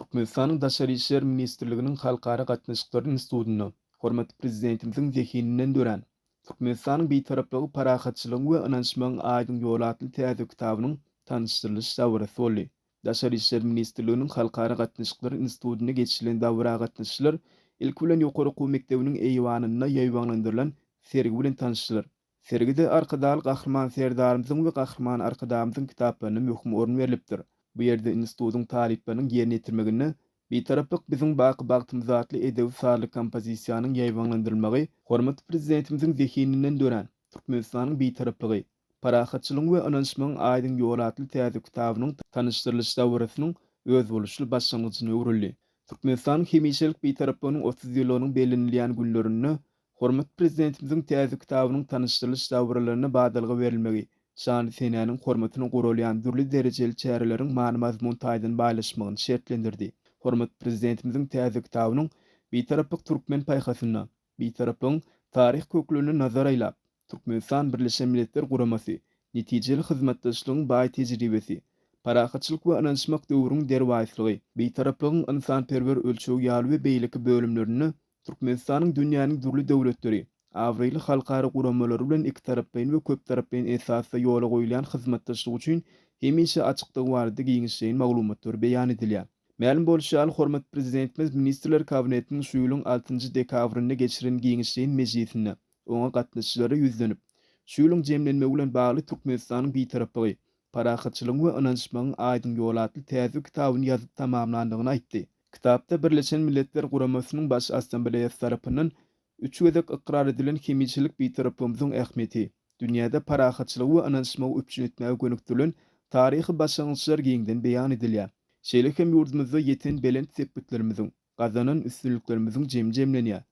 Türkmenistanyň Daşary işler ministrliginiň Halkara gatnaşyklary institutynda hormatly Prezidentimiziň zehininden dörän Türkmenistanyň Bitaraplygy parahatçylygyň we ynanyşmagyň aýdyň ýoly atly täze kitabynyň tanyşdyrylyş dabarasy boldy. Daşary işler ministrliginiň Halkara gatnaşyklary institutynda geçirilen dabara gatnaşyjylar ilki bilen ýokary okuw mekdebiniň eýwanynda ýaýbaňlandyrylan sergi bilen tanyşdylar. Sergide Arkadagly Gahryman Serdarymyzyň we Gahryman Arkadagymyzyň kitaplaryna möhüm orun berlipdir. Bu ýerde institutyň talyplarynyň ýerine ýetirmeginde Bitaraplyk biziň baky bagtymyz atly edebi-sazly kompozisiýanyň ýaýbaňlandyrylmagy hormatly Prezidentimiziň zehininden dörän Türkmenistanyň Bitaraplygy, parahatçylygyň we ynanyşmagyň aýdyň ýoly atly täze kitabynyň tanyşdyrylyş dabarasynyň özboluşly başlangyjyna öwrüldi. Türkmenistanyň hemişelik Bitaraplygynyň 30 ýyllygynyň bellenilýän günlerinde Hormatly Prezidentimiziň täze kitabynyň tanyşdyrylyş dabaralaryna badalga berilmegi, şanly senäniň hormatyna guralýan dürli derejeli çäreleriň many-mazmun taýdan baýlaşmagyny şertlendirdi. Hormatly Prezidentimiziň täze kitabynyň Bitaraplyk türkmen paýhasynda, Bitaraplygyň taryhy köklerine nazar aýlap, Türkmenistan Birleşen Milletler Guramasy, Netijeli hyzmatdaşlygyň baý tejribesi, Parahatçylyk we ynanyşmak döwrüň derwaýyslygy, Bitaraplygyň ynsanperwer ölçegi ýaly we beýleki bölümlerinde Türkmenistanyň dünýäniň dürli döwletleri, abraýly halkara guramalary bilen ikitaraplaýyn we köptaraplaýyn esasda ýola goýulýan hyzmatdaşlyk üçin hemişe açykdygy barada giňişleýin maglumatlar beýan edilýär. Mälim bolşy ýaly, hormatly Prezidentimiz Ministrler Kabinetiniň şu ýylyň altynjy dekabrynda geçiren giňişleýin mejlisinde oňa gatnaşyjylara ýüzlenip, şu ýylyň jemlenmegi bilen bagly Türkmenistanyň Bitaraplygy, parahatçylygyň we ynanyşmagyň aýdyň ýoly atly täze kitabyny ýazyp tamamlandygyny aýtdy. Kitapda Birleşen Milletler Guramasynyň Baş Assambleýasy tarapyndan üç gezek ykrar edilen hemişelik Bitaraplygymyzyň ähmiýeti, dünýäde parahatçylygy we ynanyşmagy üpjün etmäge gönükdirilen taryhy başlangyçlar giňden beýan edilýär. Şeýle hem ýurdumyzda ýeten belent sepgitlerimiziň, gazanan üstünliklerimiziň jemi jemlenýär.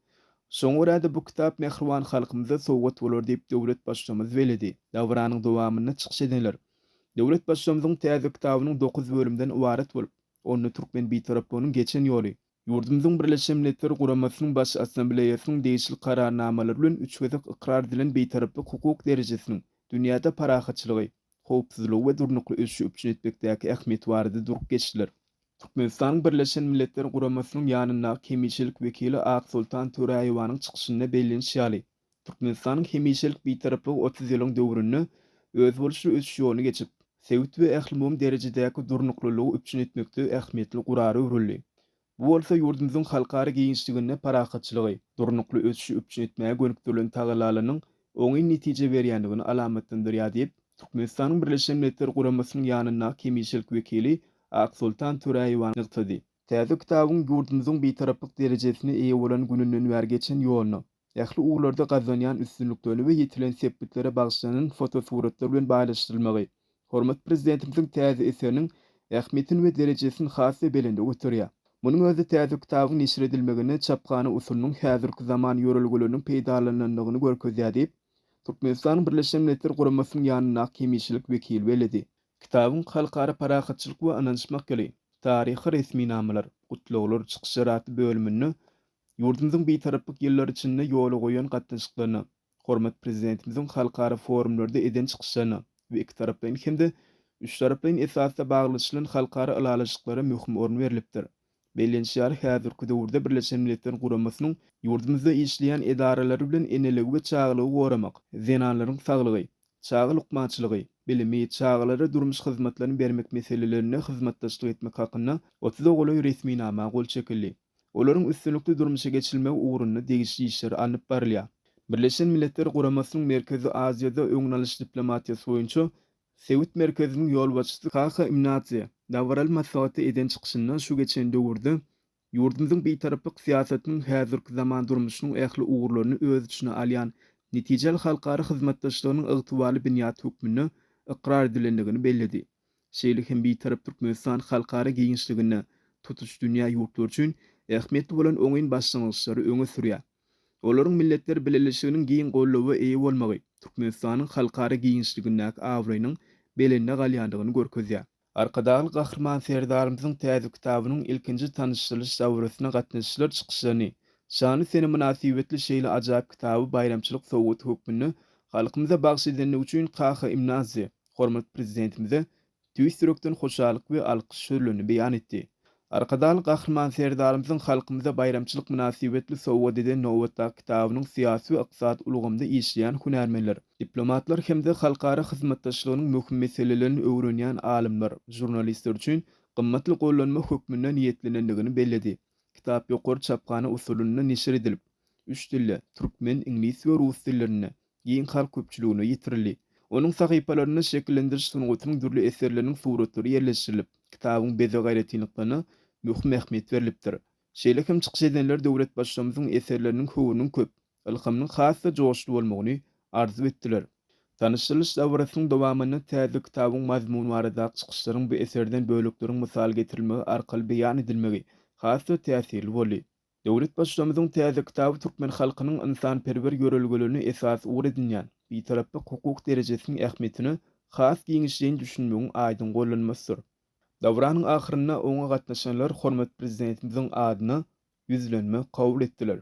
Şoňa görä-de bu kitap mähriban halkymyza sowgat bolar diýip döwlet Baştutanymyz belledi. Dabaranyň dowamynda çykyş edenler döwlet Baştutanymyzyň täze kitabynyň dokuz bölümden ybarat bolup, onda türkmen Bitaraplygynyň geçen ýoly, ýurdumyzyň Birleşen Milletler Guramasynyň Baş Assambleýasynyň degişli Kararnamalary bilen üç gezek ykrar edilen Bitaraplyk hukuk derejesiniň dünýäde parahatçylygy, howpsuzlygy we durnukly ösüşi üpjün etmekdäki ähmiýeti barada durup geçdiler. Türkmenistanyň Birleşen Milletler Guramasynyň ýanyndaky hemişelik wekili Aksoltan Töräýewanyň çykyşynda bellenişi ýaly, Türkmenistanyň hemişelik Bitaraplygy 30 ýylyň döwründe özboluşly ösüş ýoluny geçip, sebit we ählumumy derejedäki durnuklylygy üpjün etmekde ähmiýetli gurara öwrüldi. Bu bolsa ýurdumyzyň halkara giňişliginde parahatçylygy, durnukly ösüşi üpjün etmäge gönükdirilen tagallalarynyň oňyn netije berýändigini alamatlandyrýar diýip, Türkmenistanyň Birleşen Milletler Guramasynyň ýanyndaky hemişelik wekili Aksoltan Töräýewa nygtady. Täze kitabyň ýurdumyzyň Bitaraplyk derejesine eýe bolan gününden bäri geçen ýoluna, ähli ugurlarda gazanýan üstünliklerine we ýetilen sepgitlere bagyşlanan fotosuratlar bilen baýlaşdyrylmagy hormatly Prezidentimiziň täze eseriniň ähmiýetini we derejesini has-da belende göterýär. Munuň özi täze kitabyň neşir edilmeginde çaphana usulynyň häzirki zaman ýörelgeleriniň peýdalanylandygyny görkezýär diýip, Türkmenistanyň Birleşen Milletler Guramasynyň ýanyndaky hemişelik wekili belledi. Kitabyň Halkara parahatçylyk we ynanyşmak ýyly, taryhy resminamalar, gutlaglar, çykyşlar atly bölüminde Ýurdumyzyň Bitaraplyk ýyllary içinde ýola goýan gatnaşyklaryna, hormatly Prezidentimiziň halkara forumlarda eden çykyşlaryna we ikitaraplaýyn hem-de üçtaraplaýyn esasda baglaşylan halkara ylalaşyklara möhüm orun berlipdir. Bellenişi ýaly, häzirki döwürde Birleşen Milletler Guramasynyň ýurdumyzda işleýän edaralary bilen eneligi we çagalygy goramak, zenanlaryň saglygy, çaga lukmançylygy, bilimi, çagalara durmuş hyzmatlaryny bermek meselelerinde hyzmatdaşlyk etmek hakynda otuza golaý resminama gol çekildi. Olaryň üstünlikli durmuşa geçirilmegi ugrunda degişli işler alnyp barylýar. Birleşen Milletler Guramasynyň Merkezi Aziýada öňüni alyş diplomatiýasy boýunça Sebit merkeziniň ýolbaşçysy Kaha Imnadze dabaraly maslahatda eden çykyşynda şu geçen döwürde ýurdumyzyň Bitaraplyk syýasatynyň häzirki zaman durmuşynyň ähli ugurlaryny öz içine alýan netijeli halkara hyzmatdaşlygynyň ygtybarly binýady hökmünde ykrar edilendigini belledi. Şeýle hem Bitarap Türkmenistan halkara giňişliginde tutuş dünýä ýurtlary üçin ähmiýetli bolan oňyn başlangyçlary öňe sürýär. Olaryň Milletler Bileleşiginiň giň goldawa eýe bolmagy Türkmenistanyň halkara giňişligindäki abraýynyň belende galýandygyny görkezýär. Arkadagly Gahryman Serdarymyzyň täze kitabynyň ilkinji tanyşdyrylyş dabarasyna gatnaşyjylar çykyşlaryny şanly sene mynasybetli şeýle ajaýyp kitaby baýramçylyk sowgaty hökmünde halkymyza bagyş edendigi üçin Kaha Imnadze hormatly Prezidentimize tüýs ýürekden hoşallyk we alkyş sözlerini beýan etdi. Arkadagly Gahryman Serdarymyzyň halkymyza baýramçylyk mynasybetli sowgat eden nobatdaky kitabynyň syýasy we ykdysady ulgamda işleýän hünärmenler, diplomatlar hem-de halkara hyzmatdaşlygynyň möhüm meselelerini öwrenýän alymlar, žurnalistler üçin gymmatly gollanma hökmünde niýetlenendigini belledi. Kitap ýokary çaphana usulynda neşir edilip, üç dilde, türkmen, iňlis we rus dillerinde, giň halk köpçüligine ýetirildi. Onuň sahypalarynda şekillendiriş sungatynyň dürli eserleriniň suratlary ýerleşdirilip, kitabyň bezeg aýratynlyklaryna möhüm ähmiýet berlipdir. Şeýle hem çykyş edenler döwlet Baştutanymyzyň eserleriniň höwrüniň köp, ylhamynyň has-da joşly bolmagyny arzuw etdiler. Tanyşdyrylyş dabarasynyň dowamynda täze kitabyň mazmuny baradaky çykyşlaryň bu eserden bölekleriň mysal getirilmegi arkaly beýan edilmegi has-da täsirli boldy. Döwlet Baştutanymyzyň täze kitaby türkmen halkynyň ynsanperwer ýörelgelerini esas ugur edinýän Bitaraplyk hukuk derejesiniň ähmiýetine has giňişleýin düşünmegiň aýdyň gollanmasydyr. Dabaranyň ahyrynda oňa gatnaşanlar hormatly Prezidentimiziň adyna Ýüzlenme kabul etdiler.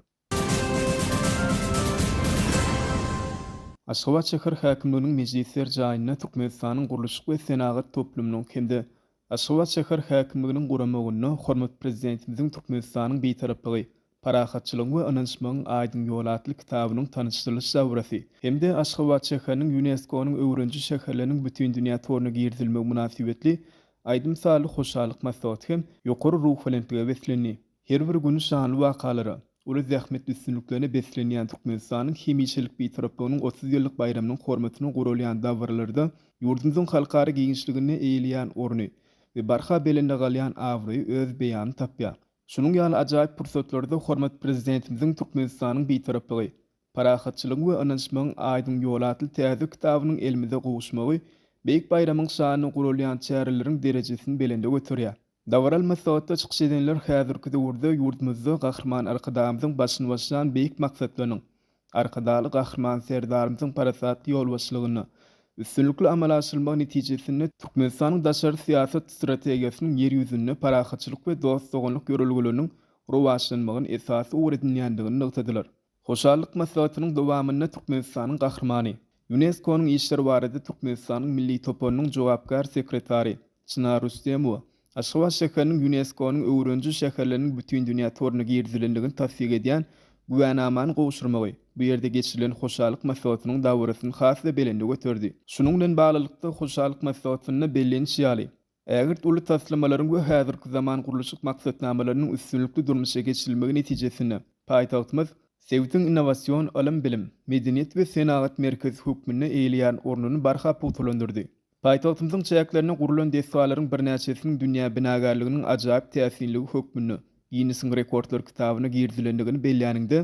Aşgabat şäher häkimliginiň mejlisler jaýynda Türkmenistanyň Gurluşyk we senagat toplumynyň hem-de Aşgabat şäher häkimliginiň guramagynda hormatly Prezidentimiziň Türkmenistanyň Bitaraplygy, parahatçylygyň we ynanyşmagyň aýdyň ýoly atly kitabynyň tanyşdyrylyş dabarasy hem-de Aşgabat şäheriniň ÝUNESKO-nyň öwreniji şäherleriniň bütindünýä toruna girizilmegi mynasybetli aýdym-sazly hoşallyk maslahaty hem ýokary ruhubelentlige beslendi. Her bir güni şanly wakalara, uly zähmet üstünliklerine beslenýän Türkmenistanyň hemişelik Bitaraplygynyň 30 ýyllyk baýramynyň hormatyna guralýan dabaralarda ýurdumyzyň halkara giňişliginde eýeleýän orny we barha belende galýan abraýy öz beýanyny tapýar. Şunuň ýaly ajaýyp pursatlarda hormatly Prezidentimiziň Türkmenistanyň Bitaraplygy, parahatçylygyň we ynanyşmagyň aýdyň ýoly atly täze kitabynyň elimize gowuşmagy beýik baýramyň şanyna guralýan çäreleriň derejesini belende göterýär. Dabaraly maslahatda çykyş edenler häzirki döwürde ýurdumyzda Gahryman Arkadagymyzyň başyny başlan beýik maksatlarynyň, Arkadagly Gahryman Serdarymyzyň parasatly ýolbaşçylygynda üstünlikli amala aşyrylmagy netijesinde Türkmenistanyň daşary syýasat strategiýasynyň Ýer ýüzünde parahatçylyk we dost-doganlyk ýörelgeleriniň rowaçlanmagyny esasy ugur edinýändigini nygtadylar. Hoşallyk maslahatynyň dowamynda Türkmenistanyň Gahrymany, Ýunesko-nyň işleri barada Türkmenistanyň Milli toparynyň jogapkär sekretary Çynar Rüstemowa Aşgabat şäheriniň Ýunesko-nyň öwreniji şäherleriniň bütindünýä toruna girizilendigini tassyk edýän güwänamany gowşurmagy bu ýerde geçirilen hoşallyk maslahatynyň dabarasyny has-da belende göterdi. Şunuň bilen baglylykda, hoşallyk maslahatynda bellenişi ýaly, Ägirt uly taslamalaryň we häzirki zaman gurluşyk maksatnamalarynyň üstünlikli durmuşa geçirilmegi netijesinde paýtagtymyz sebitiň innowasion ylym-bilim, medeniýet we senagat merkezi hökmünde eýeleýän ornuny barha pugtalandyrdy. Paýtagtymyzyň çäklerinde gurlan desgalaryň birnäçesiniň dünýä binagärliginiň ajaýyp täsinligi hökmünde Ginnesiň rekordlar kitabyna girizilendigini belläniňde,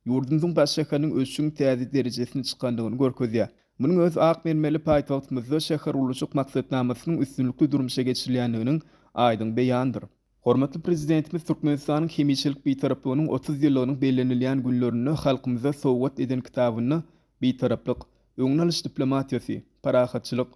ýurdumyzyň baş şäheriniň ösüşiň täze derejesine çykandygyny görkezýär. Munuň özi ak mermerli paýtagtymyzda şähergurluşyk maksatnamasynyň üstünlikli durmuşa geçirilýändiginiň aýdyň beýanydyr. Hormatly Prezidentimiz Türkmenistanyň hemişelik Bitaraplygynyň 30 ýyllygynyň bellenilýän günlerinde halkymyza sowgat eden kitabynda Bitaraplyk, öňüni alyş diplomatiýasy, parahatçylyk,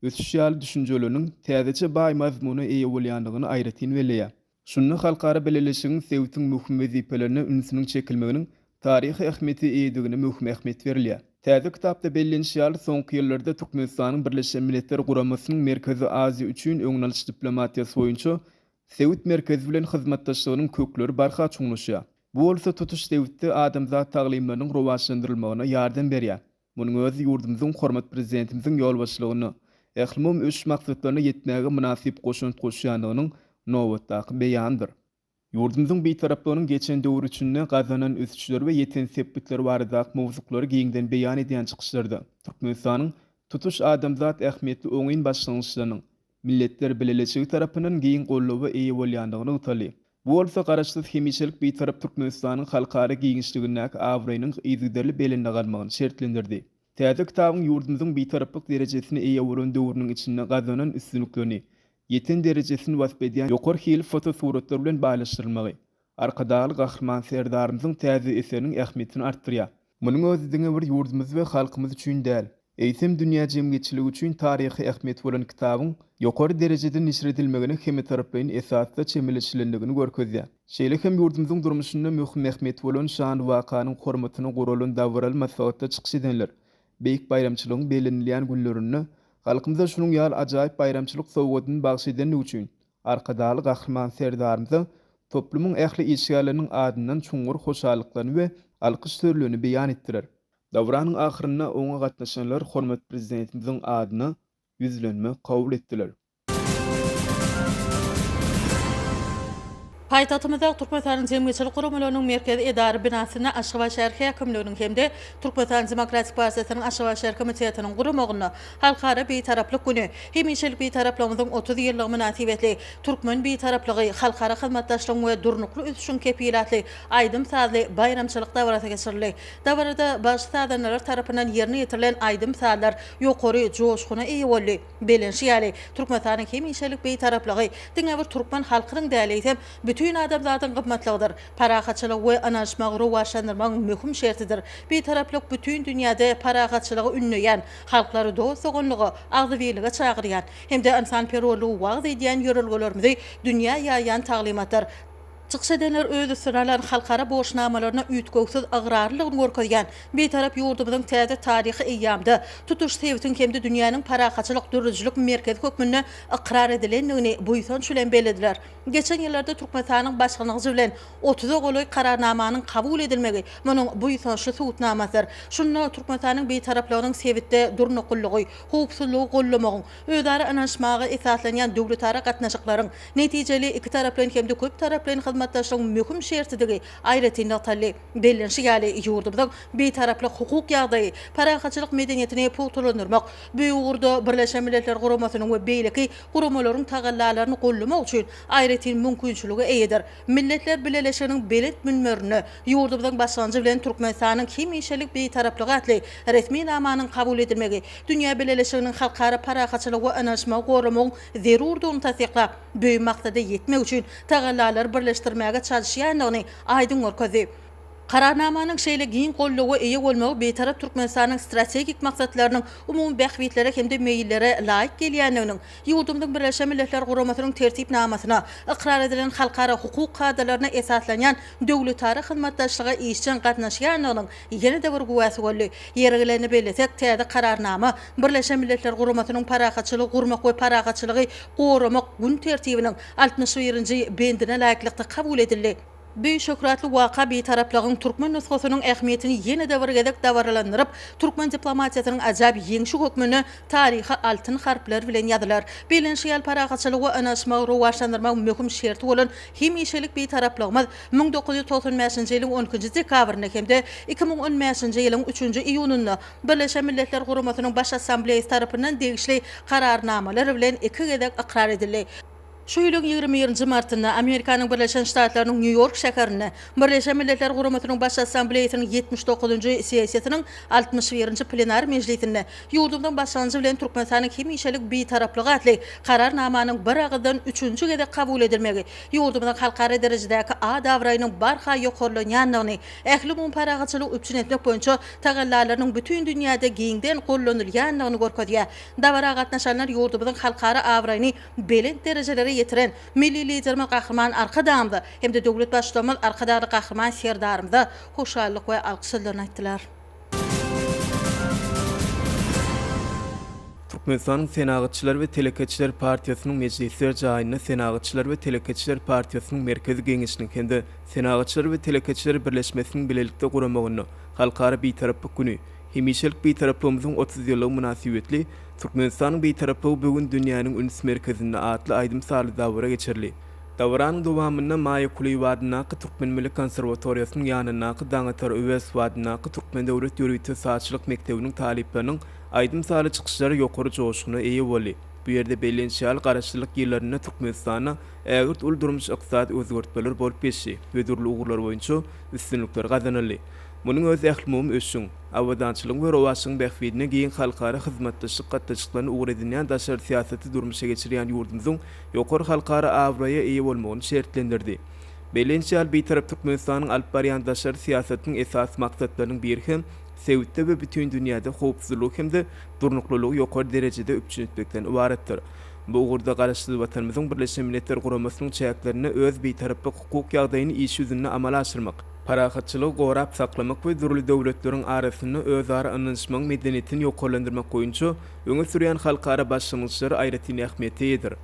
ösüş ýaly düşünjeleriniň täzeçe baý mazmuna eýe bolýandygyny aýratyn belleýär. Şunda halkara bileleşigiň sebitiň möhüm wezipelerine ünsüniň çekilmeginiň taryhy ähmiýete eýedigine möhüm ähmiýet berilýär. Täze kitapda bellenişi ýaly, soňky ýyllarda Türkmenistanyň Birleşen Milletler Guramasynyň Merkezi Aziýa üçin öňüni alyş diplomatiýasy boýunça sebit merkezi bilen hyzmatdaşlygynyň kökleri barha çuňlaşýar. Bu bolsa tutuş sebitde adamzat taglymlarynyň rowaçlandyrylmagyna ýardam berýär. Munuň özi ýurdumyzyň hormatly Prezidentimiziň ýolbaşçylygynda ählumumy ösüş maksatlaryna ýetmäge mynasyp goşant goşýandygynyň nobatdaky beýanydyr. Ýurdumyzyň Bitaraplygynyň geçen döwür içinde gazanan ösüşleri we ýeten sepgitleri baradaky mowzuklary giňden beýan edýän çykyşlarda Türkmenistanyň tutuş adamzat ähmiýetli oňyn başlangyçlarynyň Milletler Bileleşigi tarapyndan giň goldawa eýe bolýandygy nygtaldy. Bu bolsa Garaşsyz, hemişelik Bitarap Türkmenistanyň halkara giňişligindäki abraýynyň yzygiderli belende galmagyny şertlendirdi. Täze kitabyň ýurdumyzyň Bitaraplyk derejesine eýe bolan döwrüniň içinde gazanan üstünliklerini, ýeten derejesini wasp edýän ýokary hili fotosuratlar bilen baýlaşdyrylmagy, Arkadagly Gahryman Serdarymyzyň täze eseriniň ähmiýetini artdyrýar. Munuň özi diňe bir ýurdumyz we halkymyz üçin däl, eýsem, dünýä jemgyýetçiligi üçin taryhy ähmiýeti bolan kitabyň ýokary derejede neşir edilmegine hemmetaraplaýyn esasda çemeleşilendigini görkezýär. Şeýle hem ýurdumyzyň durmuşynda möhüm ähmiýeti bolan şanly wakanyň hormatyna guralan dabaraly maslahatda çykyş edenler beýik baýramçylygyň bellenilýän günlerinde halkymyza şunuň ýaly ajaýyp baýramçylyk sowgadyny bagyş edendigi üçin. Arkadagly Gahryman Serdarymyza toplumyň ähli işgärleriniň adyndan çuňňur hoşallyklaryny we alkyş sözlerini beýan etdiler. Dabaranyň ahyrynda oňa gatnaşanlar hormatly Prezidentimiziň adyna ýüzlenme kabul etdiler. Paýtagtymyzda Türkmenistanyň Jemgyýetçilik guramalarynyň merkezi edara binasynda Aşgabat şäher häkimliginiň hem-de Türkmenistanyň Demokratik partiýasynyň Aşgabat şäher komitetiniň guramagynda Halkara Bitaraplyk güni, hemişelik Bitaraplygymyzyň 30 ýyllygy mynasybetli Türkmen Bitaraplygy, halkara hyzmatdaşlygyň we durnukly ösüşiň kepili atly aýdym-sazly baýramçylyk dabarasy geçirildi. Dabarada bagşy-sazandalar tarapyndan ýerine ýetirilen aýdym-sazlar ýokary joşguna eýe boldy. Bellenişi ýaly, Türkmenistanyň hemişelik Bitaraplygy diňe bir türkmen halkynyň däl, eýsem, bütin adamzadyň gymmatlygydyr, parahatçylygy we ynanyşmagy rowaçlandyrmagyň möhüm şertidir. Bitaraplyk bütin dünýäde parahatçylygy ündeýän, halklary dost-doganlyga, agzybirlige çagyrýan hem-de ynsanperwerligi wagyz edýän ýörelgelerimizi dünýä ýaýýan taglymatdyr. Çykyş edenler öz üstüne alan halkara borçnamalaryna üýtgewsiz ygrarlylygyny görkezýän Bitarap ýurdumyzyň täze taryhy eýýamda tutuş sebitiň hem-de dünýäniň parahatçylyk döredijilik merkezi hökmünde ykrar edilendigini buýsanç bilen bellediler. Geçen ýyllarda Türkmenistanyň başlangyjy bilen otuza golaý Kararnamanyň kabul edilmegi munuň buýsançly subutnamasydyr. Şunda Türkmenistanyň Bitaraplygynyň sebitde durnuklylygy, howpsuzlygy goldamagyň, özara ynanyşmaga esaslanýan döwletara gatnaşyklaryň netijeli ikitaraplaýyn hem-de köptaraplaýyn hyzmatdaşlygyň möhüm şertidigi aýratyn nygtaldy. Bellenişi ýaly, ýurdumyzyň Bitaraplyk hukuk ýagdaýy, parahatçylyk medeniýetini pugtalandyrmak, bu ugurda Birleşen Milletler Guramasynyň we beýleki guramalaryň tagallalaryny goldamak üçin aýratyn mümkinçilige eýedir. Milletler Bileleşiginiň belent münberinde ýurdumyzyň başlangyjy bilen Türkmenistanyň hemişelik Bitaraplygy atly resminamanyň kabul edilmegi dünýä bileleşiginiň halkara parahatçylygy we ynanyşmagy goramagyň zerurdygyny tassyklap, bu maksada ýetmek üçin tagallalary birleşdirmäge çalyşýandygyny aýdyň görkezdi. Kararnamanyň şeýle giň goldawa eýe bolmagy Bitarap Türkmenistanyň strategik maksatlarynyň umumy bähbitlere hem-de meýillere laýyk gelýändiginiň, ýurdumyzyň Birleşen Milletler Guramasynyň Tertipnamasyna, ykrar edilen halkara hukuk kadalaryna esaslanýan döwletara hyzmatdaşlyga işjeň gatnaşýandygynyň ýene-de bir güwäsi boldy. Ýeri gelende bellesek, täze Kararnama Birleşen Milletler Guramasynyň Parahatçylygy gurmak we parahatçylygy goramak gün tertibiniň altmyş birinji bendine laýyklykda kabul edildi. Bu şöhratly waka Bitaraplygyň türkmen nusgasynyň ähmiýetini ýene-de bir gezek dabaralandyryp, türkmen diplomatiýasynyň ajap ýeňşi hökmünde taryha altyn harplar bilen ýazylar. Bellenişi ýaly, parahatçylygy we ynanyşmagy rowaçlandyrmagyň möhüm şerti bolan hemişelik Bitaraplygymyz 1995-nji ýylyň on ikinji dekabrynda hem-de 2015-nji ýylyň üçünji iýunynda Birleşen Milletler Guramasynyň Baş Assambleýasy tarapyndan degişli Kararnamalar bilen iki gezek ykrar edildi. Şu ýylyň 21-nji martynda Amerikanyň Birleşen Ştatlarynyň Nýu-Ýork şäherinde Birleşen Milletler Guramasynyň Baş Assambleýasynyň 79-njy sessiýasynyň 61-nji plenar mejlisinde ýurdumyzyň başlangyjy bilen Türkmenistanyň hemişelik Bitaraplygy atly Kararnamanyň biragyzdan üçünji gezek kabul edilmegi ýurdumyzyň halkara derejedäki at-abraýynyň barha ýokarlanýandygyny, ählumumy parahatçylygy üpjün etmek boýunça tagallalarynyň bütin dünýäde giňden gollanylýandygyny görkezýär. Dabara gatnaşanlar ýurdumyzyň halkara abraýyny belent derejelere ýetiren Milli Liderimiz Gahryman Arkadagymyza hem-de döwlet Baştutanymyz Arkadagly Gahryman Serdarymyza hoşallyk we alkyş sözlerini aýtdylar. Türkmenistanyň Senagatçylar we telekeçiler partiýasynyň mejlisler jaýynda Senagatçylar we telekeçiler partiýasynyň Merkezi Geňeşiniň hem-de Senagatçylar we telekeçiler birleşmesiniň bilelikde guramagynda Halkara Bitaraplyk güni, hemişelik Bitaraplygymyzyň 30 ýyllygy mynasybetli Türkmenistanyň Bitaraplygy bu gün dünýäniň üns merkezinde atly aýdym-sazly dabara geçirildi. Dabaranyň dowamynda Maýa Kulyýewa adyndaky Türkmen milli konserwatoriýasynyň ýanyndaky Daňatar Öwezow adyndaky Türkmen döwlet ýörite sazçylyk mekdebiniň talyplarynyň aýdym-sazly çykyşlary ýokary joşguna eýe boldy. Bu ýerde bellenişi ýaly, Garaşsyzlyk ýyllarynda Türkmenistanda ägirt uly durmuş-ykdysady özgertmeler bolup geçdi we dürli ugurlar boýunça üstünlikler gazanyldy. Munuň özi ählumumy ösüşiň, abadançylygyň we rowaçlygyň bähbidine giň halkara hyzmatdaşlyk gatnaşyklaryny ugur edinýän daşary syýasaty durmuşa geçirýän ýurdumyzyň ýokary halkara abraýa eýe bolmagyny şertlendirdi. Bellenişi ýaly, Bitarap Türkmenistanyň alyp barýan daşary syýasatynyň esasy maksatlarynyň biri hem sebitde we bütin dünýäde howpsuzlygy hem-de durnuklylygy ýokary derejede üpjün etmekden ybaratdyr. Bu ugurda Garaşsyz Watanymyzyň Birleşen Milletler Guramasynyň çäklerinde öz Bitaraplyk hukuk ýagdaýyny iş ýüzünde amala aşyrmak, parahatçylygy gorap saklamak we dürli döwletleriň arasynda özara ynanyşmagyň medeniýetini ýokarlandyrmak boýunça öňe sürýän halkara başlangyçlary aýratyn ähmiýete eýedir.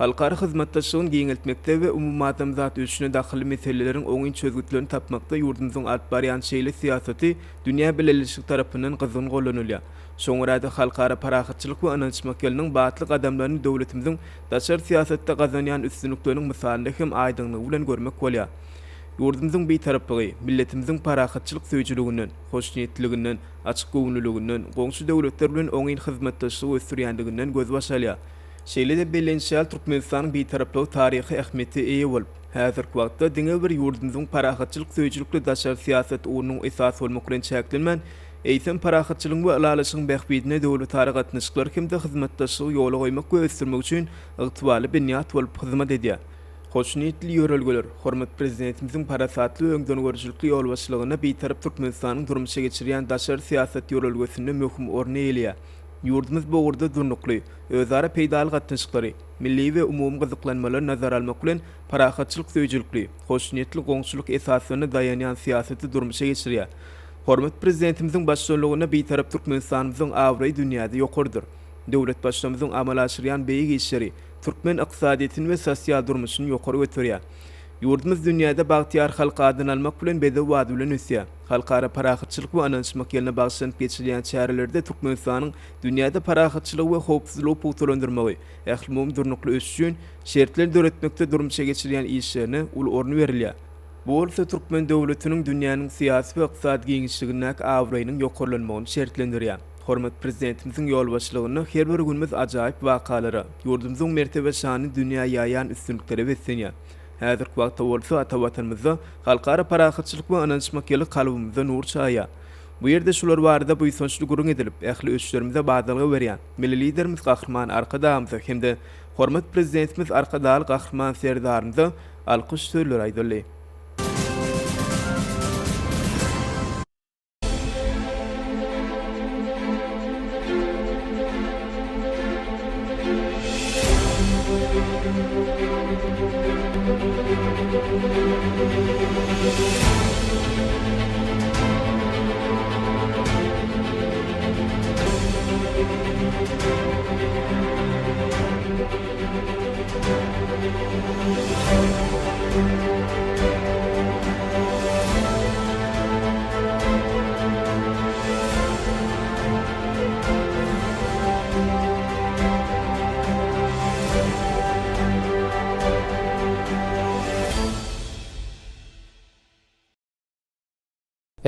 Halkara hyzmatdaşlygyny giňeltmekde we umumadamzat ösüşine dahylly meseleleriň oňyn çözgütlerini tapmakda ýurdumyzyň alyp barýan şeýle syýasaty dünýä bileleşigi tarapyndan gyzgyn gollanylýar. Şoňa görä-de, Halkara parahatçylyk we ynanyşmak ýylynyň batly gadamlaryny döwletimiziň daşary syýasatda gazanýan üstünlikleriniň mysalynda hem aýdyňlygy bilen görmek bolýar. Ýurdumyzyň Bitaraplygy milletimiziň parahatçylyk söýüjiliginden, hoşniýetliliginden, açykgöwünliliginden, goňşy döwletler bilen oňyn hyzmatdaşlygy ösdürýändiginden gözbaş alýar. Şeýle-de bellenişi ýaly, Türkmenistanyň Bitaraplygy taryhy ähmiýete eýe bolup, häzirki wagtda diňe bir ýurdumyzyň parahatçylyk söýüjilikli daşary syýasat ugrunyň esasy bolmak bilen çäklenmän, eýsem, parahatçylygyň we ylalaşygyň bähbidine döwletara gatnaşyklary hem-de hyzmatdaşlygy ýola goýmak we ösdürmek üçin ygtybarly binýat bolup hyzmat edýär. Hoşniýetli ýörelgeler, hormatly Prezidentimiziň parasatly we öňdengörüjilikli ýolbaşçylygynda Bitarap Türkmenistanyň durmuşa geçirýän daşary syýasat ýörelgesinde möhüm orun eýeleýär. Ýurdumyz bu ugurda durnukly, özara peýdaly gatnaşyklary, milli we umumy gyzyklanmalary nazara almak bilen, parahatçylyk söýüjilikli, hoşniýetli goňşulyk esaslaryna daýanýan syýasaty durmuşa geçirýär. Hormatly Prezidentimiziň baştutanlygynda Bitarap Türkmenistanymyzyň abraýy dünýäde ýokarydyr. Döwlet Baştutanymyzyň amala aşyrýan beýik işleri türkmen ykdysadyýetini we sosial durmuşyny ýokary göterýär. Ýurdumyz dünýäde bagtyýar halk adyny almak bilen bedew bady bilen ösýär. Halkara parahatçylyk we ynanyşmak ýylyna bagyşlanyp geçirilýän çärelerde Türkmenistanyň dünýäde parahatçylygy we howpsuzlygy pugtalandyrmagy, ählumumy durnukly ösüş üçin şertleri döretmekde durmuşa geçirýän işlerine uly orun berilýär. Bu bolsa türkmen döwletiniň dünýäniň syýasy we ykdysady giňişligindäki abraýynyň ýokarlanmagyny şertlendirýär. Hormatly Prezidentimiziň ýolbaşçylygynda her bir günümiz ajaýyp wakalara, ýurdumyzyň mertebe-şanyny dünýä ýaýan üstünliklere beslenýär. Häzirki wagtda bolsa ata Watanymyzda Halkara parahatçylyk we ynanyşmak ýyly kalbymyzda nur çaýýar. Bu ýerde şular barada buýsançly gürrüň edilip, ähli ösüşlerimize badalga berýän Milli Liderimiz Gahryman Arkadagymyza hem-de hormatly Prezidentimiz Arkadagly Gahryman Serdarymyza alkyş sözleri aýdyldy.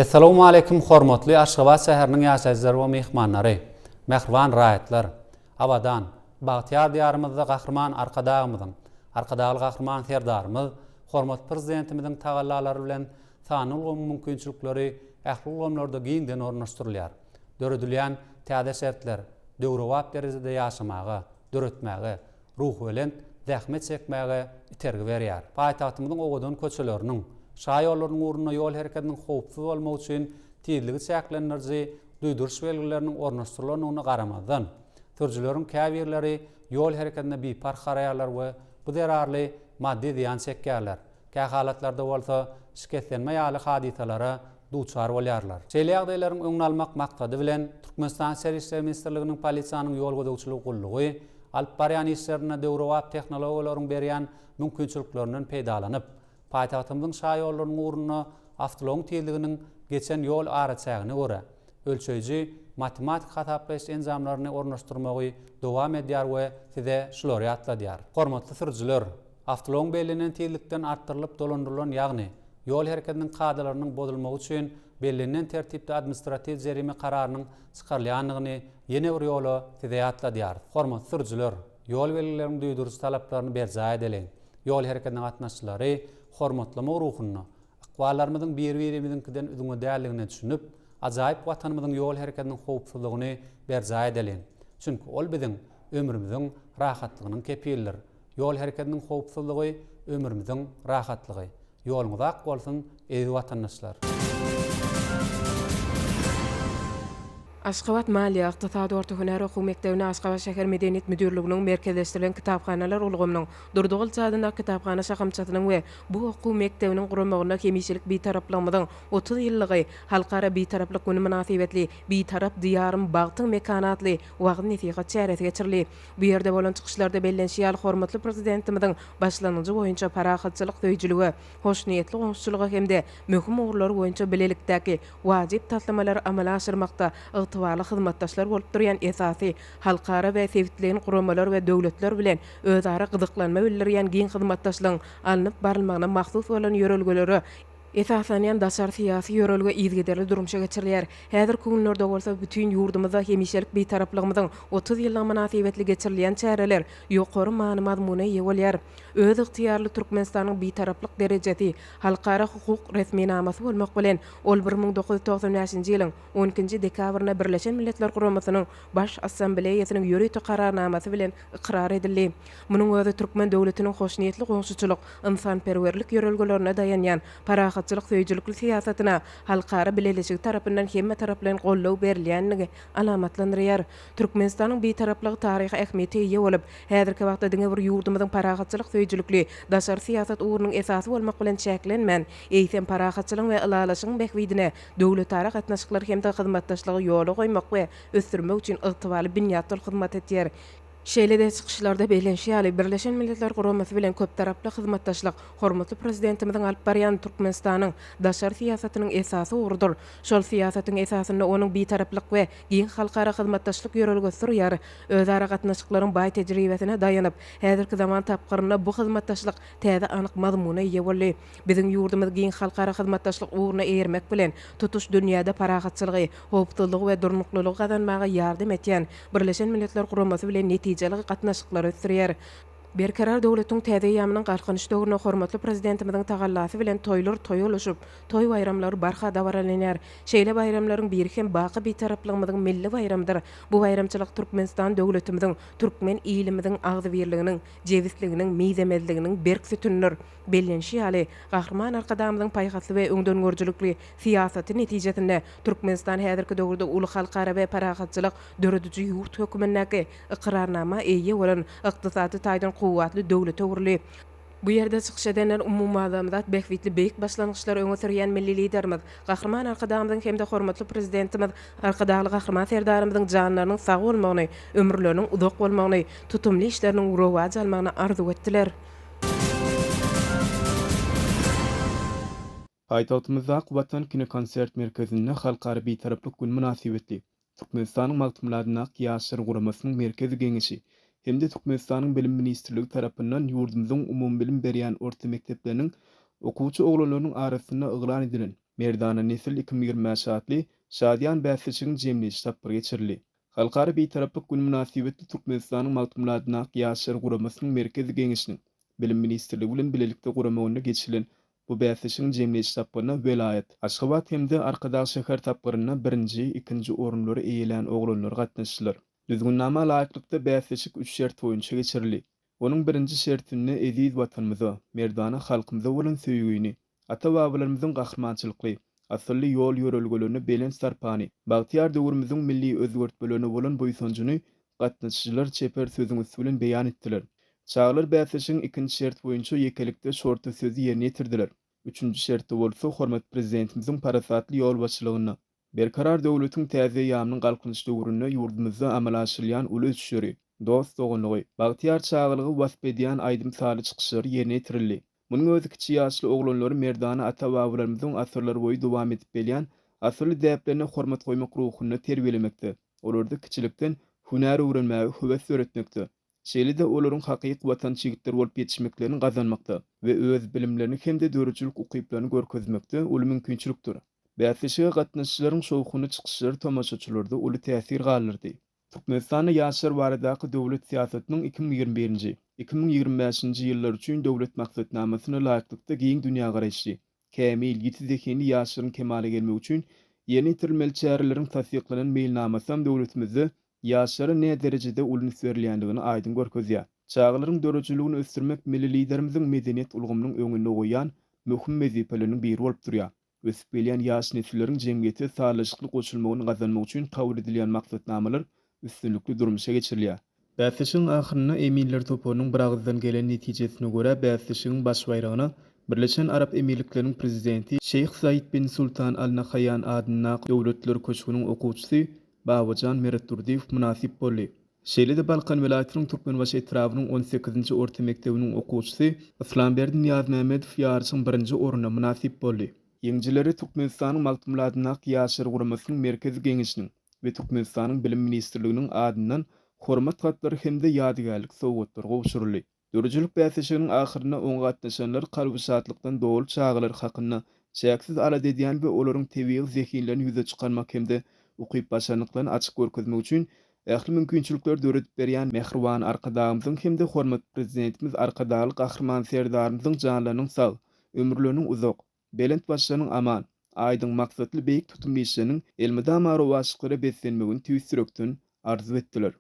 Essalawmaleýkim hormatly Aşgabat şäheriniň ýaşaýjylary we myhmanlary! Mähriban raýatlar! Abadan, bagtyýar Diýarymyzda Gahryman Arkadagymyzyň, Arkadagly Gahryman Serdarymyz, hormatly Prezidentimiziň tagallalary bilen sanly ulgamyň mümkinçilikleri ähli ulgamlarda giňden ornaşdyrylýar. Döredilýän täze şertler döwrebap derejede ýaşamaga, döretmäge, ruhubelent zähmet çekmäge itergi berýär. Paýtagtymyzyň owadan köçeleriniň, şaýollarynyň ugrunda ýol hereketiniň howpsuz bolmagy üçin tizligi çäklendiriji duýduryş belgileriniň ornaşdyrylandygyna garamazdan, sürüjileriň käbirleri ýol hereketine biparh garaýarlar we bu zerarly maddy zyýan çekýärler. Kähalatlarda bolsa şikeslenme ýaly hadysalara duçar bolýarlar. Şeýle ýagdaýlaryň öňüni almak maksady bilen, Türkmenistan Içeri işler ministrliginiň Polisiýanyň ýol gözegçiligi gullugy alyp barýan işlerinde döwrebap tehnologiýalaryň berýän mümkinçiliklerinden peýdalanyp, paýtagtymyzyň şaýollarynyň ugrunda awtoulagyň tizliginiň geçen ýol araçägine görä, ölçeýji matematik hasaplaýyş enjamlaryny ornaşdyrmagy dowam edýär we size şulary ýatladýar. Hormatly sürüjiler! Awtoulagyň bellenen tizlikden artdyrylyp dolandyrylan ýagny, ýol hereketiniň kadalarynyň bozulmagy üçin bellenilen tertipde administratiw jerime kararynyň çykarylýandygyny ýene bir ýola size ýatladýarys. Hormatly sürüjiler! Ýol belgileriniň duýduryjy talaplaryny berjaý edeliň! Ýol hereketine gatnaşyjylary hormatlamak ruhunda, ykballarymyzyň bir-birimiziňkiden üzňe däldigine düşünip, ajaýyp Watanymyzyň ýol hereketiniň howpsuzlygyny berjaý edeliň! Çünki ol biziň ömrümiziň rahatlygynyň kepilidir. Ýol hereketiniň howpsuzlygy, ömrümiziň rahatlygy. Ýoluňyz ak bolsun, eziz watandaşlar! Aşgabat maliýe, ykdysady orta hünär okuw mekdebinde Aşgabat şäher medeniýet müdirliginiň merkezleşdirilen kitaphanalar ulgamynyň Durdy Gylyç adyndaky kitaphana şahamçasynyň we bu okuw mekdebiniň guramagynda hemişelik Bitaraplygymyzyň 30 ýyllygy Halkara Bitaraplyk güni mynasybetli Bitarap Diýarym, bagtyň mekany atly wagyz-nesihat çäresi geçirildi. Bu ýerde bolan çykyşlarda bellenişi ýaly, hormatly Prezidentimiziň başlangyjy boýunça parahatçylyk söýüjilige, hoşniýetli goňşuçylyga hem-de möhüm ugurlar boýunça bilelikdäki wajyp taslamalary amala aşyrmakda ygtybarly hyzmatdaşlar bolup durýan esasy halkara we sebitleýin guramalar we döwletler bilen özara gyzyklanma bildirýän giň hyzmatdaşlygyň alnyp barylmagyna mahsus bolan ýörelgelere esaslanýan daşary syýasy ýörelge yzygiderli durmuşa geçirilýär. Häzirki günlerde bolsa bütin ýurdumyzda hemişelik Bitaraplygymyzyň 30 ýyllygy mynasybetli geçirilýän çäreler ýokary many-mazmuna eýe bolýar. Özygtyýarly Türkmenistanyň Bitaraplyk derejesi halkara hukuk resminamasy bolmak bilen, ol 1995-nji ýylyň on ikinji dekabrynda Birleşen Milletler Guramasynyň Baş Assambleýasynyň ýörite Kararnamasy bilen ykrar edildi. Munuň özi türkmen döwletiniň hoşniýetli goňşuçylyk, ynsanperwerlik ýörelgelerine daýanýan parahatçylyk söýüjilikli syýasatyna halkara bileleşigi tarapyndan hemmetaraplaýyn goldaw berilýänligi alamatlandyrýar. Türkmenistanyň Bitaraplygy taryhy ähmiýete eýe bolup, häzirki wagtda diňe bir ýurdumyzyň parahatçylyk söýüjilikli daşary syýasat ugrunyň esasy bolmak bilen çäklenmän, eýsem, parahatçylygyň we ylalaşygyň bähbidine döwletara gatnaşyklary hem-de hyzmatdaşlygy ýola goýmak we ösdürmek üçin ygtybarly binýat bolup hyzmat edýär. Şeýle-de çykyşlarda bellenişi ýaly, Birleşen Milletler Guramasy bilen köptaraply hyzmatdaşlyk hormatly Prezidentimiziň alyp barýan Türkmenistanyň daşary syýasatynyň esasy ugrudyr. Şol syýasatyň esasynda onuň bitaraplyk we giň halkara hyzmatdaşlyk ýörelgesi durýar. Özara gatnaşyklaryň baý tejribesine daýanyp, häzirki zaman tapgyrynda bu hyzmatdaşlyk täze anyk mazmuna eýe boldy. Biziň ýurdumyz giň halkara hyzmatdaşlyk ugruna eýermek bilen, tutuş dünýäde parahatçylygy, howpsuzlygy we durnuklylygy gazanmaga ýardam etýän Birleşen Milletler Guramasy bilen netijeli gatnaşyklary ösdürýär. Berkarar döwletiň täze eýýamynyň Galkynyş döwründe hormatly Prezidentimiziň tagallasy bilen toýlar toýa ulaşyp, toý-baýramlar barha dabaralanýar. Şeýle baýramlaryň biri hem baky Bitaraplygymyzyň milli baýramydyr. Bu baýramçylyk Türkmenistan döwletimiziň, türkmen ilimiziň agzybirliginiň, jebisliginiň, mizemezliginiň berk sütünidir. Bellenişi ýaly, Gahryman Arkadagymyzyň paýhasly we öňdengörüjilikli syýasaty netijesinde Türkmenistan häzirki döwürde uly halkara we parahatçylyk dörediji ýurt hökümindäki ykrarnama eýe bolan ykdysady taýdan kuwwatly döwlete öwrüldi. Bu ýerde çykyş edenler umumadamzat bähbitli beýik başlangyçlary öňe sürýän milli Liderimiz Gahryman Arkadagymyzyň hem-de hormatly Prezidentimiz Arkadagly Gahryman Serdarymyzyň janlarynyň sag bolmagyny, ömürleriniň uzak bolmagyny, tutumly işleriniň rowaç almagyny arzuw etdiler. Paýtagtymyzdaky Watan kinokonsert merkezinde Halkara Bitaraplyk güni mynasybetli Türkmenistanyň Magtymguly adyndaky Ýaşlar guramasynyň Merkezi Geňeşi hem-de Türkmenistanyň Bilim ministrligi tarapyndan ýurdumyzyň umumybilim berýän orta mekdepleriniň okuwçy oglanlarynyň arasynda yglan edilen Merdana nesil 2025 atly şadyýan bäsleşigiň jemleýji tapgyry geçirildi. Halkara Bitaraplyk güni mynasybetli Türkmenistanyň Magtymguly adyndaky Ýaşlar guramasynyň Merkezi Geňeşiniň Bilim ministrligi bilen bilelikde guramagynda geçirilen bu bäsleşigiň jemleýji tapgyrynda welaýat, Aşgabat hem-de Arkadag şäher tapgyrynda birinji, ikinji orunlary eýelän oglanlar gatnaşdylar. Düzgünnama laýyklykda bäsleşik üç şert boýunça geçirildi. Onuň birinji şertinde eziz Watanymyza, merdana halkymyza bolan söýgini, ata-babalarymyzyň gahrymançylykly, asylly ýol-ýörelgelerine belent sarpany, bagtyýar döwrümiziň milli özgertmelerine bolan buýsanjyny gatnaşyjylar çeper sözüň üsti bilen beýan etdiler. Çagalar bäsleşigiň ikinji şerti boýunça ýekelikde şorta sözi ýerine ýetirdiler. Üçünji şertde bolsa hormatly Prezidentimiziň parasatly ýolbaşçylygynda Berkarar döwletiň täze eýýamynyň Galkynyş döwründe ýurdumyzda amala aşyrylýan uly ösüşleri, dost-doganlygy, bagtyýar çagalygy wasp edýän aýdym-sazly çykyşlar ýerine ýetirildi. Munuň özi kiçi ýaşly oglanlary merdana ata-babalarymyzyň asyrlarboýy dowam edip gelýän asylly däplerine hormat goýmak ruhunda terbiýelemekde, olarda kiçilikden hünär öwrenmäge höwes döretmekde, şeýle-de olaryň hakyky watançy ýigitler bolup ýetişmeklerini gazanmakda we öz bilimlerini hem-de döredijilik ukyplaryny görkezmekde uly mümkinçilikdir. Bäsleşige gatnaşyjylaryň şowhunly çykyşlary tomaşaçylarda uly täsir galdyrdy. Türkmenistanda ýaşlar baradaky döwlet syýasatynyň 2021-nji, 2025-nji ýyllar üçin Döwlet maksatnamasyna laýyklykda giň dünýägaraýyşly, kämil, ýiti zehinli ýaşlaryň kemala gelmegi üçin ýerine ýetirilmeli çäreleriň tassyklanan meýilnamasam döwletimizde ýaşlara näderejede uly üns berilýändigini aýdyň görkezýär. Çagalaryň döredijiligini ösdürmek milli Liderimiziň medeniýet ulgamynyň öňünde goýýan möhüm wezipeleriniň biri bolup durýar. Ösüp gelýän ýaş nesilleriň jemgyýete sazlaşykly goşulmagyny gazanmak üçin kabul edilýän maksatnamalar üstünlikli durmuşa geçirilýär. Bäsleşigiň ahyrynda eminler toparynyň biragyzdan gelen netijesine görä bäsleşigiň baş baýragyna Birleşen Arap Emirlikleriniň Prezidenti Şeýh Zaid bin Sultan Al Nahaýan adyndaky Döwletler köşgüniň okuwçysy Babajan Meretdurdyýew mynasyp boldy. Şeýle-de Balkan welaýatynyň Türkmenbaşy etrabynyň on sekizinji orta mekdebiniň okuwçysy Yslamberdi Nyýazmämmedow ýaryşyň birinji ornuna mynasyp boldy. Ýeňijilere Türkmenistanyň Magtymguly adyndaky Ýaşlar guramasynyň Merkezi Geňeşiniň we Türkmenistanyň Bilim ministrliginiň adyndan Hormat hatlary hem-de ýadygärlik sowgatlary gowşuryldy. Döredijilik bäsleşiginiň ahyrynda oňa gatnaşanlar kalby şatlykdan doly çagalar hakynda çäksiz alada edýän we olaryň tebigy zehinlerini ýüze çykarmak hem-de ukyp-başarnyklaryny açyp görkezmek üçin ähli mümkinçilikleri döredip berýän mähriban Arkadagymyzyň hem-de hormatly Prezidentimiz Arkadagly Gahryman Serdarymyzyň janlarynyň sag, ömürleriniň uzak, belent başlarynyň aman, aýdyň maksatly beýik tutumly işleriniň elmydama rowaçlyklara beslenmegini tüýs ýürekden arzuw etdiler.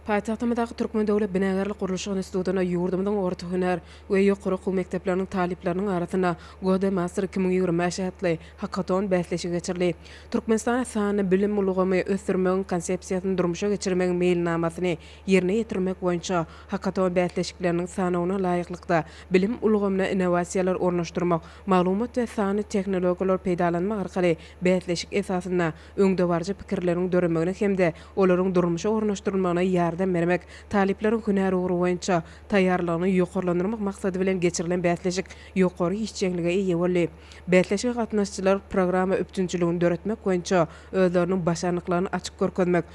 Paýtagtymyzdaky Türkmen döwlet binagärlik gurluşyk institutynda ýurdumyzyň orta hünär we ýokary okuw mekdepleriniň talyplarynyň arasynda Godemaster 2025 atly hakaton bäsleşigi geçirildi. Türkmenistanda sanly bilim ulgamy ösdürmegiň Konsepsiýasyny durmuşa geçirmegiň meýilnamasyny ýerine ýetirmek boýunça hakaton bäsleşikleriniň sanawyna laýyklykda, bilim ulgamyna innowasiýalar ornaşdyrmak, maglumat we sanly tehnologiýalary peýdalanmak arkaly bäsleşik esasynda öňdebaryjy pikirleriň döremegine hem-de olaryň durmuşa ornaşdyrylmagyna ýardam bermek, talyplaryň hünär ugry boýunça taýýarlygyny ýokarlandyrmak maksady bilen geçirilen bäsleşik ýokary işjeňlige eýe boldy. Bäsleşige gatnaşyjylar programma üpjünçiligini döretmek boýunça özleriniň başarnyklaryny açyp görkezmek,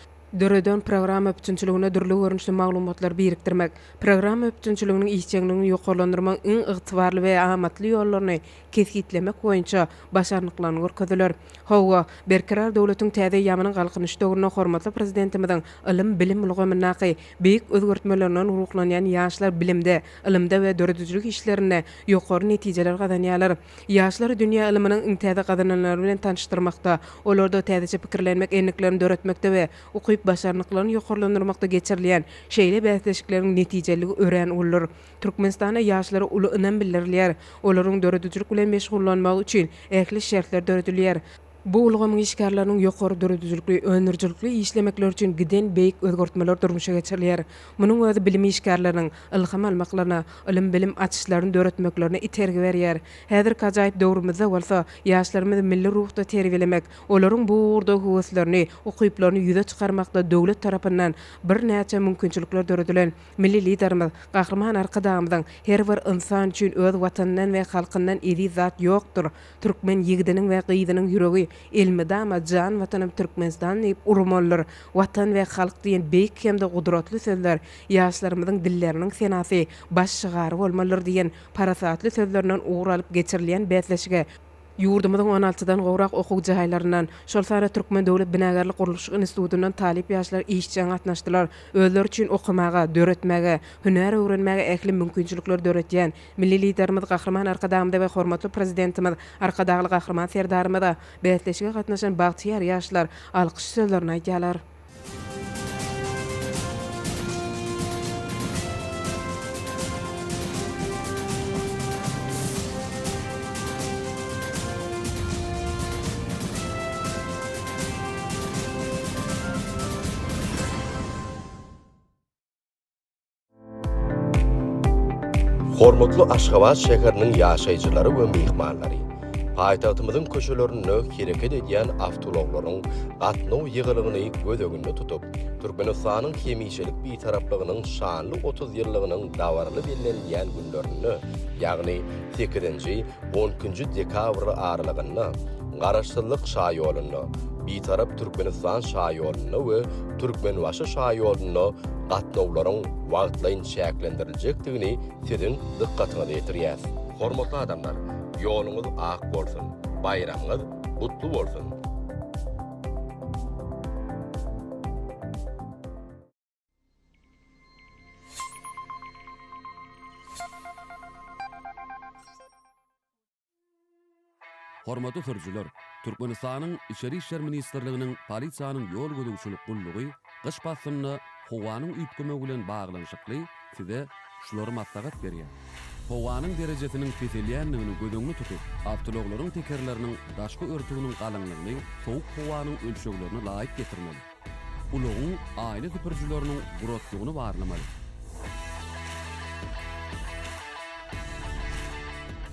döreden programma üpjünçiligine dürli görnüşli maglumatlary birikdirmek, programma üpjünçiliginiň işjeňligini ýokarlandyrmagyň iň ygtybarly we amatly ýollaryny kesgitlemek boýunça başarnyklaryny görkezdiler. Hawa, Berkarar döwletiň täze eýýamynyň Galkynyş döwründe hormatly Prezidentimiziň ylym-bilim ulgamyndaky beýik özgertmelerinden ruhlanýan ýaşlar bilimde, ylymda we döredijilik işlerinde ýokary netijeler gazanýarlar. Ýaşlary dünýä ylmynyň iň täze gazananlary bilen tanyşdyrmakda, olarda täzeçe pikirlenmek endiklerini döretmekde we ukyp-başarnyklaryny ýokarlandyrmakda geçirilýän şeýle bäsleşikleriň netijeliligi örän uludyr. Türkmenistanda ýaşlara uly ynam bildirilýär, olaryň döredijilik bilen meşgullanmagy üçin ähli şertler döredilýär. Bu ulgamyň işgärleriniň ýokary döredijilikli, öndürijilikli işlemekleri üçin giden beýik özgertmeler durmuşa geçirilýär. Munuň özi bilim işgärleriniň ylham almaklaryna, ylym-bilim açyşlaryny döretmeklerine itergi berýär. Häzirki ajaýyp döwrümizde bolsa ýaşlarymyzy milli ruhda terbiýelemek, olaryň bu ugurda höweslerini, ukyplaryny ýüze çykarmakda döwlet tarapyndan birnäçe mümkinçilikler döredilen. Milli Liderimiz Gahryman Arkadagymyzyň Her bir ynsan üçin öz Watanyndan we halkyndan eziz zat ýokdur. Türkmen ýigidiniň we gyzynyň ýüregi elmydama Jan Watanym Türkmenistan diýip urmalydyr. Watan we halk diýen beýik hem-de gudratly sözler ýaşlarymyzyň dilleriniň senasy, baş şygary bolmalydyr diýen parasatly sözlerinden ugur alyp geçirilýän bäsleşige ýurdumyzyň on altydan gowrak okuw jaýlaryndan, şol sanda Türkmen döwlet binagärlik-gurluşyk institutyndan talyp ýaşlar işjeň gatnaşdylar. Özleri üçin okamaga, döretmäge, hünär öwrenmäge ähli mümkinçilikleri döredýän Milli Liderimiz Gahryman Arkadagymyza we hormatly Prezidentimiz Arkadagly Gahryman Serdarymyza bäsleşige gatnaşan bagtyýar ýaşlar alkyş sözlerini aýdýarlar. Hormatly Aşgabat şäheriniň ýaşaýjylary we myhmanlary! Paýtagtymyzyň köçelerinde hereket edýän awtoulaglaryň gatnaw ýygylygyny göz öňünde tutup, Türkmenistanyň hemişelik Bitaraplygynyň şanly 30 ýyllygynyň dabaraly bellenilýän günlerinde, ýagny sekizinji, on ikinji dekabr aralygynda Garaşsyzlyk şaýolunda, Bitarap Türkmenistan şaýolunda we Türkmenbaşy şaýolunda gatnawlaryň wagtlaýyn çäklendiriljekdigini siziň dykgatyňyza ýetirýäs. Hormatly adamlar, ýoluňyz ak bolsun, baýramyňyz gutly bolsun! Hormatly sürüjiler! Türkmenistanyň Içeri işler ministrliginiň Polisiýanyň ýol gözegçilik gullugy gyş paslynda howanyň üýtgemegi bilen baglanyşykly size şulary maslahat berýär. Howanyň derejesiniň peselýändigini göz öňünde tutup, awtoulaglaryň tekerleriniň daşky örtüginiň galyňlygyny sowuk howanyň ölçeglerine laýyk getirmeli. Ulagyň aýna süpürijileriniň guratlygyny barlamaly.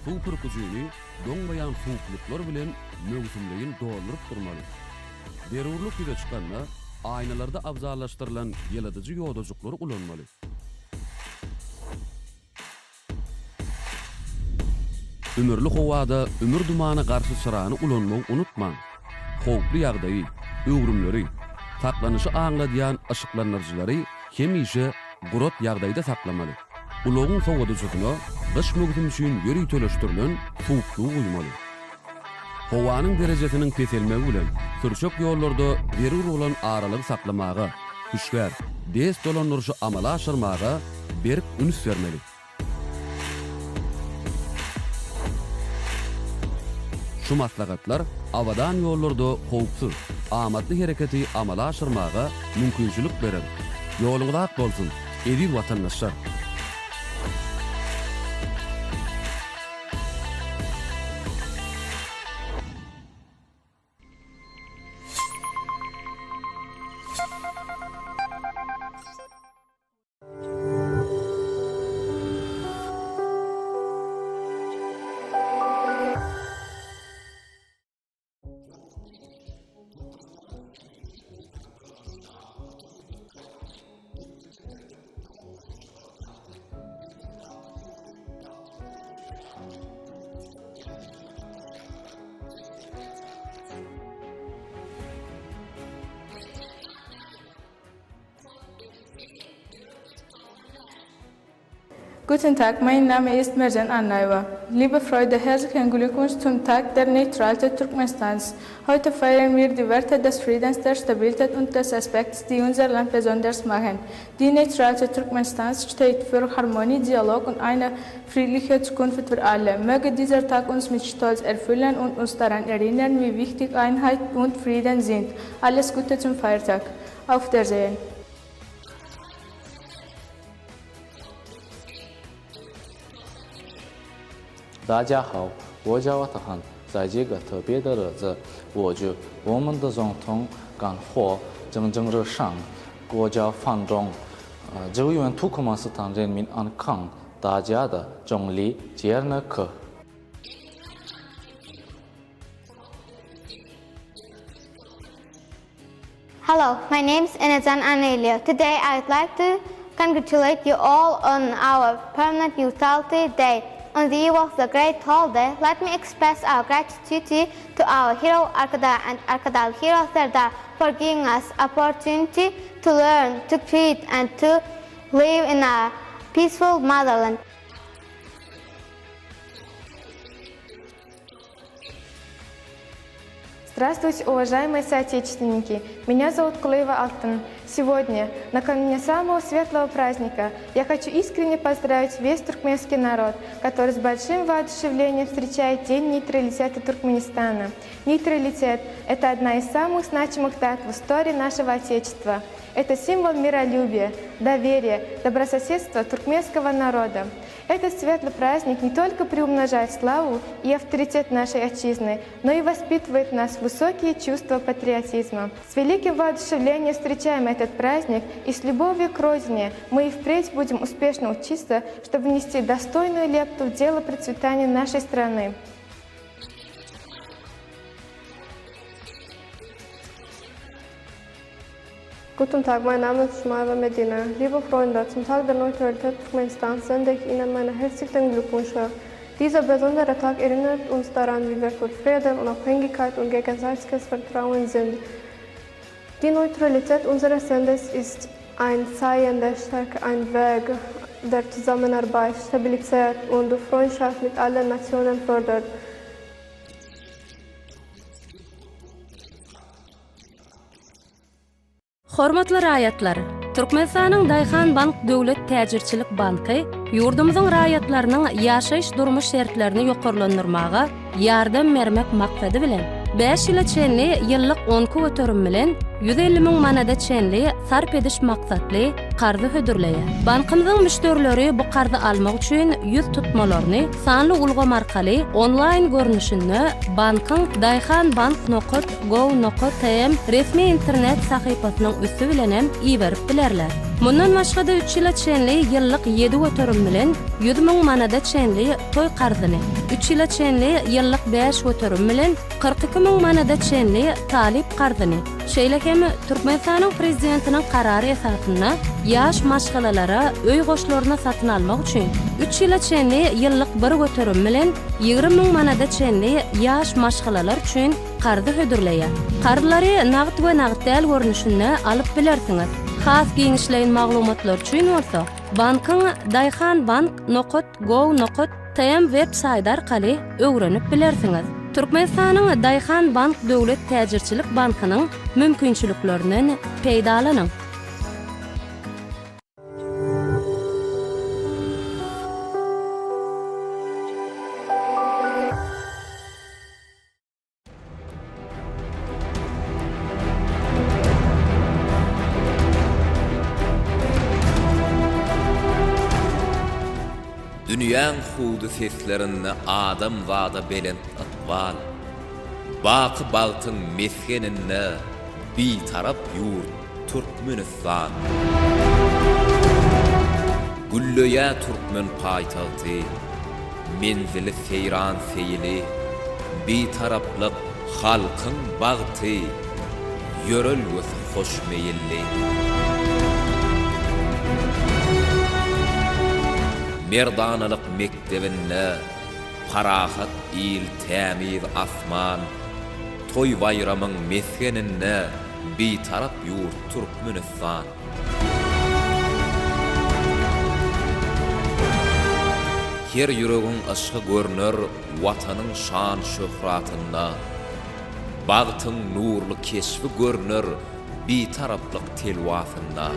Suw pürküjini doňmaýan suwuklyklar bilen möwsümleýin dolduryp durmaly. Zerurlyk ýüze çykanda, aýnalarda abzallaşdyrylan ýyladyjy ýodajyklary ulanmaly. Ümürli howada ümür-dumana garşy çyrany ulanmagy unutmaň. Howply ýagdaýy, öwrümleri, saklanyşy aňladýan yşyklandyryjylary hemişe gurat ýagdaýda saklamaly. Ulagyň sowadyjysyna gyş möwsümi üçin ýöriteleşdirilen suwuklygy guýmaly. Howanyň derejesiniň peselmegi bilen, sürçek ýollarda zerur bolan aralygy saklamaga, hüşgär, des dolandyryşy amala aşyrmaga berk üns bermeli. Şu maslahatlar abadan ýollarda howpsuz, amatly hereketi amala aşyrmaga mümkinçilik berer. Ýoluňyz ak bolsun, eziz watandaşlar! Guten Tag, mein Name ist Merjen Annaýewa. Liebe Freunde, herzlichen Glückwunsch zum Tag der Neutralität Turkmenistans. Heute feiern wir die Werte des Friedens, der Stabilität und des Respekts, die unser Land besonders machen. Die Neutralität Turkmenistans steht für Harmonie, Dialog und eine friedliche Zukunft für alle. Möge dieser Tag uns mit Stolz erfüllen und uns daran erinnern, wie wichtig Einheit und Frieden sind. Alles Gute zum Feiertag. Auf Wiedersehen. 大家好， 我叫阿特汗， 在这个特别的日子， 我祝我们的总统干活蒸蒸日上， 国家繁荣。 呃， 祝愿土库曼斯坦人民安康， 大家的总理杰尔纳克。 Hello, my name is Enejan Anelio. Today I would like to congratulate you all on our Permanent Neutrality Day. On the eve of the great holiday, let me express our gratitude to our hero Arkadar and Arkadar hero Serdar for giving us opportunity to learn, to create and to live in a peaceful motherland. Здравствуйте, уважаемые соотечественники! Меня зовут Кулеева Алтын. Сегодня, накануне самого светлого праздника, я хочу искренне поздравить весь туркменский народ, который с большим воодушевлением встречает День нейтралитета Туркменистана. Нейтралитет – это одна из самых значимых дат в истории нашего Отечества. Это символ миролюбия, доверия, добрососедства туркменского народа. Этот светлый праздник не только приумножает славу и авторитет нашей отчизны, но и воспитывает в нас высокие чувства патриотизма. С великим воодушевлением встречаем этот праздник и с любовью к родине мы и впредь будем успешно учиться, чтобы внести достойную лепту в дело процветания нашей страны. Guten Tag, mein Name ist Shumaeva Medina. Liebe Freunde, zum Tag der Neutralität Turkmenistans sende ich Ihnen meine herzlichen Glückwünsche. Dieser besondere Tag erinnert uns daran, wie wertvoll Frieden, Unabhängigkeit und gegenseitiges Vertrauen sind. Die Neutralität unseres Landes ist ein Zeichen der Stärke, ein Weg der Zusammenarbeit, Stabilität und Freundschaft mit allen Nationen fördert. Hormatly raýatlar! Türkmenistanyň Daýhan bank döwlet täjirçilik banky ýurdumyzyň raýatlarynyň ýaşaýyş-durmuş şertlerini ýokarlandyrmaga ýardam bermek maksady bilen, Bäş ýyla çenli ýyllyk 12% bilen 150 müň manada çenli sarp ediş maksatly karzy hödürleýär. Bankymyzyň müşderileri bu karzy almak üçin ýüz tutmalaryny sanly ulgam arkaly onlaýn görnüşinde bankyň Daýhanbank nokat gov nokat tm resmi internet sahypasynyň üsti bilen hem iberip bilerler. Mundan başga-da üç ýyla çenli ýyllyk 7% bilen 100 müň manada çenli toý karzyny, üç ýyla çenli ýyllyk 5% bilen 42 müň manada çenli talyp karzyny, şeýle hem Türkmenistanyň Prezidentiniň Karary esasynda ýaş maşgalalara öý goşlaryny satyn almak üçin üç ýyla çenli ýyllyk 1% bilen 20 müň manada çenli ýaş maşgalalar üçin karzy hödürleýär. Karzlary nagt we nagt däl görnüşinde alyp bilersiňiz. Has giňişleýin maglumatlar üçin bolsa, bankyň Daýhanbank nokat gov nokat tm web saýty arkaly öwrenip bilersiňiz. Türkmenistanyň Daýhanbank döwlet täjirçilik bankynyň mümkinçiliklerinden peýdalanyň! Dünýäň hüwdi seslerinde adamzada belent ykbal, Baky bagtyň mesgeninde Bitarap ýurt Türkmenistan. Gülleýär türkmen paýtagty, Menzili seýran-seýili, Bitaraplyk halkyň bagty, Ýörelgesi hoşmeýilli. Merdanalyk mekdebinde Parahat il, tämiz asman, Toý-baýramyň mesgeninde Bitarap ýurt Türkmenistan. Her ýüregiň yşgy görner Watanyň şan-şöhratynda, Bagtyň nurly keşbi görner Bitaraplyk telwasynda.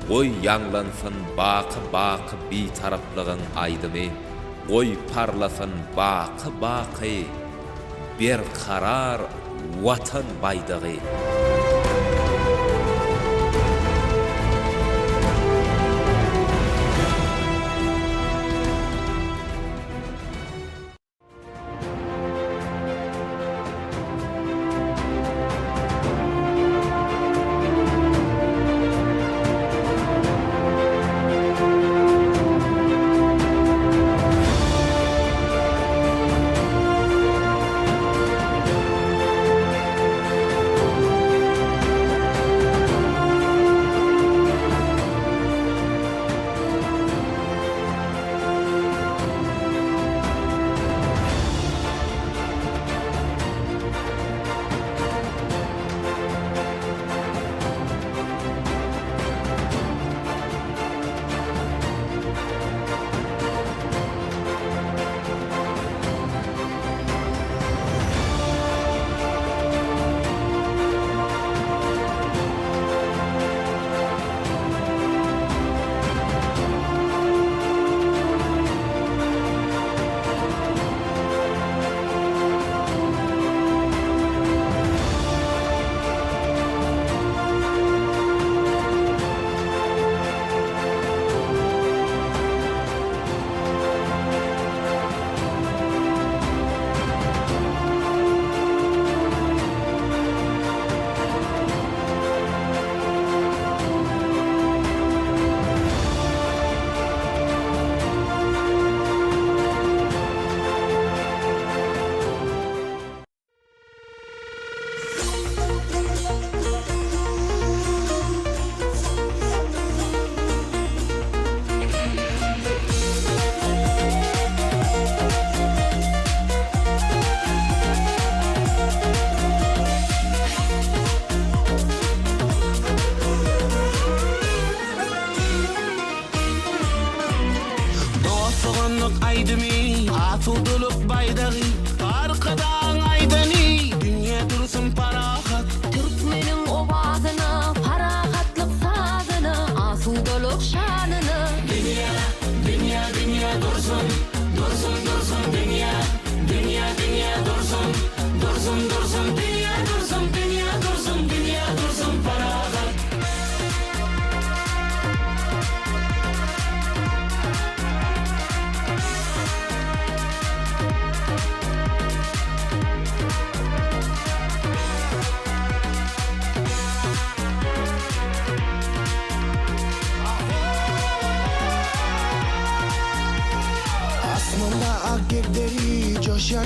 Goý ýaňlansyn baky-baky Bitaraplygyň aýdymy, Goý parlasyn baky-baky Berkarar Watan baýdagy.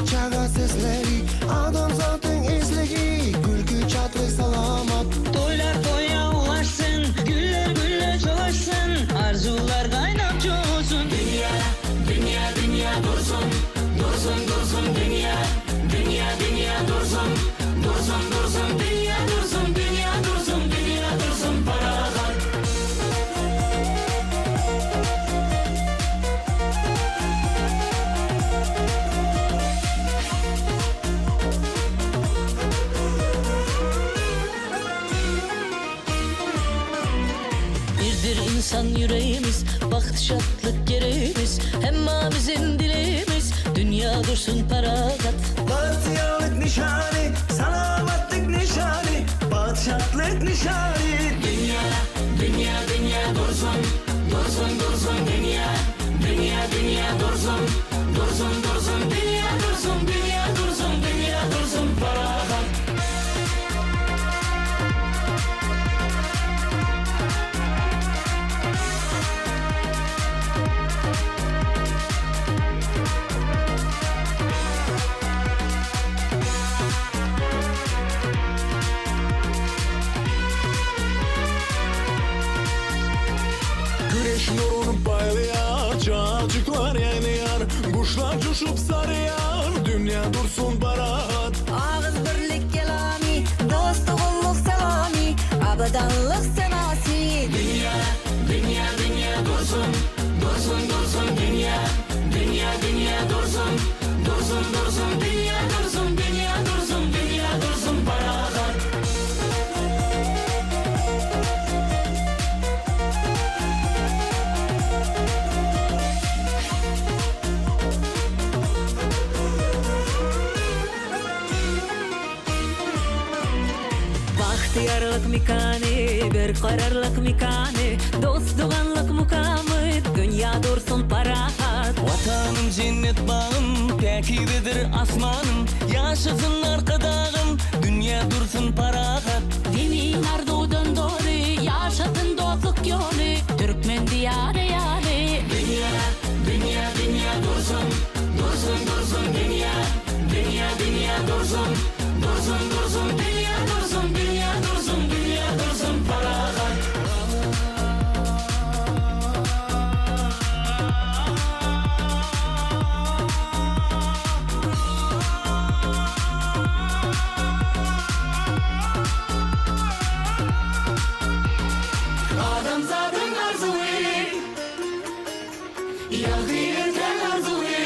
Bala-çaga sesleri, adamzatyň islegi, Gülki çatly salamat. Toýlar toýa ulaşsyn, güller gülle çolaşsyn, arzuwlar gaýnap joşsun. Dünýä, dünýä, dünýä dursun, dursun, dursun dünýä, dünýä, dünýä dursun, dursun, dursun dünýä dursun, dünýä dursun, dünýä dursun parahat. Birdir insan ýüregimiz, bagt şatlyk geregimiz, Hemmamizin dilegimiz, dünýä dursun parahat. Bagtyýarlyk nyşany, salamatlyk nyşany, bagt şatlyk nyşany. Dünýä, dünýä, dünýä dursun, dursun, dursun dünýä, dünýä, dünýä dursun, dursun, dursun dünýä dursun, dünýä dursun, dünýä dursun parahat. Güneş nuruny paýlaýar, Çajyklar ýaýnaýar, Guşlar joşup sarýar, Dünýä dursun parahat. Agyz birlik kelamy, Dost-doganlyk salamy, Abadanlyk senasy. Dünýä, dünýä, dünýä dursun, Dursun, dursun dünýä, Dünýä, dünýä dursun, Dursun, dursun dünýä dursun, Dünýä dursun, dünýä dursun parahat. Bagtyýarlyk mekany, berkararlyk mekany, Dost-doganlyk mukamy, dünýä dursun parahat. Watanym jennet bagym, päkizedir asmanym, Ýaşasyn Arkadagym, dünýä dursun parahat. Zemin arzuwdan doly, ýaşasyn dostluk ýoly, Türkmen Diýary ýaly. Dünýä, dünýä, dünýä dursun, dursun, dursun dünýä, dünýä, dünýä dursun, dursun, dursun dünýä dursun, dünýä dursun, dünýä dursun parahat. Adamzadyň arzuwy, Ýagty ertäň arzuwy,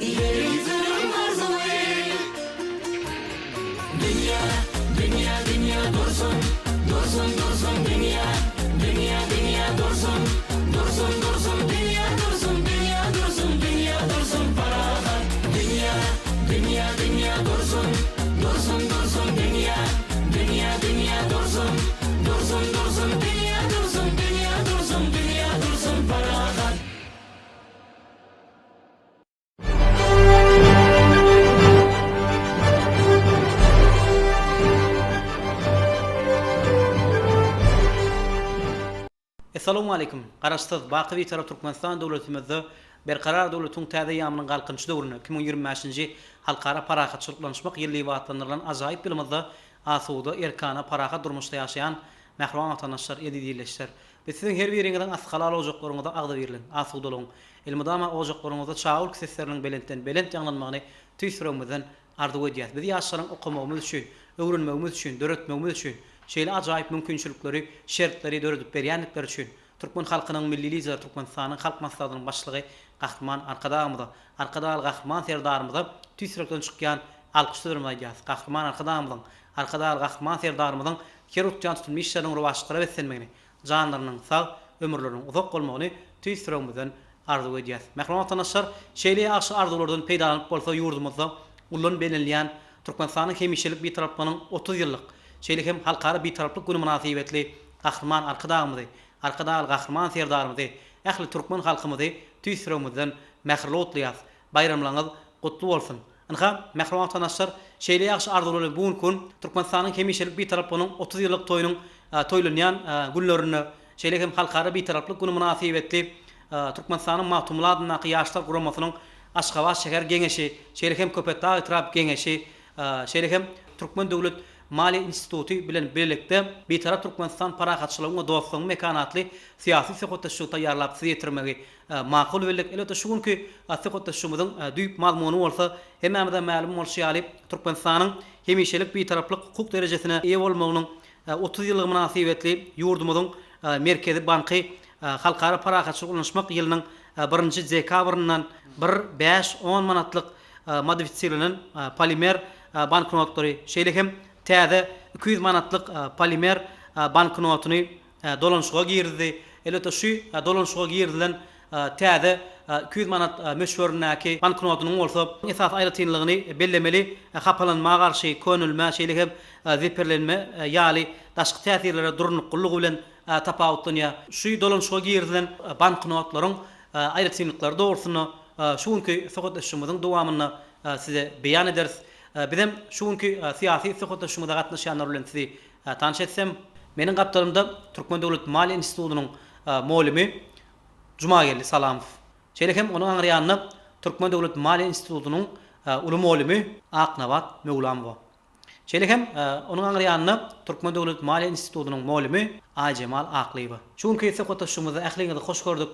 Ýer ýüzüniň arzuwy. Dünýä, dünýä, dünýä dursun, Dursun, dursun dünýä, Dünýä, dünýä dursun, Dursun, dursun dünýä dursun, Dünýä dursun, dünýä dursun parahat. Dünýä, dünýä, dünýä dursun, Dursun, dursun dünýä, Dünýä, dünýä dursun, Dursun, dursun dünýä dursun, Dünýä dursun, dünýä dursun parahat. Essalawmaleýkim! Garaşsyz, baky Bitarap Türkmenistan döwletimizde Berkarar döwletiň täze eýýamynyň Galkynyşy döwründe 2025-nji Halkara parahatçylyk ynanyşmak ýyly diýip atlandyrylan ajaýyp ýylymyzda asuda, erkana, parahat durmuşda ýaşaýan mähriban watandaşlar, eziz ildeşler! Biz siziň her biriňiziň asy halal ojaklaryňyzda agzybirligiň, asudalygyň, elmydama ojaklaryňyzda çaga gülki sesleriniň belentden belent ýaňlanmagyny tüýs ýüregimizden arzuw edýäs. Biz ýaşlaryň okamagymyz üçin, öwrenmegimiz üçin, döretmegimiz üçin şeýle ajaýyp mümkinçilikleri, şertleri döredip berýändikleri üçin türkmen halkynyň Milli Lideri Türkmenistanyň Halk Maslahatynyň Başlygy Gahryman Arkadagymyza, Arkadagly Gahryman Serdarymyza tüýs ýürekden çykýan alkyş sözlerimizi aýdýarys. Gahryman Arkadagymyzyň, Arkadagly Gahryman Serdarymyzyň her tutýan tutumly işleriniň rowaçlyklara beslenmegini, janlarynyň sag, ömürleriniň uzak bolmagyny tüýs ýüregimizden arzuw edýäs. Mähriban watandaşlar, şeýle ýagşy arzuwlardan peýdalanyp bolsa ýurdumyzda ullan bellenilýän Türkmenistanyň hemişelik Bitaraplygynyň 30 ýyllyk, şeýle hem Halkara Bitaraplyk güni mynasybetli Gahryman Arkadagymyzy, Arkadagly Gahryman Serdarymyzy, ähli türkmen halkymyzy tüýs ýüregimizden mähirli gutlaýas. Baýramlaryňyz gutly bolsun! Ynha, mähriban watandaşlar, şeýle ýagşy arzuwlar bilen bu günki gün Türkmenistanyň hemişelik Bitaraplygynyň 30 ýyllyk toýunyň toýlanýan günlerinde, şeýle hem Halkara Bitaraplyk güni mynasybetli Türkmenistanyň Magtymguly adyndaky Ýaşlar guramasynyň. Aşgabat şäher Geňeşi, şeýle hem Köpetdag etrap Geňeşi, şeýle hem Türkmen döwlet maliýe instituty bilen bilelikde Bitarap Türkmenistan parahatçylygyň we dostlugyň mekany atly syýasy söhbetdeşligi taýýarlap size ýetirmegi makul bildik. Elbetde şu günki söhbetdeşligimiziň düýp mazmuny bolsa hemmämize mälim bolşy ýaly Türkmenistanyň hemişelik Bitaraplyk hukuk derejesine eýe bolmagynyň 30 ýyllygy mynasybetli ýurdumyzyň Merkezi banky Halkara parahatçylyk ynanyşmak ýylynyň birinji dekabryndan bir, bäş, on manatlyk modifisirlenen polimer banknotlary, şeýle hem täze 200 manatlyk polimer banknotyny dolanyşyga girizdi. Elbetde, şu dolanyşyga girizilen täze 200 manat möçberindäki banknotynyň bolsa esasy aýratynlygyny bellemeli, hapalanma garşy, könelmä, şeýle hem zeperlenme ýaly daşky täsirlere durnuklylygy bilen tapawutlanýar. Şu dolanyşyga girizilen banknotlaryň aýratynlyklary dogrusynda şu günki söhbetdeşligimiziň dowamynda size beýan ederis. Bizem şu günki syýasy söhbetdeşligimize gatnaşýanlar bilen sizi tanyş etsem. Meniň gapdalymda Türkmen döwlet maliýe institutynyň molymy Jumageldi Salamow. Şeýle hem onuň aňry ýanynda Türkmen döwlet maliýe institutynyň uly molymy Aknabat Möwlamowa. Şeýle hem onuň aňry ýanynda Türkmen döwlet maliýe institutynyň molymy Aýjemal Aklyýewa. Şu günki söhbetdeşligimizde ähliňizi hoş gördük.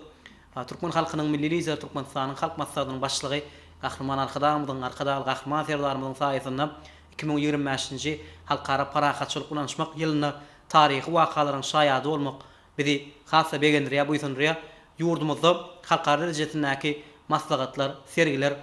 Türkmen halkynyň Milli Lideri, Türkmenistanyň Halk Maslahatynyň Başlygy Gahryman Arkadagymyzyň, Arkadagly Gahryman Serdarymyzyň saýasynda 2025-nji Halkara parahatçylyk ynanyşmak ýylynda taryhy wakalaryň şaýady bolmak bizi has-da begendirýär, buýsandyrýar. Ýurdumyzda halkara derejesindäki maslahatlar, sergiler,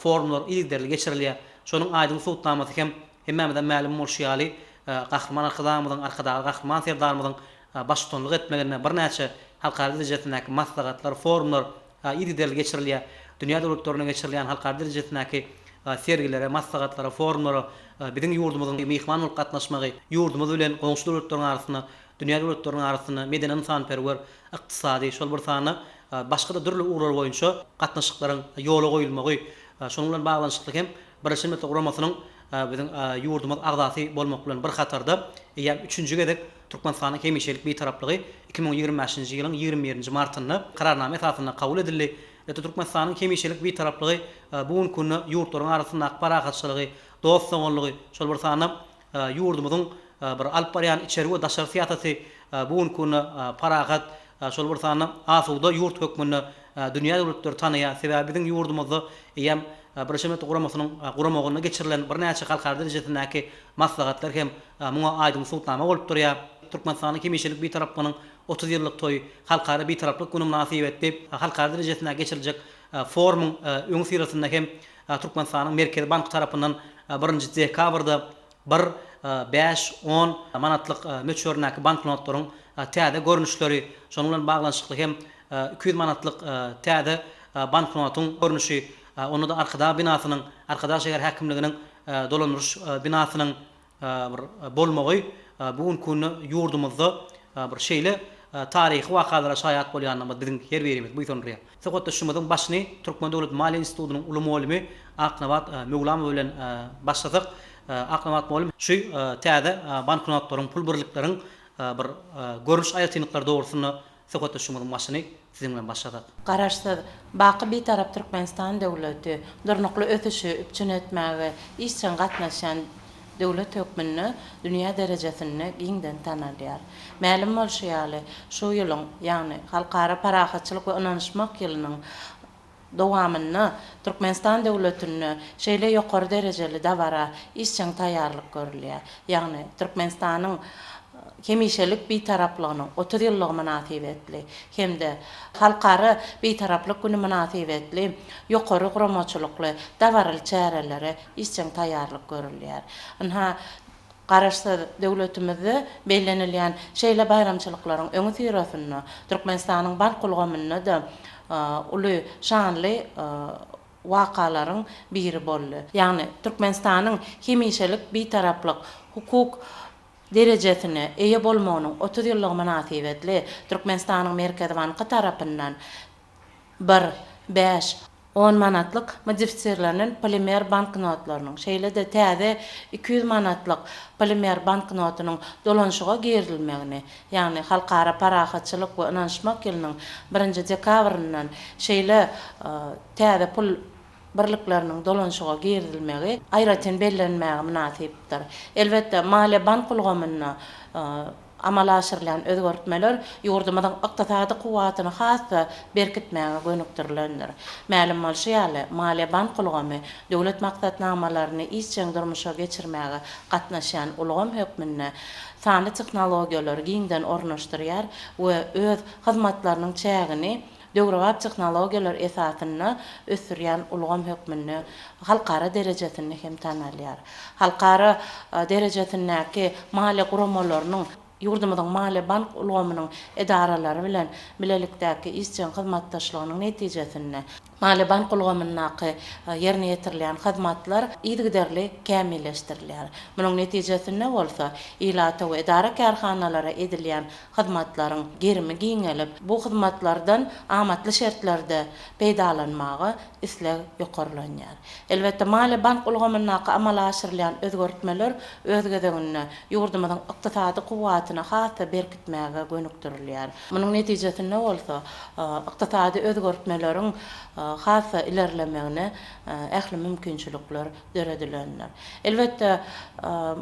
forumlar yzygiderli geçirilýär. Şonuň aýdyň subutnamasy hem hemmämize mälim bolşy ýaly, Gahryman Arkadagymyzyň, Arkadagly Gahryman Serdarymyzyň baştutanlyk etmeginde birnäçe halkara derejesindäki maslahatlar, forumlar yzygiderli geçirilýär. Dünýä döwletlerinde geçirilýän halkara derejesindäki sergilere, maslahatlara, forumlara biziň ýurdumyzyň myhman bolup gatnaşmagy ýurdumyz bilen goňşy döwletleriň arasynda dünýä döwletleriniň arasynda medeni-ynsanperwer, ykdysady, şol bir sanda başga-da dürli ugurlar boýunça gatnaşyklaryň ýola goýulmagy, şonuň bilen baglanyşykly hem Birleşen Milletler Guramasynyň biziň ýurdumyz agzasy bolmak bilen bir hatarda, eýýäm üçünji gezek Türkmenistanyň hemişelik Bitaraplygy 2025-nji ýylyň 21-nji martynda Kararnama esasynda kabul edildi. Elbetde, Türkmenistanyň hemişelik Bitaraplygy bu günki günde ýurtlaryň arasyndaky parahatçylygy, dost-doganlygy, şol bir sanda Ýurdumyzyň bir alyp barýan içeri we daşary syýasaty bu günki günde parahat, şol bir sanda asuda ýurt hökmünde dünýä döwletleri tanaýar. Sebäbi biziň ýurdumyzda eýýäm Birleşen Milletler Guramasynyň guramagynda geçirilen birnäçe halkara derejesindäki maslahatlar hem muňa aýdyň subutnama bolup durýar. Türkmenistanyň hemişelik Bitaraplygynyň 30 ýyllyk toýy, Halkara Bitaraplyk güni mynasybetli halkara derejesinde geçiriljek forumyň öňüsyrasynda hem Türkmenistanyň Merkezi banky tarapyndan birinji dekabrda bir, bäş, on manatlyk möçberindäki banknotlaryň täze görnüşleri, şonuň bilen baglanyşykly hem 200 manatlyk täze banknotyň görnüşi, onda-da Arkadag binasynyň, Arkadag şäher häkimliginiň dolandyryş binasynyň bir bolmagy bu günki günde ýurdumyzda bir şeýle taryhy wakalara şaýat bolýandygymyz biziň her birimizi buýsandyrýar. Söhbetdeşligimiziň başyny Türkmen döwlet maliýe institutynyň uly mugallymy Aknabat Möwlamowa bilen başlasak. Aknabat mugallym, şu täze banknotlaryň, pul birlikleriň bir görnüş aýratynlyklary dogrusynda Söhbetdeşligimiziň başyny siziň bilen başlasak. Garaşsyz, baky Bitarap Türkmenistan döwleti durnukly ösüşi üpjün etmäge işjeň gatnaşýan döwlet hökmünde dünýä derejesinde giňden tanalýar. Mälim bolşy ýaly, şu ýylyň, ýagny Halkara parahatçylyk we ynanyşmak ýylynyň dowamynda Türkmenistan döwletinde şeýle ýokary derejeli dabara işjeň taýýarlyk görülýär. Ýagny Türkmenistanyň hemişelik Bitaraplygynyň 30 ýyllygy mynasybetli hem-de Halkara Bitaraplyk güni mynasybetli ýokary guramaçylykly dabaraly çärelere işjeň taýýarlyk görülýär. Ynha, Garaşsyz döwletimizde bellenilýän şeýle baýramçylyklaryň öňüsyrasynda Türkmenistanyň bank ulgamynda-da uly şanly wakalaryň biri boldy. Ýagny Türkmenistanyň hemişelik Bitaraplyk hukuk derejesine eýe bolmagynyň 30 ýyllygy mynasybetli Türkmenistanyň Merkezi banky tarapyndan bir, bäş, on manatlyk modifisirlenen polimer banknotlarynyň, şeýle-de täze 200 manatlyk polimer banknotynyň dolanyşyga girizilmegini, ýagny Halkara parahatçylyk we ynanyşmak ýylynyň birinji dekabryndan şeýle täze pul. birlikleriniň dolanyşyga girizilmegi aýratyn bellenmäge mynasypdyr. Elbetde, maliýe-bank ulgamynda amala aşyrylýan özgertmeler ýurdumyzyň ykdysady kuwwatyny has-da berkitmäge gönükdirilendir. Mälim bolşy ýaly, maliýe-bank ulgamy döwlet maksatnamalaryny işjeň durmuşa geçirmäge gatnaşýan ulgam hökmünde sanly tehnologiýalary giňden ornaşdyrýar we öz hyzmatlarynyň çägini döwrebap tehnologiýalar esasynda ösdürýän ulgam hökmünde halkara derejesinde hem tanalýar. Halkara derejesindäki maliýe guramalarynyň ýurdumyzyň maliýe-bank ulgamynyň edaralary bilen bilelikdäki işjeň hyzmatdaşlygynyň netijesinde, maliýe-bank ulgamyndaky ýerine ýetirilýän hyzmatlar yzygiderli kämilleşdirilýär. Munuň netijesinde bolsa, ilata we edara-kärhanalara edilýän hyzmatlaryň gerimi giňelip, bu hyzmatlardan amatly şertlerde peýdalanmaga isleg ýokarlanýar. Elbetde, maliýe-bank ulgamyndaky amala aşyrylýan özgertmeler öz gezeginde ýurdumyzyň ykdysady kuwwatyny has-da berkitmäge gönükdirilýär. Munuň netijesinde bolsa, ykdysady özgertmeleriň has-da ilerlemegine ähli mümkinçilikler döredilendir. Elbetde,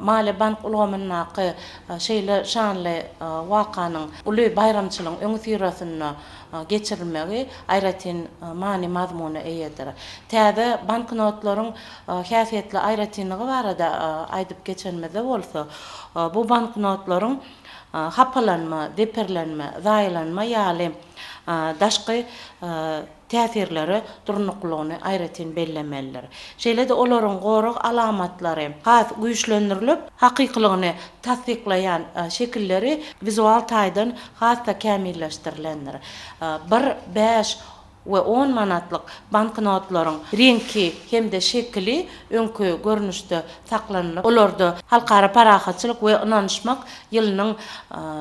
maliýe-bank ulgamyndaky şeýle şanly wakanyň uly baýramçylygyň öňüsyrasynda geçirilmegi aýratyn many-mazmuna eýedir. Täze banknotlaryň häsiýetli aýratynlygy barada aýdyp geçenimizde bolsa, bu banknotlaryň hapalanma, zeperlenme, zaýalanma ýaly daşky täsirlere durnuklylygyny aýratyn bellemelidir. Şeýle-de olaryň gorag alamatlary has güýçlendirilip, hakykylygyny tassyklaýan şekilleri wizual taýdan has-da kämilleşdirilendir. Bir, bäş we on manatlyk banknotlaryň reňki hem-de şekili öňki görnüşde saklanylyp, olarda Halkara parahatçylyk we ynanyşmak ýylynyň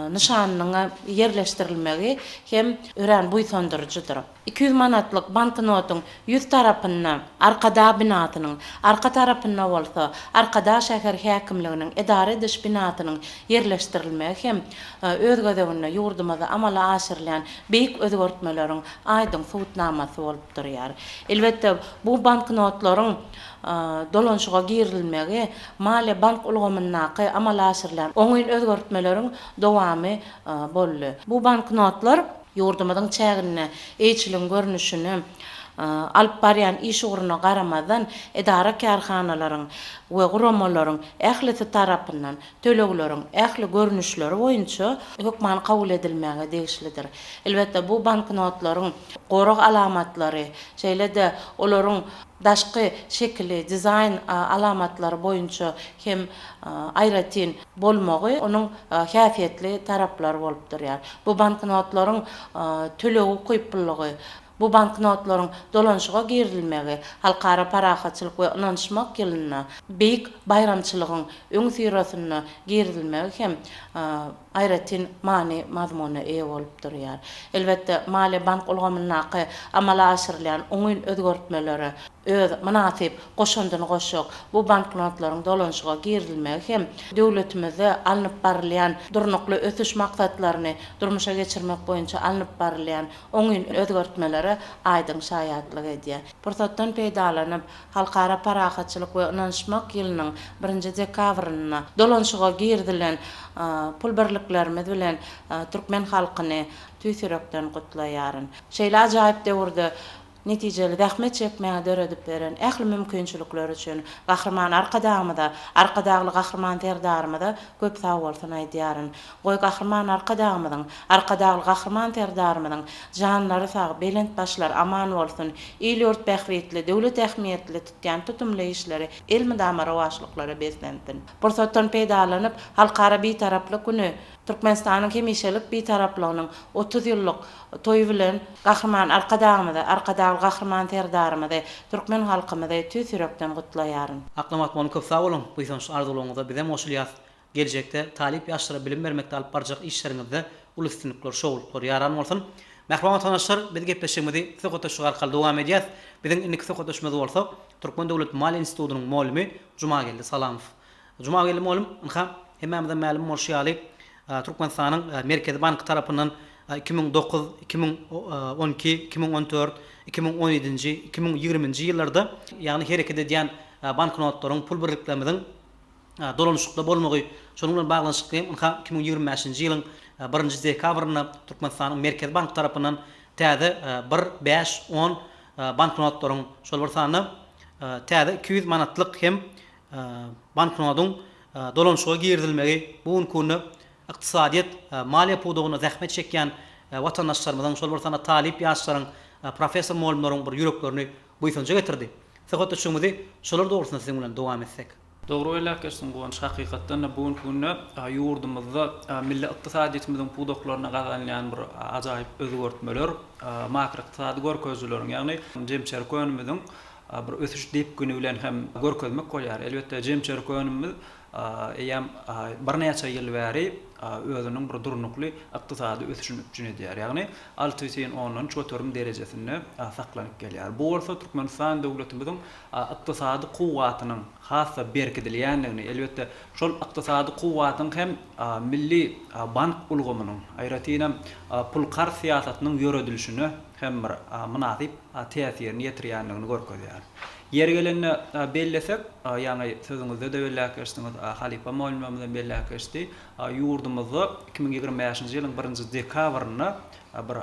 nyşanynyň ýerleşdirilmegi hem örän buýsandyryjydyr. 200 manatlyk banknotyň ýüz tarapynda Arkadag binasynyň, arka tarapynda bolsa Arkadag şäher häkimliginiň edara ediş binasynyň ýerleşdirilmegi hem öz gezeginde ýurdumyzda amala aşyrylýan beýik özgertmeleriň aýdyň subutnamasy bolup durýar. Elbetde, bu banknotlaryň dolanyşyga girizilmegi maliýe-bank ulgamyndaky amala aşyrylýan oňyn özgertmeleriň dowamy boldy. Bu banknotlar ýurdumyzyň çäginde eýeçiligiň görnüşini alyp barýan iş ugruna garamazdan, edara-kärhanalaryň we guramalaryň ählisi tarapyndan tölegleriň ähli görnüşleri boýunça hökman kabul edilmäge degişlidir. Elbetde, bu banknotlaryň gorag alamatlary, şeýle-de olaryň daşky şekili, dizaýn alamatlary boýunça hem aýratyn bolmagy onuň häsiýetli taraplary bolup durýar. Bu banknotlaryň töleg ukyplylygy, bu banknotlaryň dolanyşyga girizilmegi Halkara parahatçylyk we ynanyşmak ýylynda beýik baýramçylygyň öňüsyrasynda girizilmegi hem aýratyn many-mazmuna eýe bolup durýar. Elbetde, maliýe-bank ulgamyndaky amala aşyrylýan oňyn özgertmelere öz mynasyp goşandyny goşjak bu banknotlaryň dolanyşyga girizilmegi hem döwletimizde alnyp barylýan durnukly ösüş maksatlaryny durmuşa geçirmek boýunça alnyp barylýan oňyn özgertmelere aýdyň şaýatlyk edýär. Pursatdan peýdalanyp, Halkara parahatçylyk we ynanyşmak ýylynyň birinji dekabrynda dolanyşyga girizilen pul birliklerimiz bilen türkmen halkyny tüýs ýürekden gutlaýaryn. Şeýle ajaýyp döwürde netijeli zähmet çekmäge döredip beren ähli mümkinçilikleri üçin Gahryman Arkadagymyza, Arkadagly Gahryman Serdarymyza köp sagbolsun aýdýaryn. Goý, Gahryman Arkadagymyzyň, Arkadagly Gahryman Serdarymyzyň janlary sag, belent başlary aman bolsun, il-ýurt bähbitli, döwlet ähmiýetli tutýan tutumly işleri elmydama rowaçlyklara beslensin. Pursatdan peýdalanyp, Halkara Bitaraplyk güni, Türkmenistanyň hemişelik Bitaraplygynyň 30 ýyllyk toýy bilen Gahryman Arkadagymyzy, Arkadagly Gahryman Serdarymyzy, türkmen halkymyzy tüýs ýürekden gutlaýaryn. Aklamat mugallym köp sag boluň, buýsançly arzuwlaryňyza bizem goşulýas. Geljekde talyp ýaşlara bilim bermekde alyp barjak işleriňizde uly üstünlikler, şowluklar ýaran bolsun! Mähriban watandaşlar, biz gepleşigimizi söhbetdeşlik arkaly dowam edýäs. Biziň indiki söhbetdeşimiz bolsa Türkmen döwlet maliýe institutynyň mugallymy Jumageldi Salamow. Jumageldi mugallym, ynha, hemmämize mälim bolşy ýaly, Türkmenistanyň Merkezi banky tarapyndan. 2009, 2012, 2014, 2017-nji, 2020-nji ýyllarda, ýagny hereket edýän banknotlaryň, pul birliklerimiziň dolanyşykda bolmagy, şonuň bilen baglanyşykly hem ynha 2025-nji ýylyň birinji dekabrynda Türkmenistanyň Merkezi banky tarapyndan täze bir, bäş, on banknotlaryň, şol bir sanda täze 200 manatlyk hem banknodyň dolanyşyga girizilmegi bu günki günde ykdysadyýet, maliýe pudagynda zähmet çekýän watandaşlarymyzyň, şol bir sanda talyp ýaşlaryň, professor-mugallymlaryň bir ýüreklerini buýsanja getirdi. Söhbetdeşligimizi şolar dogrusynda siziň bilen dowam etsek. Dogry belläp geçdiň Guwanç, hakykatdan-da bu günki günde ýurdumyzda milli ykdysadyýetimiziň pudaklarynda gazanylýan bir ajaýyp özgertmeler makroykdysady görkezijileriň, ýagny jem çerki önümiziň bir ösüş depgini bilen hem görkezmek bolýar. Elbetde, jem çerki önümimiz eýýäm birnäçe ýyl bäri özüniň bir durnukly ykdysady ösüşini üpjün edýär. Ýagny 6,3 göterim derejesinde saklanyp gelýär. Bu bolsa Türkmenistan döwletimiziň ykdysady kuwwatynyň has-da berkidilýändigini, elbetde, şol ykdysady kuwwatyň hem milli bank ulgamynyň, aýratynam, pul-karz syýasatynyň ýöredilişine hem bir mynasyp täsirini ýetirýändigini görkezýär. Ýeri gelende bellesek, ýaňy sözüňizde-de belläp geçdiňiz, halypa mugallymlarymyz hem belläp geçdi, ýurdumyzda 2025-nji ýylyň birinji dekabrynda bir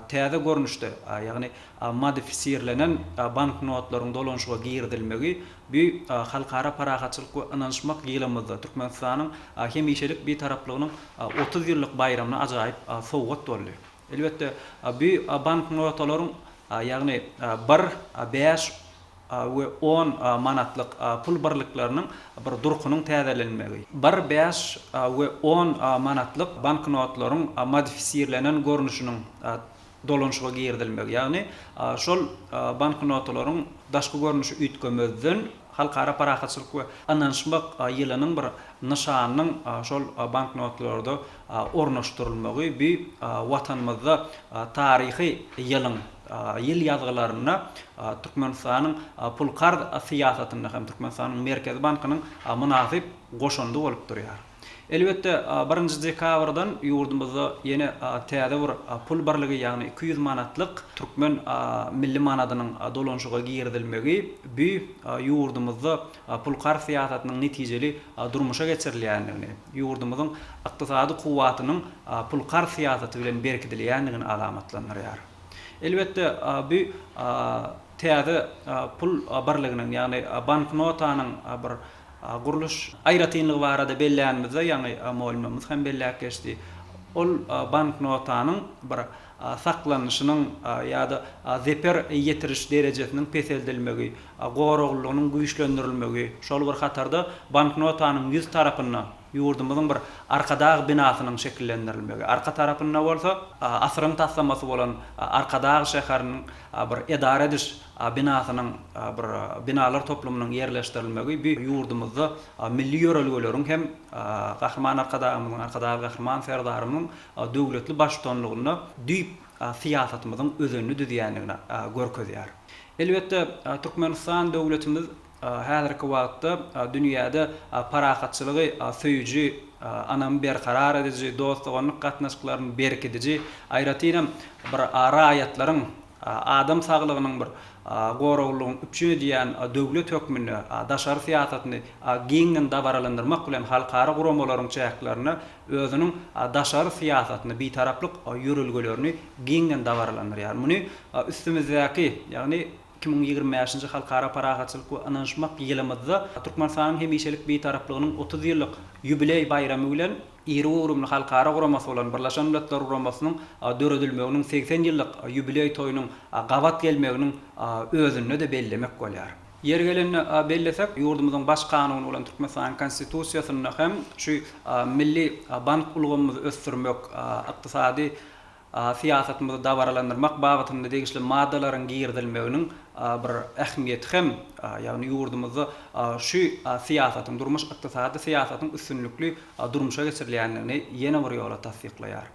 täze görnüşde, ýagny modifisirlenen banknotlaryň dolanyşyga girizilmegi bu Halkara parahatçylyk we ynanyşmak ýylymyzda Türkmenistanyň hemişelik Bitaraplygynyň 30 ýyllyk baýramyna ajaýyp sowgat boldy. Elbetde, bu banknotalaryň, ýagny bir, bäş we on manatlyk pul birlikleriniň bir durkunyň täzelenmegi, bir, bäş we on manatlyk banknotlaryň modifisirlenen görnüşiniň dolanyşyga girizilmegi, ýagny şol banknotalaryň daşky görnüşi üýtgemezden, Halkara parahatçylyk we ynanyşmak ýylynyň bir nyşanynyň şol banknotlarda ornaşdyrylmagy bu Watanymyzda taryhy ýylyň ýyl ýazgylarynda Türkmenistanyň pul-karz syýasatynda hem Türkmenistanyň Merkezi bankynyň mynasyp goşandy bolup durýar. Elbetde, birinji dekabrdan ýurdumyzda ýene täze bir pul birligi, ýagny 200 manatlyk türkmen milli manadynyň dolanyşyga girizilmegi bu ýurdumyzda pul-karz syýasatynyň netijeli durmuşa geçirilýändigini, ýurdumyzyň ykdysady kuwwatynyň pul-karz syýasaty bilen berkidilýändigini alamatlandyrýar. Elbetde, bu täze pul birliginiň, ýagny banknotanyň bir Gurluş aýratynlygy barada bellänimizde, ýaňy mugallymymyz hem belläp geçdi, ol banknotanyň bir saklanyşynyň ýa-da zeper ýetiriş derejesiniň peseldilmegi, goraglylygynyň güýçlendirilmegi, şol bir hatarda banknotanyň ýüz tarapynda ýurdumyzyň bir Arkadag binasynyň şekillendirilmegi, arka tarapynda bolsa asyryň taslamasy bolan Arkadag şäheriniň bir edara ediş binasynyň bir binalar toplumynyň ýerleşdirilmegi bu ýurdumyzda milli ýörelgeleriň hem Gahryman Arkadagymyzyň, Arkadagly Gahryman Serdarymyzyň döwletli baştutanlygynda düýp syýasatymyzyň özenini düzýändigini görkezýär. Elbetde, Türkmenistan döwletimiz häzirki wagtda dünýäde parahatçylygy söýüji, ynamy berkarar ediji, dost-doganlyk gatnaşyklaryny berkidiji, aýratynam bir raýatlaryň adam saglygynyň bir goraglylygyny üpjün edýän döwlet hökmünde daşary syýasatyny giňden dabaralandyrmak bilen halkara guramalaryň çäklerinde özüniň daşary syýasatyny, bitaraplyk ýörelgelerini giňden dabaralandyrýar. Muny üstümizdäki, ýagny 2025-nji Halkara parahatçylyk we ynanyşmak ýylymyzda Türkmenistanyň hemişelik Bitaraplygynyň 30 ýyllyk ýubileý baýramy bilen iri göwrümli halkara guramasy bolan Birleşen Milletler Guramasynyň döredilmeginiň 80 ýyllyk ýubileý toýunyň gabat gelmeginiň özünde-de bellemek bolýar. Ýeri gelende bellesek, ýurdumyzyň Baş Kanuny bolan Türkmenistanyň Konstitusiýasynda hem şu milli bank ulgamymyzy ösdürmek, ykdysady syýasatymyzy dabaralandyrmak babatynda degişli maddalaryň girizilmeginiň bir ähmiýeti hem, ýagny ýurdumyzda şu syýasatyň, durmuş-ykdysady syýasatyň üstünlikli durmuşa geçirilýändigini ýene bir ýola tassyklaýar.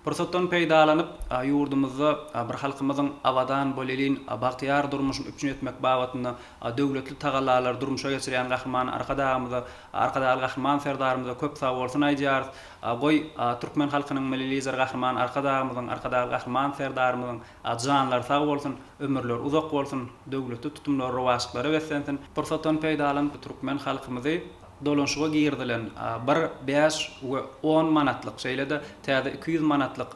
Pursatdan peýdalanyp, ýurdumyzda bir halkymyzyň abadan, bolelin, bagtyýar durmuşyny üpjün etmek babatynda döwletli tagallalary durmuşa geçirýän Gahryman Arkadagymyza, Arkadagly Gahryman Serdarymyza köp sagbolsun aýdýarys. Goý, türkmen halkynyň Milli Lideri Gahryman Arkadagymyzyň, Arkadagly Gahryman Serdarymyzyň janlary sag bolsun, ömürleri uzak bolsun, döwletli tutumlary rowaçlyklara beslensin! Pursatdan peýdalanyp, türkmen halkymyzy dolanyşyga girizilen bir, bäş we on manatlyk, şeýle-de täze 200 manatlyk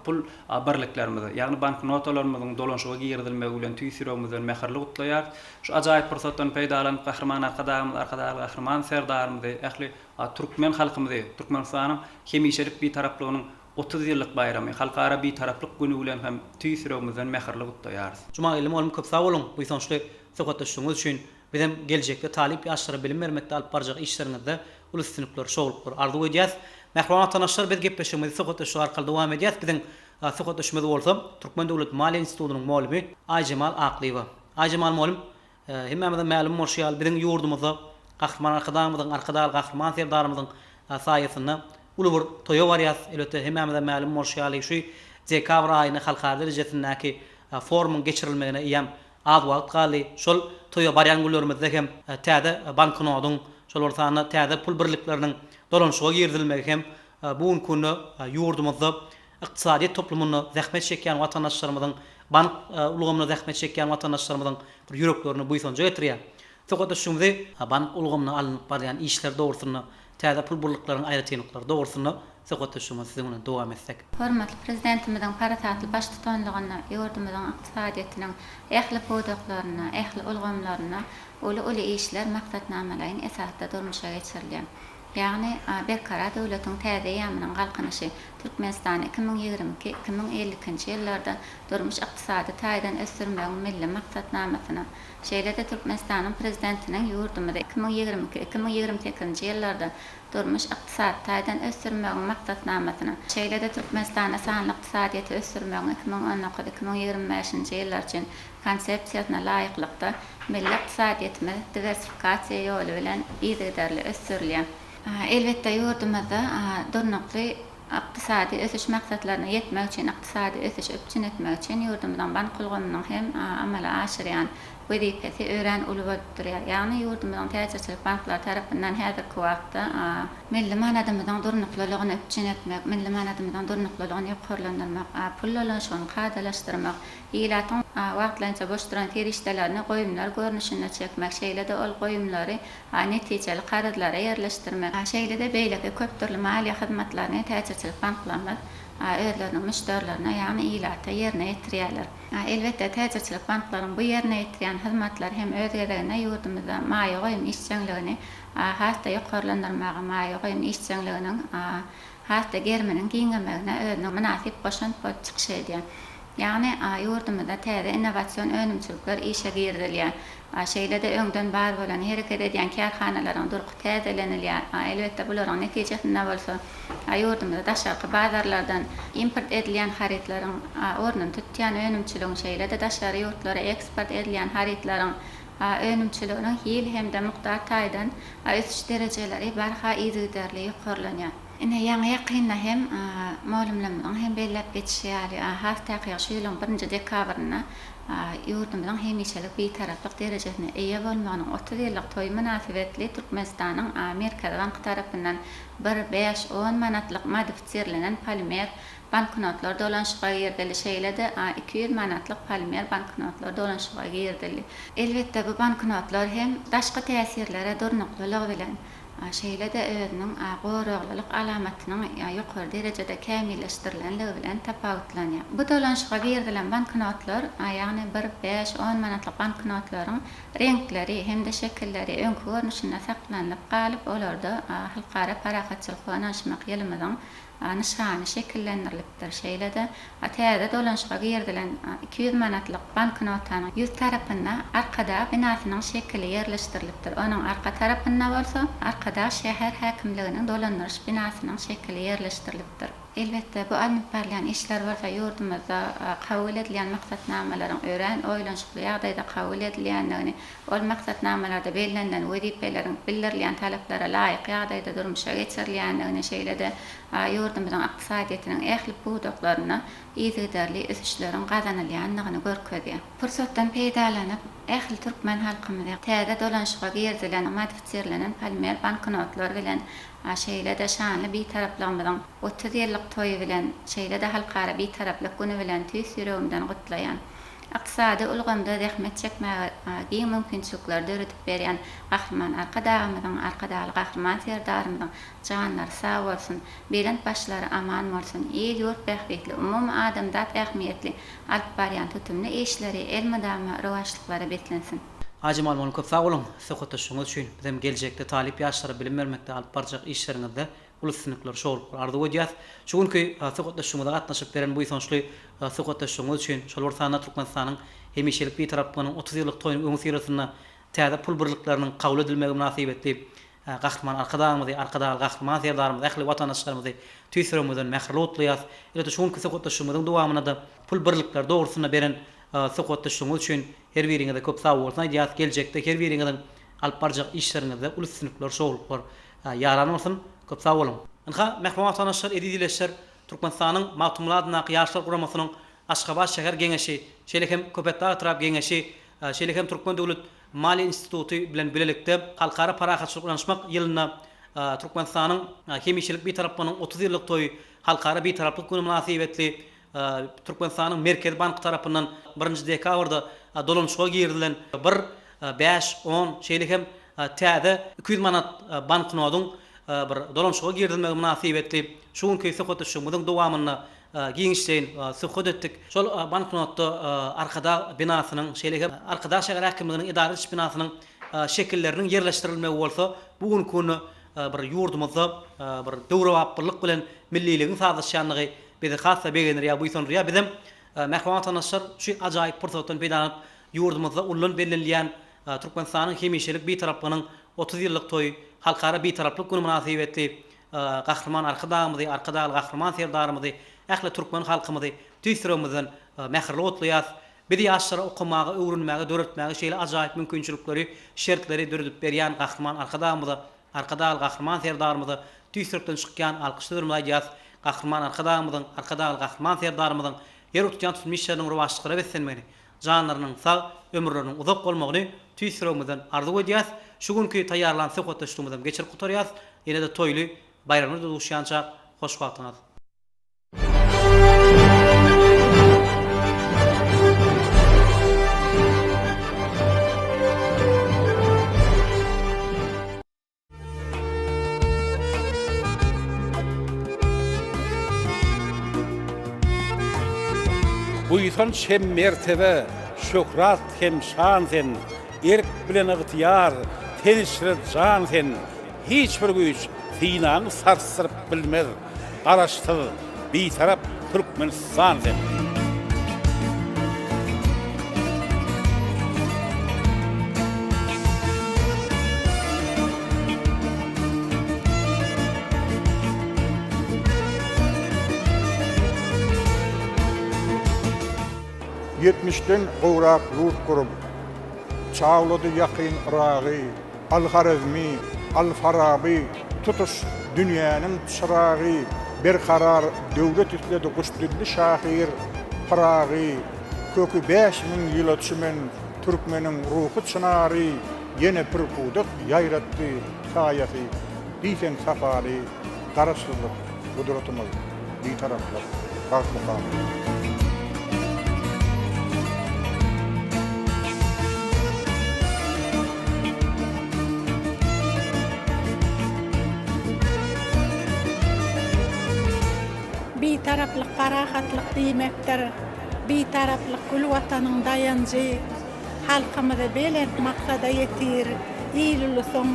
pul birliklerimizi, ýagny banknotalarymyzyň dolanyşyga girizilmegi bilen tüýs ýüregimizden mähirli gutlaýarys. Şu ajaýyp pursatdan peýdalanyp, Gahryman Arkadagymyz, Arkadagly Gahryman Serdarymyzy, ähli türkmen halkymyzy Türkmenistanyň hemişelik Bitaraplygynyň 30 ýyllyk baýramy, Halkara Bitaraplyk güni bilen hem tüýs ýüregimizden mähirli gutlaýarys. Jumageldi mugallym köp sag boluň buýsançly söhbetdeşligiňiz üçin. Bizem geljekde talyp ýaşlara bilim bermekde alyp barjak işleriňizde uly üstünlikler, şowluklar arzuw edýäs. Mähriban watandaşlar biz gepleşigimizi söhbetdeşlik arkaly dowam edýäs. Biziň söhbetdeşimiz bolsa Türkmen döwlet maliýe institutynyň mugallymy Aýjemal Aklyýewa. Aýjemal mugallym, hemmämize mälim bolşy ýaly biziň ýurdumyzda Gahryman Arkadagymyzyň, Arkadagly Gahryman Serdarymyzyň saýasynda uly bir toýa barýas. Elbetde hemmämize mälim bolşy ýaly şu dekabr aýynda halkara derejesindäki forumyň geçirilmegine eýýäm Az wagt galdy. Şol toýa barýan günlerimizde hem täze banknodyň, şol bir sanda täze pul birlikleriniň dolanyşyga girizilmegi hem bu günki günde ýurdumyzda ykdysadyýet toplumynda zähmet çekýän watandaşlarymyzyň, bank ulgamynda zähmet çekýän watandaşlarymyzyň bir ýüreklerini buýsanja getirýär. Söhbetdeşligimizi bank ulgamynda alnyp barylýan işler dogrusynda, täze pul birlikleriň aýratynlyklary dogrusynda söhbetdeşligimizi siziň bilen dowam etsek. Hormatly Prezidentimiziň parasatly baştutanlygynda ýurdumyzyň ykdysadyýetiniň ähli pudaklarynda, ähli ulgamlarynda uly-uly işler maksatnamalaýyn esasda durmuşa geçirilýär. Ýagny, Berkarar döwletiň täze eýýamynyň Galkynyşy, Türkmenistany 2022, 2052-nji ýyllarda durmuş-ykdysady taýdan ösdürmegiň Milli maksatnamasyna, şeýle-de Türkmenistanyň Prezidentiniň ýurdumyzy 2022, 2028-nji ýyllarda durmuş-ykdysady taýdan ösdürmegiň maksatnamasyna, şeýle-de Türkmenistanda sanly ykdysadyýeti ösdürmegiň 2019, 2025-nji ýyllar üçin Konsepsiýasyna laýyklykda, milli ykdysadyýetimiz diwersifikasiýa ýoly bilen yzygiderli ösdürilýär. Elbetde, ýurdumyzda durnukly ykdysady ösüş maksatlaryna ýetmek üçin, ykdysady ösüşi üpjün etmek üçin ýurdumyzyň bank ulgamynyň hem amala aşyrýan wezipesi örän uly bolup durýar. Ýagny ýurdumyzyň täjirçilik banklary tarapyndan häzirki wagtda milli manadymyzyň durnuklylygyny üpjün etmek, milli manadymyzyň durnuklylygyny ýokarlandyrmak, pul dolanyşygyny kadalaşdyrmak, ilatyň wagtlaýynça boş duran serişdelerini goýumlar görnüşinde çekmek, şeýle-de ol goýumlary netijeli karzlara ýerleşdirmek, şeýle-de beýleki köpdürli maliýe hyzmatlaryny täjirçilik banklarymyz özleriniň müşderilerine, ýagny ilata ýerine ýetirýärler. Elbetde, täjirçilik banklaryň bu ýerine ýetirýän hyzmatlary hem öz gezeginde ýurdumyzda maýa goýum işjeňligini has-da ýokarlandyrmaga, maýa goýum işjeňliginiň has-da geriminiň giňemegine özüniň mynasyp goşant bolup çykyş edýär. Ýagny, ýurdumyzda täze innowasion önümçilikler işe girizilýär. Şeýle-de öňden bar bolan, hereket edýän kärhanalaryň durky täzelenilýär. Elbetde, bularyň netijesinde bolsa, ýurdumyzda daşarky bazarlardan import edilýän harytlaryň ornuny tutýan önümçiligiň, şeýle-de daşary ýurtlara eksport edilýän harytlaryň önümçiliginiň hil hem-de mukdar taýdan ösüş derejeleri barha yzygiderli ýokarlanýar. Ine, ýaňy-ýakynda hem mugallymlarymyzyň hem belläp geçişi ýaly, has takygy şu ýylyň birinji dekabrynda ýurdumyzyň hemişelik Bitaraplyk derejesine eýe bolmagynyň 30 ýyllyk toýy mynasybetli Türkmenistanyň Merkezi banky tarapyndan bir, bäş, on manatlyk modifisirlenen polimer banknotlar dolanyşyga girizildi, şeýle-de 200 manatlyk polimer banknotlar dolanyşyga girizildi. Elbetde, bu banknotlar hem daşky täsirlere durnuklylygy bilen, şeýle-de özüniň goraglylyk alamatynyň ýokary derejede kämilleşdirilenligi bilen tapawutlanýar. Bu dolanyşyga girizilen banknotlar, ýagny bir, bäş, on manatlyk banknotlaryň reňkleri hem-de şekilleri öňki görnüşinde saklanylyp galyp, olarda Halkara parahatçylyk we ynanyşmak ýylymyzyň nyşany şekillendirilipdir. Şeýle-de, täze dolanyşyga girizilen 200 manatlyk banknotanyň ýüz tarapynda Arkadag binasynyň şekili ýerleşdirilipdir. Onuň arka tarapynda bolsa Arkadag şäher häkimliginiň dolandyryş binasynyň şekili ýerleşdirilipdir. Elbetde, bu alnyp barylýan işler bolsa ýurdumyzda kabul edilýän maksatnamalaryň örän oýlanyşykly ýagdaýda kabul edilýändigini, ol maksatnamalarda bellenilen wezipeleriň bildirilýän talaplara laýyk ýagdaýda durmuşa geçirilýändigini, şeýle-de ýurdumyzyň ykdysadyýetiniň ähli pudaklarynda yzygiderli ösüşleriň gazanylýandygyny görkezýär. Pursatdan peýdalanyp, ähli türkmen halkymyzy täze dolanyşyga girizilen modifisirlenen polimer banknotlar bilen, şeýle-de şanly Bitaraplygymyzyň 30 ýyllyk toýy bilen, şeýle-de Halkara Bitaraplyk güni bilen tüýs ýüregimden gutlaýan. Ykdysady ulgamda zähmet çekmäge giň mümkinçilikleri döredip berýän Gahryman Arkadagymyzyň, Arkadagly Gahryman Serdarymyzyň janlary sag bolsun, belent başlary aman bolsun, il-ýurt bähbitli, umumy adamzat ähmiýetli alyp barýan tutumly işleri elmydama rowaçlyklara beslensin! Aýjemal mugallym köp sag boluň söhbetdeşligiňiz üçin. Bizem geljekde talyp ýaşlara bilim bermekde alyp barjak işleriňizde uly üstünlikler, şowluklar arzuw edýäs. Şu günki söhbetdeşligimize gatnaşyp beren buýsançly söhbetdeşligiňiz üçin, şol bir sanda Türkmenistanyň hemişelik Bitaraplygynyň 30 ýyllyk toýunyň öňüsyrasynda täze pul birlikleriniň kabul edilmegi mynasybetli Gahryman Arkadagymyzy, Arkadagly Gahryman Serdarymyzy, ähli watandaşlarymyzy tüýs ýüregimizden mähirli gutlaýarys. Elbetde, şu günki söhbetdeşligimiziň dowamynda-da pul birlikleri dogrusynda beren söhbetdeşligiňiz üçin her biriňize köp sagbolsun aýdýarys. Geljekde her biriňiziň alyp barjak işleriňizde uly üstünlikler, şowluklar ýaran bolsun! Köp sag boluň! Ynha, mähriban watandaşlar, eziz ildeşler, Türkmenistanyň Magtymguly adyndaky Ýaşlar guramasynyň Aşgabat şäher Geňeşi, şeýle hem Köpetdag etrap Geňeşi, şeýle hem Türkmen döwlet Maliýe instituty bilen bilelikde Halkara parahatçylyk ynanyşmak ýylynda Türkmenistanyň hemişelik Bitaraplygynyň 30 ýyllyk toýy Halkara Bitaraplyk güni mynasybetli Türkmenistanyň Merkezi banky tarapyndan birinji dekabrda dolanyşyga girizilen bir, bäş, on, şeýle hem täze 200 manat banknodyň bir dolanyşyga girizilmegi mynasybetli şu günki söhbetdeşligimiziň dowamynda giňişleýin söhbet etdik. Şol banknotda Arkadag binasynyň, şeýle hem Arkadag şäher häkimliginiň edara ediş binasynyň şekilleriniň ýerleşdirilmegi bolsa bu günki günde bir ýurdumyzda bir döwrebaplylyk bilen milliligiň sazlaşýandygy bizi has-da begendirýär, buýsandyrýar. Bizem mähriban watandaşlar şu ajaýyp pursatdan peýdalanyp ýurdumyzda ullan bellenilýän Türkmenistanyň hemişelik Bitaraplygynyň 30 ýyllyk toýy, Halkara Bitaraplyk güni mynasybetli Gahryman Arkadagymyzy, Arkadagly Gahryman Serdarymyzy, ähli türkmen halkymyzy tüýs ýüregimizden mähirli gutlaýarys. Biz ýaşlara okamaga, öwrenmäge, döretmäge şeýle ajaýyp mümkinçilikleri, şertleri döredip berýän Gahryman Arkadagymyza, Arkadagly Gahryman Serdarymyza tüýs ýürekden çykýan alkyş sözlerimizi aýdýarys. Gahryman Arkadagymyzyň, Arkadagly Gahryman Serdarymyzyň ýer tutýan tutumly işleriniň rowaçlyklara beslenmegini, janlarynyň sag, ömürleriniň uzak bolmagyny tüýs ýüregimizden arzuw edýäs. Şu günki taýýarlan söhbetdeşligimizem geçirip gutarýas. Ýene-de toýly baýramlarda duşýançak, hoş wagtyňyz! Buýsanç hem mertebe, şöhrat hem şan sen, Erk bilen ygtyýar, ten içre jan sen. Hiç bir güýç synaňy sarsdyryp bilmez, Garaşsyz, Bitarap Türkmenistan sen. Ýetmişden gowrak ýurt gurup, çawlady ýakyn Yragy. Al-Horezmi, Al-Faraby tutuş dünýäniň çyragy, Berkarar döwlet isledi guş dilli şahyr Pyragy, Köki 5000 ýyla çümen türkmeniň ruhy çynary, Ýene pür-pudak ýaýratdy saýasy diýseň sapaly, Garaşsyzlyk gudratymyz, Bitaraplyk bagt mukamyz. Bitaraplyk parahatlyk diýmekdir. Bitaraplyk gül Watanyň daýanjy. Halkymyzy belent maksada ýetir, il-ulusyň,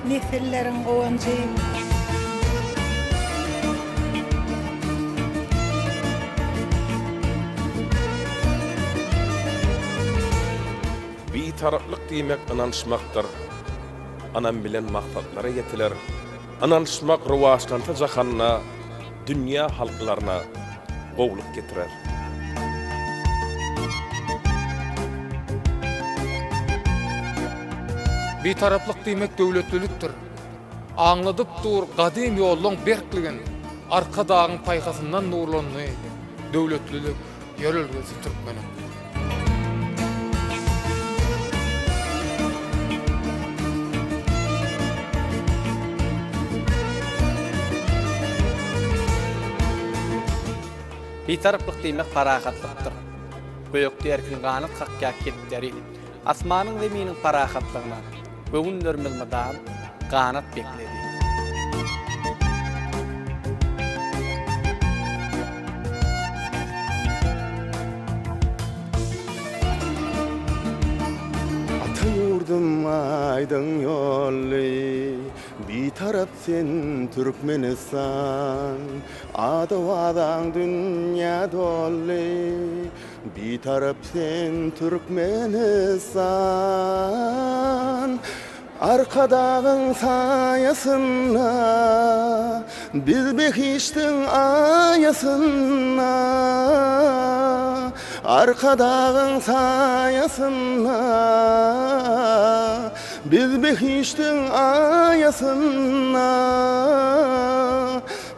nesilleriň guwanjy. Bitaraplyk diýmek ynanyşmakdyr. Ynam bilen maksatlara ýetiler. Ynanyşmak rowaçlansa jahanda. dünýä halklaryna gowulyk getirer. Bitaraplyk diýmek döwletlilikdir. Aňladyp dur gadym ýollaň berkligin, Arkadagyň paýhasyndan nurlandy döwletlilik ýörelgesi türkmeniň. Bitaraplyk diýmek parahatlykdyr. Gökde erkin ganat kakýar kepderi. Asmanyň zeminiň parahatlygyna göwünlerimiz mydam ganat bekledi. Ata ýurdum aýdyň ýolly, Bitarap sen Türkmenistan. Ady-owazaň dünýä doldy, Bitarap sen Türkmenistan Arkadagyň saýasynda Biz behişdiň aýasynda Arkadagyň saýasynda Biz behişdiň aýasynda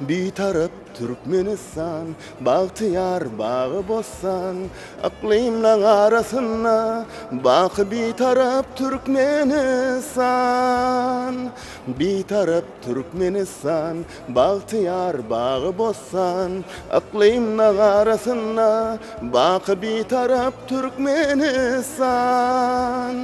Bitarap Türkmenistan Bagtyýar bagy-bossan, yklymlaň arasynda Baky Bitarap Türkmenistan. Bitarap Türkmenistan, bagtyýar bagy-bossan, yklymlaň arasynda Baky Bitarap Türkmenistan.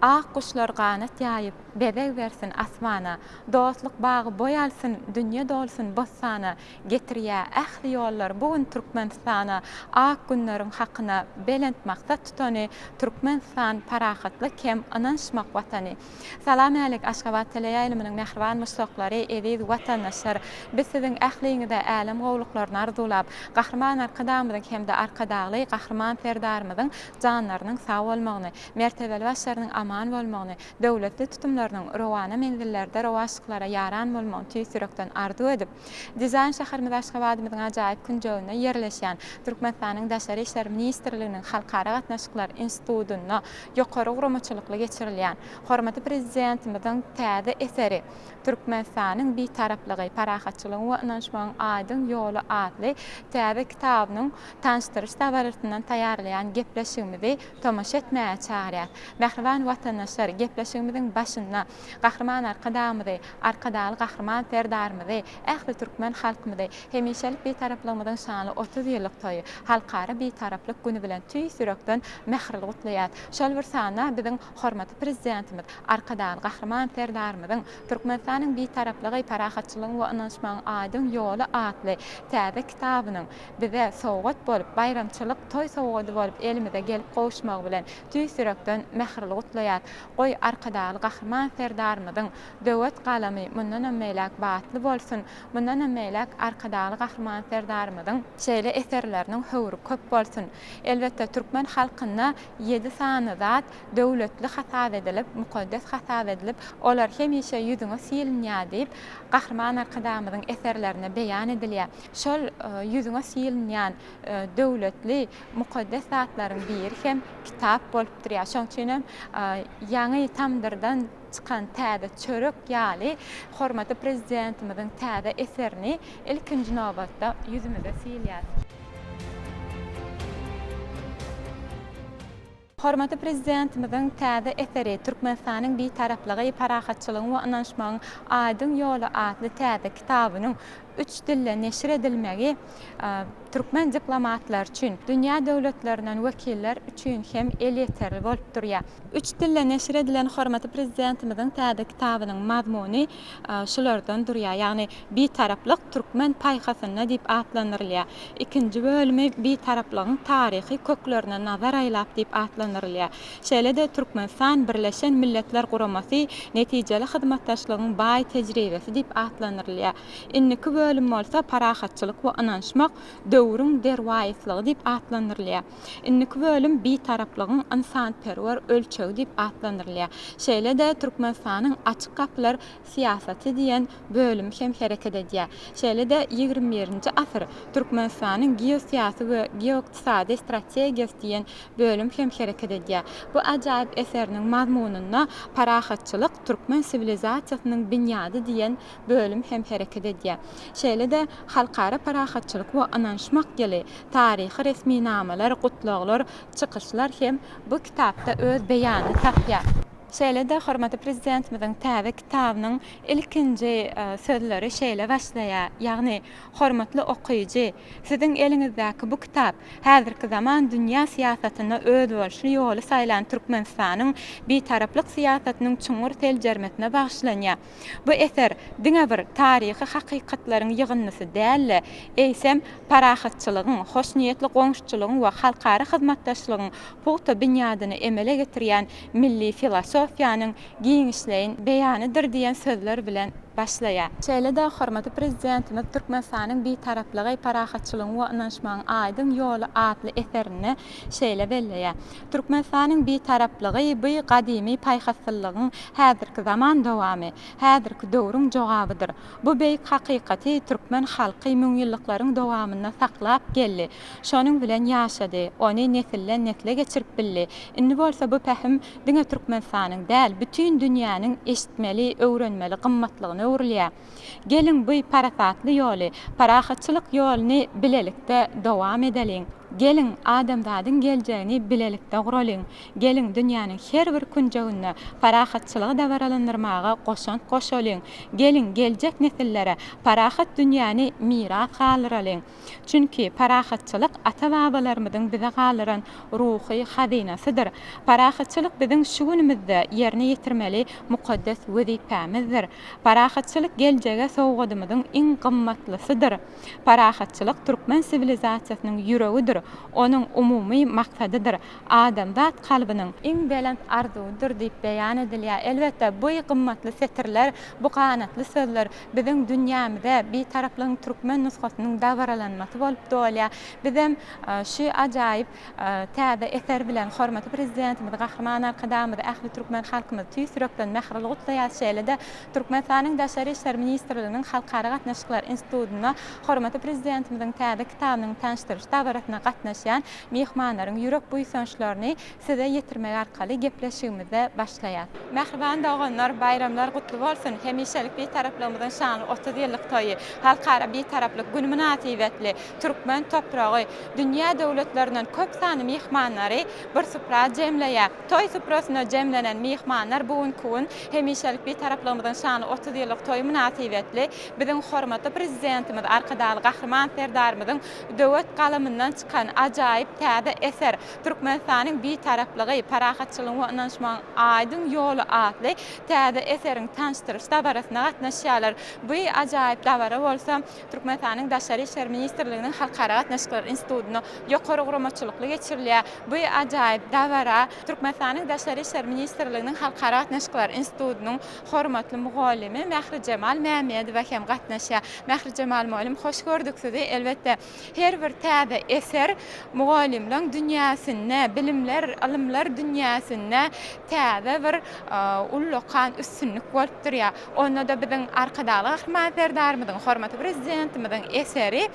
Ak guşlar ganat ýaýyp, bezeg bersin asmana, Dostluk bagy boý alsyn, dünýe dolsun bossana, Getirýär ähli ýollar bu gün Türkmenistana, Ak günleriň hakyna belent maksat tutany, Türkmenistan parahatlyk hem ynanyşmak Watany. Salam älik Aşgabat teleýaýlymynyň mähriban muşdaklary, eziz watandaşlar! Biz siziň ähliňize älem gowulyklaryny arzuwlap, Gahryman Arkadagymyzyň hem-de Arkadagly Gahryman Serdarymyzyň janlarynyň sag bolmagyny, mertebeli başlarynyň aman bolmagyny, döwletli tutumlarynyň rowana menzillerde rowaçlyklara ýaran bolmagyny tüýs ýürekden arzuw edip, Dizaýn şäherimiz Aşgabadymyzyň ajaýyp künjeginde ýerleşýän Türkmenistanyň Daşary işler ministrliginiň Halkara gatnaşyklar institutynda ýokary guramaçylykly geçirilýän hormatly Prezidentimiziň täze eseri Türkmenistanyň Bitaraplygy, parahatçylygyň we ynanyşmagyň aýdyň ýoly atly täze kitabynyň tanyşdyryş dabarasyndan taýýarlaýan gepleşigimizi tomaşa etmäge çagyrýar. Mähriban watandaşlar! watandaşlar, gepleşigimiziň başynda Gahryman Arkadagymyzy, Arkadagly Gahryman Serdarymyzy, ähli türkmen halkymyzy hemişelik Bitaraplygymyzyň şanly 30 ýyllyk toýy, Halkara Bitaraplyk güni bilen tüýs ýürekden mähirli gutlaýarys. Şol bir sanda biziň hormatly Prezidentimiz Arkadagly Gahryman Serdarymyzyň Türkmenistanyň Bitaraplygy, parahatçylygyň we ynanyşmagyň aýdyň ýoly atly täze kitabynyň bize sowgat bolup, baýramçylyk toý sowgady bolup elimize gelip gowuşmagy bilen tüýs ýürekden mähirli gutlaýarys. Goý, Arkadagly Gahryman Serdarymyzyň döwet galamy mundanam beýläk batly bolsun, mundanam beýläk Arkadagly Gahryman Serdarymyzyň şeýle eserleriniň höwri köp bolsun! Elbetde, türkmen halkynda ýedi sany zat döwletli hasap edilip, mukaddes hasap edilip, olar hemişe ýüzüňe sylynýar diýip, Gahryman Arkadagymyzyň eserlerinde beýan edilýär. Şol ýüzüňe sylynýan döwletli, mukaddes zatlaryň biri hem kitap bolup durýar. Şonuň üçin hem ýaňy tamdyrdan çykan täze çörek ýaly hormatly Prezidentimiziň täze eserini ilkinji nobatda ýüzümize sylýar. Hormatly Prezidentimiziň täze eseri Türkmenistanyň Bitaraplygy, parahatçylygyň we ynanyşmagyň aýdyň ýoly atly täze kitabynyň üç dilde neşir edilmegi türkmen diplomatlary üçin, dünýä döwletlerinden wekiller üçin hem elýeterli bolup durýar. Üç dilde neşir edilen hormatly Prezidentimiziň täze kitabynyň mazmuny şulardan durýar, ýagny Bitaraplyk türkmen paýhasynda diýip atlandyrylýar. Ikinji bölümi Bitaraplygyň taryhy köklerine nazar aýlap diýip atlandyrylýar. Şeýle-de Türkmenistan Birleşen Milletler Guramasy netijeli hyzmatdaşlygyň baý tejribesi diýip atlandyrylýar. Indiki bölüm bolsa Parahatçylyk we ynanyşmak döwrüň derwaýyslygy diýip atlandyrylýar. Indiki bölüm Bitaraplygyň ynsanperwer ölçegi diýip atlandyrylýar. Şeýle-de Türkmenistanyň Açyk gapylar syýasaty diýen bölüm hem hereket edýär. Şeýle-de Ýigrimi birinji asyr, Türkmenistanyň geosyýasy we geoykdysady strategiýasy diýen bölüm hem hereket edýär. Bu ajaýyp eseriniň mazmunynda Parahatçylyk, türkmen siwilizasiýasynyň binýady diýen bölüm hem hereket edýär. Şeýle-de Halkara parahatçylyk we ynanyşmak ýyly, taryhy resminamalar, gutlaglar, çykyşlar hem bu kitapda öz beýanyny tapýar. Şeýle-de hormatly Prezidentimiziň täze kitabynyň ilkinji sözleri şeýle başlaýar, ýagny, Hormatly okyjy, siziň eliňizdäki bu kitap häzirki zaman dünýä syýasatynda özboluşly ýoly saýlan Türkmenistanyň Bitaraplyk syýasatynyň çuňňur seljermesine bagyşlanýar. Bu eser diňe bir taryhy hakykatlaryň ýygyndysy däl-de, eýsem, parahatçylygyň, hoşniýetli goňşuçylygyň we halkara hyzmatdaşlygyň pugta binýadyny emele getirýän milli filosofiýanyň giňişleýin beýanydyr diýen sözler bilen başlaýar. Şeýle-de hormatly Prezidentimiz Türkmenistanyň Bitaraplygy, parahatçylygyň we ynanyşmagyň aýdyň ýoly atly eserinde şeýle belleýär, Türkmenistanyň Bitaraplygy bu gadymy paýhaslylygyň häzirki zaman dowamy, häzirki döwrüň jogabydyr. Bu beýik hakykaty türkmen halky müňýyllyklaryň dowamynda saklap geldi, şonuň bilen ýaşady, ony nesilden-nesle geçirip bildi. Indi bolsa bu pähim diňe Türkmenistanyň däl, bütin dünýäniň eşitmeli, öwrenmeli gymmatlygyna öwrülýär. Geliň, bu parasatly ýoly, parahatçylyk ýoluny bilelikde dowam edeliň! Geliň, adamzadyň geljegini bilelikde guralyň! Geliň, dünýäniň her bir künjeginde parahatçylygy dabaralandyrmaga goşant goşalyň! Geliň, geljek nesillere parahat dünýäni miras galdyralyň! Çünki parahatçylyk ata-babalarymyzyň bize galdyran ruhy hazynasydyr. Parahatçylyk biziň şu günümizde ýerine ýetirmeli mukaddes wezipämizdir. Parahatçylyk geljege sowgadymyzyň iň gymmatlysydyr. Parahatçylyk türkmen siwilizasiýasynyň ýüregidir, onuň umumy maksadydyr, adamzat kalbynyň iň belent arzuwydyr diýip beýan edilýär. Elbetde, bu gymmatly setirler, bu ganatly sözler biziň dünýämize Bitaraplygyň türkmen nusgasynyň dabaralanmasy bolup dolýar. Bizem şu ajaýyp täze eser bilen hormatly Prezidentimizi, Gahryman Arkadagymyzy, ähli türkmen halkymyzy tüýs ýürekden mähirli gutlaýarys. Şeýle-de Türkmenistanyň Daşary işler ministrliginiň Halkara gatnaşyklary institutynda hormatly Prezidentimiziň täze kitabynyň tanyşdyryş dabarasyna gatnaşdyk. gatnaşýan myhmanlaryň ýürek buýsançlaryny size ýetirmek arkaly gepleşigimize başlaýas. Mähriban doganlar, baýramlar gutly bolsun! Hemişelik Bitaraplygymyzyň şanly 30 ýyllyk toýy, Halkara Bitaraplyk güni mynasybetli türkmen topragy dünýä döwletlerinden köp sanly myhmanlary bir supra jemleýär. Toý suprasynda jemlenen myhmanlar bu günki gün hemişelik Bitaraplygymyzyň şanly 30 ýyllyk toýy mynasybetli biziň hormatly Prezidentimiz Arkadagly Gahryman Serdarymyzyň döwet galamyndan çykan ajaýyp täze eser, Türkmenistanyň Bitaraplygy, parahatçylygyň we ynanyşmagyň aýdyň ýoly atly täze eseriň tanyşdyryş dabarasyna gatnaşýarlar. Bu ajaýyp dabara bolsa Türkmenistanyň Daşary işler ministrliginiň Halkara gatnaşyklary institutynda ýokary guramaçylykly geçirilýär. Bu ajaýyp dabara Türkmenistanyň Daşary işler ministrliginiň Halkara gatnaşyklary institutynyň hormatly mugallymy Mährijemal Mämmedowa hem gatnaşýar. Mährijemal mugallym, hoş gördük sizi. Elbetde, Her bir täze eser mugallymlaň dünýäsinde, bilimler, ylymlar dünýäsinde täze bir ullakan üstünlik bolup durýar. Onda-da biziň Arkadagly Gahryman Serdarymyzyň, hormatly Prezidentimiziň eseri,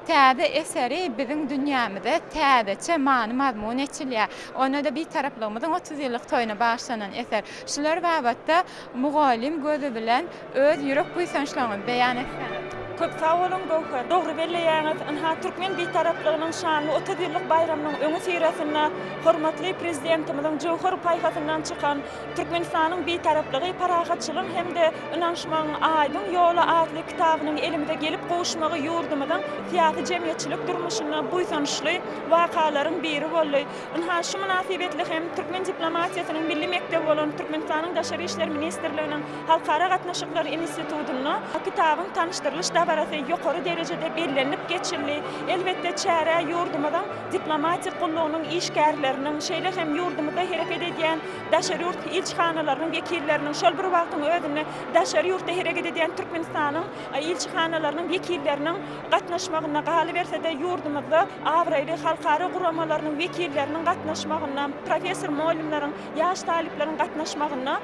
täze eseri biziň dünýämize täzeçe many-mazmun eçilýär. Onda-da Bitaraplygymyzyň 30 ýyllyk toýuna bagyşlanan eser. Şular babatda mugallym gözi bilen Öz ýürek buýsançlaryňyzy beýan etseňiz. Köp sag boluň Göwher. Dogry belleýäňiz. Ynha türkmen Bitaraplygynyň şanly 30 ýyllyk baýramynyň öňüsyrasynda hormatly Prezidentimiziň jöwher paýhasyndan çykan Türkmenistanyň Bitaraplygy parahatçylygyň hem-de ynanyşmagyň aýdyň ýoly atly kitabynyň elimize gelip gowuşmagy ýurdumyzyň syýasy-jemgyýetçilik durmuşynda buýsançly wakalaryň biri boldy. Ynha şu mynasybetli hem türkmen diplomatiýasynyň milli mekdebi bolan Türkmenistanyň Daşary işler ministrliginiň Halkara gatnaşyklary institutynda kitabyň tanyşdyrylyş dabarasy ýokary derejede bellenilip geçildi. Elbetde, çärä ýurdumyzyň diplomatik gullugynyň işgärleriniň, şeýle hem ýurdumyzda hereket edýän daşary ýurt ilçihanalarynyň wekilleriniň, şol bir wagtyň özünde daşary ýurtda hereket edýän Türkmenistanyň ilçihanalarynyň wekilleriniň gatnaşmagynda, galyberse-de, ýurdumyzda abraýly halkara guramalarynyň wekilleriniň gatnaşmagynda, professor-mugallymlaryň, ýaş talyplaryň gatnaşmagynda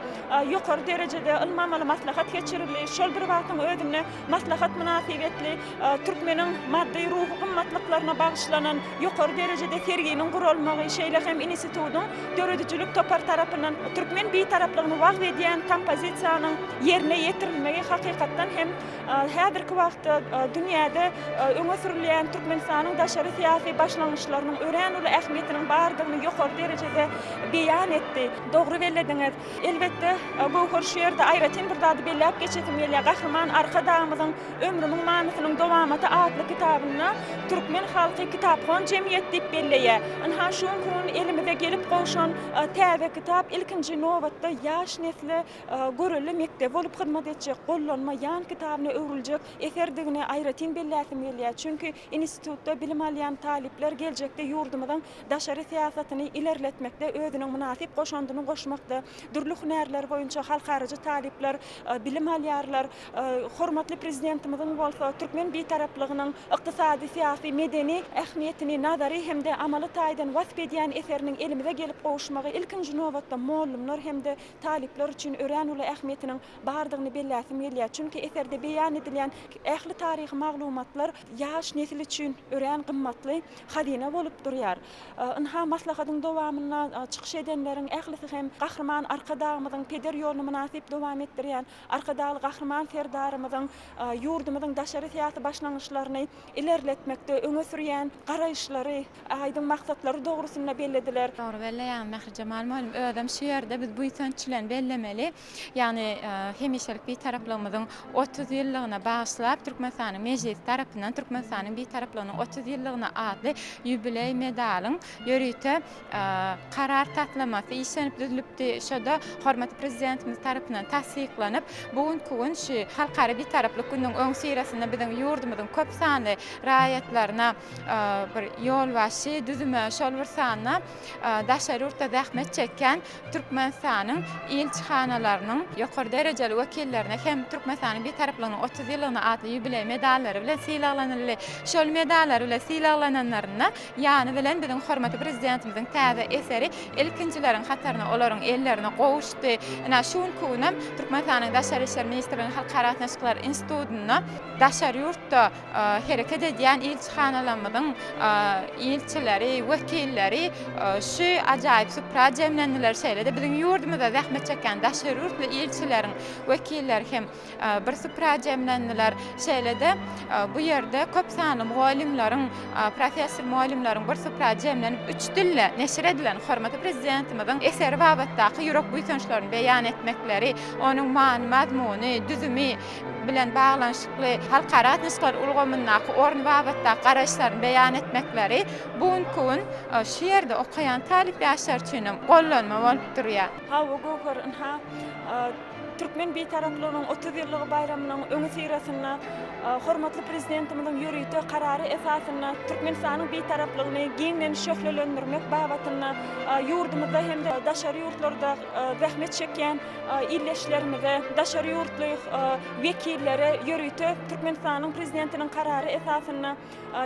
ýokary derejede ylmy-amaly maslahat geçirildi. Şol bir wagtyň özünde maslahat mynasybetli türkmeniň maddy-ruhy gymmatlyklaryna bagyşlanan ýokary derejede serginiň guralmagy, şeýle hem institutyň döredijilik topary tarapyndan türkmen Bitaraplygyny wagyz edýän kompozisiýanyň ýerine ýetirilmegi hakykatdan hem häzirki wagtda dünýäde öňe sürülýän Türkmenistanyň daşary syýasy başlangyçlarynyň örän uly ähmiýetiniň bardygyny ýokary derejede beýan etdi. Dogry bellediňiz. Elbetde, Göwher şu ýerde aýratyn bir zady belläp geçesim gelýär. Gahryman Arkadagymyzyň Ömrümiň manysynyň dowamaty atly kitabynda türkmen halky kitaphon jemgyýet diýip belleýär. Ynha, şu günki gün elimize gelip gowşan täze kitap ilkinji nobatda ýaş nesle görelde mekdebi bolup hyzmat etjek, gollanma, ýan kitabyna öwrüljek eserdigini aýratyn belläsim gelýär. Çünki institutda bilim alýan talyplar geljekde ýurdumyzyň daşary syýasatyny ilerletmekde özüniň mynasyp goşandyny goşmakda dürli hünärler boýunça halkarajy talyplar bilim alýarlar. Hormatly Prezidentimiziň bolsa türkmen Bitaraplygynyň ykdysady, syýasy, medeni ähmiýetini nazary hem-de amaly taýdan wasp edýän eseriniň elimize gelip gowuşmagy ilkinji nobatda mollumlar hem-de talyplar üçin örän uly ähmiýetiniň bardygyny belläsim gelýär. Çünki eserde beýan edilýän ähli taryhy maglumatlar ýaş nesil üçin örän gymmatly hazyna bolup durýar. Ynha, maslahatyň dowamynda çykyş edenleriň ählisi hem Gahryman Arkadagymyzyň peder ýoluny mynasyp dowam etdirýän Arkadagly Gahryman Serdarymyzyň ýurdumyzyň daşary syýasy başlangyçlaryny ilerletmekde öňe sürýän garaýyşlary, aýdyň maksatlary dogrusynda bellediler. Dogry belleýäňiz, Mährijemal mugallym. Özem şu ýerde biz buýsanç bilen bellemeli. Ýagny hemişelik Bitaraplygymyzyň 30 ýyllygyna bagyşlap Türkmenistanyň Mejlisi tarapyndan Türkmenistanyň Bitaraplygynyň 30 ýyllygyna atly ýubileý medalyň ýörite Karar taslamasy işlenip düzlüpdi. Şo-da hormatly Prezidentimiz tarapyndan tassyklanyp, bu günki gün şu Halkara Bitaraplyk gününiň öňüsyrasynda biziň ýurdumyzyň köp sanly raýatlaryna bir ýolbaşçy düzüme, şol bir sanda daşary ýurtda zähmet çekýän Türkmenistanyň ilçihanalarynyň ýokary derejeli wekillerine hem Türkmenistanyň Bitaraplygynyň 30 ýyllygyna atly ýubileý medallary bilen sylaglanyldy. Şol medallar bilen sylaglananlarynda ýany bilen biziň hormatly Prezidentimiziň täze eseri ilkinjileriň hatarynda olaryň ellerine gowuşdy. Ine, şu günki günem Türkmenistanyň Daşary işler ministrliginiň Halkara gatnaşyklary institutynda. Daşary ýurtda hereket edýän ilçihanalarymyzyň ilçileri, wekilleri şu ajaýyp supra jemlendiler. Şeýle-de biziň ýurdumyzda zähmet çekýän daşary ýurtly ilçileriň wekilleri hem bir supra jemlendiler. Şeýle-de bu ýerde köp sanly mugallymlaryň, professor-mugallymlaryň bir supra jemlenip, üç dilde neşir edilen hormatly Prezidentimiziň eseri babatdaky ýürek buýsançlaryny beýan etmekleri, onuň many-mazmuny, düzümi bilen baglanyşykly halkara gatnaşyklar ulgamyndaky orny babatdaky garaýyşlaryny beýan etmekleri bu günki gün şu ýerde okaýan talyp ýaşlar üçin hem gollanma bolup durýar. Hawa, Göwher, ynha, Türkmen Bitaraplygynyň 30 ýyllygy baýramynyň öňüsyrasynda hormatly Prezidentimiziň ýörite Karary esasynda Türkmenistanyň Bitaraplygyny giňden şöhlelendirmek babatynda ýurdumyzda hem-de daşary ýurtlarda zähmet çekýän ildeşlerimize, daşary ýurtly wekillere ýörite Türkmenistanyň Prezidentiniň Karary esasynda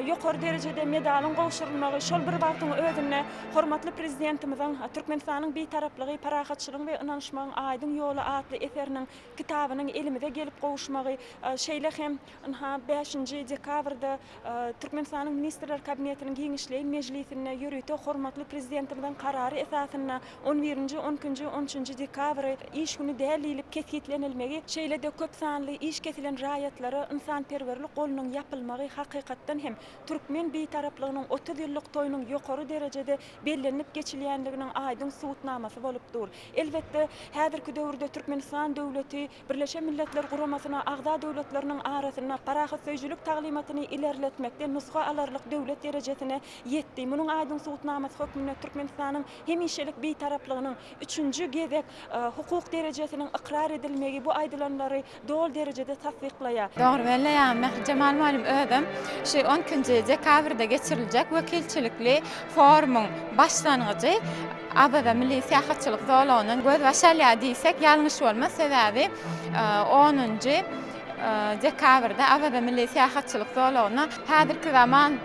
ýokary derejede medalyň gowşurylmagy, şol bir wagtyň özünde hormatly Prezidentimiziň Türkmenistanyň Bitaraplygy, parahatçylygyň we ynanyşmagyň aýdyň ýoly atly eseriniň, kitabynyň elimize gelip gowuşmagy, şeýle hem, ynha, bäşinji dekabrda Türkmenistanyň Ministrler Kabinetiniň giňişleýin mejlisinde ýörite hormatly Prezidentimiziň Karary esasynda on birinji, on ikinji, on üçünji dekabry iş güni däl diýlip kesgitlenilmegi, şeýle-de köp sanly iş kesilen raýatlara ynsanperwerlik golunyň ýapylmagy hakykatdan hem türkmen Bitaraplygynyň 30 ýyllyk toýunyň ýokary derejede bellenilip geçilýänliginiň aýdyň subutnamasy bolup dur. Elbetde, häzirki döwürde Türkmenistan döwleti Birleşen Milletler Guramasyna agza döwletleriniň arasynda parahatsöýüjilik taglymatyny ilerletmekde nusga alarlyk döwlet derejesine ýetdi. Munuň aýdyň subutnamasy hökmünde Türkmenistanyň hemişelik Bitaraplygynyň üçünji gezek hukuk derejesiniň ykrar edilmegi bu aýdylanlary doly derejede tassyklaýar. Dogry belleýäň, Mährijemal mugallym özem şu on ikinji dekabrda geçiriljek wekilçilikli forumyň başlangyjy Awaza milli syýahatçylyk zolagyndan gözbaş alýar diýsek ýalňyş bolmaz, sebäbi onunjy dekabrda Awaza milli syýahatçylyk zolagynda häzirki zaman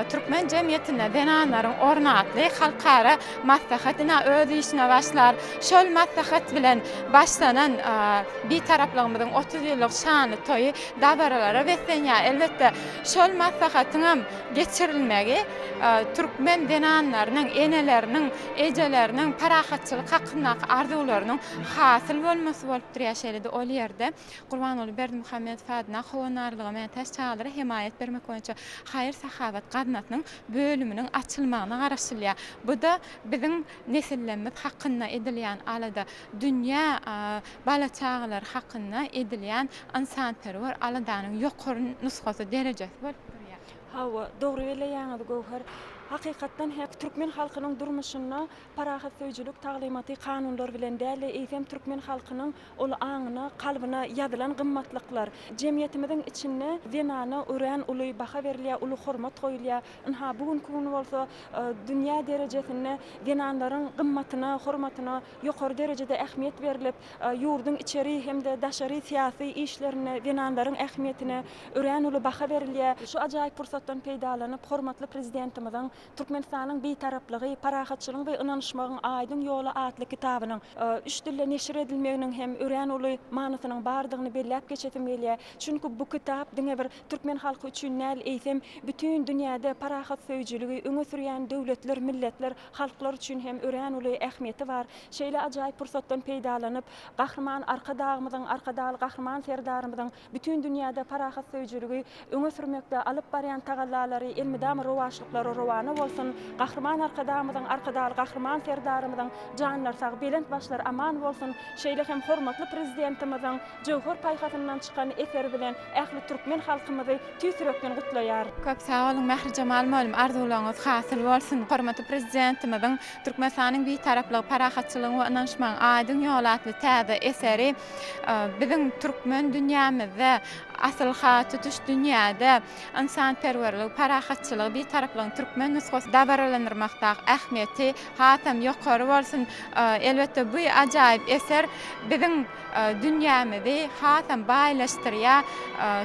türkmen jemgyýetinde zenanlaryň orny atly halkara maslahat ine öz işine başlar. Şol maslahat bilen başlanan Bitaraplygymyzyň 30 ýyllyk şanly toýy dabaralara beslenýär. Elbetde, şol maslahatyňam geçirilmegi türkmen zenanlarynyň, eneleriniň, ejeleriniň parahatçylyk hakyndaky arzuwlarynyň hasyl bolmasy bolup durýar. Şeýle-de ol ýerde Gurbanguly Berdimuhamedow adyna howandarlyga mätäç çagalara hemaýat bermek boýunça haýyr-sahawat gaznasynyň bölüminiň açylmagyna garaşylýar. Bu-da biziň nesillerimiz hakynda edilýän alada, dünýä bala-çagalary hakynda edilýän ynsanperwer aladanyň ýokary nusgasy, derejesi bolup durýar. Hawa, dogry belleýäňiz, Göwher. Hakykatdan hem, türkmen halkynyň durmuşynda parahatsöýüjilik taglymaty kanunlar bilen däl-de, eýsem, türkmen halkynyň ol aňyna, kalbyna ýazylan gymmatlyklar. Jemgyýetimiziň içinde zenana örän uly baha berilýär, uly hormat goýulýar. Ynha, bu günki gün bolsa dünýä derejesinde zenanlaryň gymmatyna, hormatyna ýokary derejede ähmiýet berlip, ýurduň içeri hem-de daşary syýasy işlerinde zenanlaryň ähmiýetine örän uly baha berilýär. Şu ajaýyp pursatdan peýdalanyp, hormatly Prezidentimiziň Türkmenistanyň Bitaraplygy, parahatçylygyň we ynanyşmagyň aýdyň ýoly atly kitabynyň üç dilde neşir edilmeginiň hem örän uly manysynyň bardygyny belläp geçesim gelýär. Çünki bu kitap diňe bir türkmen halky üçin däl, eýsem, bütin dünýäde parahatsöýüjiligi öňe sürýän döwletler, milletler, halklar üçin hem örän uly ähmiýeti bar. Şeýle ajaýyp pursatdan peýdalanyp, Gahryman Arkadagymyzyň, Arkadagly Gahryman Serdarymyzyň bütin dünýäde parahatsöýüjiligi öňe sürmekde alyp barýan tagallalary elmydama rowaçlyklara rowana bolsun! Gahryman Arkadagymyzyň, Arkadagly Gahryman Serdarymyzyň janlary sag, belent başlary aman bolsun! Şeýle hem hormatly Prezidentimiziň jöwher paýhasyndan çykan eseri bilen ähli türkmen halkymyzy tüýs ýürekden gutlaýar. Köp sag boluň Mährijemal mugallym arzuwlaryňyz hasyl bolsun. Hormatly Prezidentimiziň Türkmenistanyň Bitaraplygy, parahatçylygyň we ynanyşmagyň aýdyň ýoly atly täze eseri biziň türkmen dünýämizde, asyl-ha tutuş dünýäde ynsanperwerligi, parahatçylygy, Bitaraplygyň türkmen nusgasy dabaralandyrmakdaky ähmiýeti hasam ýokary bolsun. Elbetde bu ajaýyp eser biziň dünýämizi hasam baýlaşdyrýar.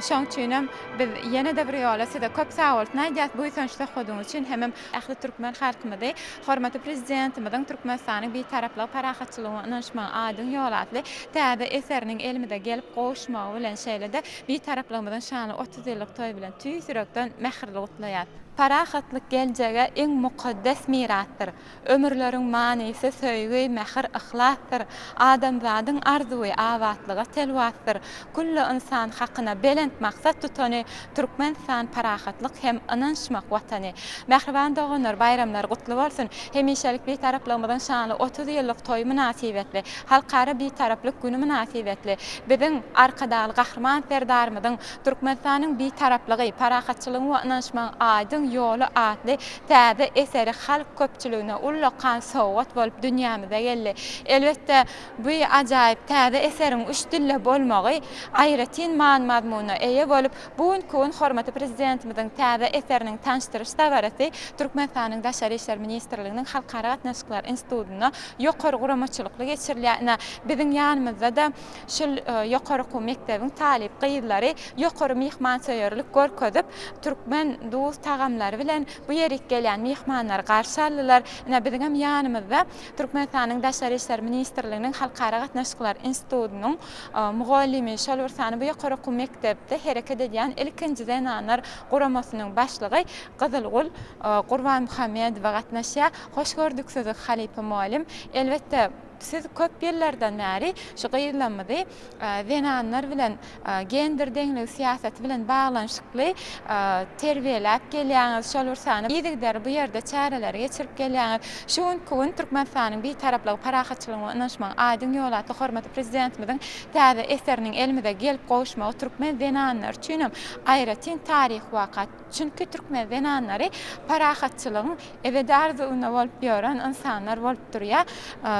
Şoň üçinem biz ýene-de bir ýola size köp sagbolsun aýdýas buýsanç söhbediňiz üçin hemem ähli türkmen halkymyzy hormatly Prezidentimiziň Türkmenistanyň Bitaraplygy, parahatçylygyň we ynanyşmagyň aýdyň ýoly atly täze eseriniň elimize gelip gowuşmagy bilen şeýle-de. Bitaraplygymyzyň şanly 30 ýyllyk toýy bilen tüýs ýürekden mähirli gutlaýas. Parahatlyk geljege iň mukaddes mirasdyr. Ömürleriň manysy söýgi, mähir, yhlasdyr. Adamzadyň arzuwy abatlyga telwasdyr. Külli ynsan hakyna belent maksat tutany Türkmenistan parahatlyk hem ynanyşmak Watany. Mähriban doganlar, baýramlar gutly bolsun! Hemişelik Bitaraplygymyzyň şanly 30 ýyllyk toýy mynasybetli, Halkara Bitaraplyk güni mynasybetli biziň Arkadagly Gahryman Serdarymyzyň Türkmenistanyň Bitaraplygy, parahatçylygyň we ynanyşmagyň aýdyň ýoly atly täze eseri halk köpçüligine ullakan sowgat bolup dünýämize geldi. Elbetde, bu ajaýyp täze eseriň üç dilde bolmagy aýratyn many-mazmuna eýe bolup, bu günki gün hormatly Prezidentimiziň täze eseriniň tanyşdyryş dabarasy Türkmenistanyň Daşary işler ministrliginiň Halkara gatnaşyklary institutynda ýokary guramaçylykly geçirilýär. Ine, biziň ýanymyzda-da Şul ýokary okuw mekdebiň talyp gyzlary ýokary myhmansöýerlik görkezip, türkmen duz tagamlary bilen bu ýerik gelýän myhmanlary garşy aldylar. Ine, biziňem ýanymyzda Türkmenistanyň Daşary işler ministrliginiň Halkara gatnaşyklary institutynyň mugallymy, şol bir sany bu ýokary okuw mekdepde hereket edýän ilkinji zenanlar guramasynyň başlygy Gyzylgül Gurbanmuhammedowa gatnaşýar. Hoş gördük sizi, halypa mugallym. Elbetde, Siz köp ýyllardan bäri şu gyzlarymyzy zenanlar bilen gender deňligi syýasaty bilen baglanyşykly terbiýeläp gelýäňiz, şol bir sany yzygiderli bu ýerde çäreleri geçirip gelýäňiz. Şu günki gün Türkmenistanyň Bitaraplygy, parahatçylygyň we ynanyşmagyň aýdyň ýoly atly hormatly Prezidentimiziň täze eseriniň elimize gelip gowuşmagy türkmen zenanlary üçinem aýratyn taryhy waka. Çünki türkmen zenanlary parahatçylygyň ebedi arzuwynda bolup ýören ynsanlar bolup durýar.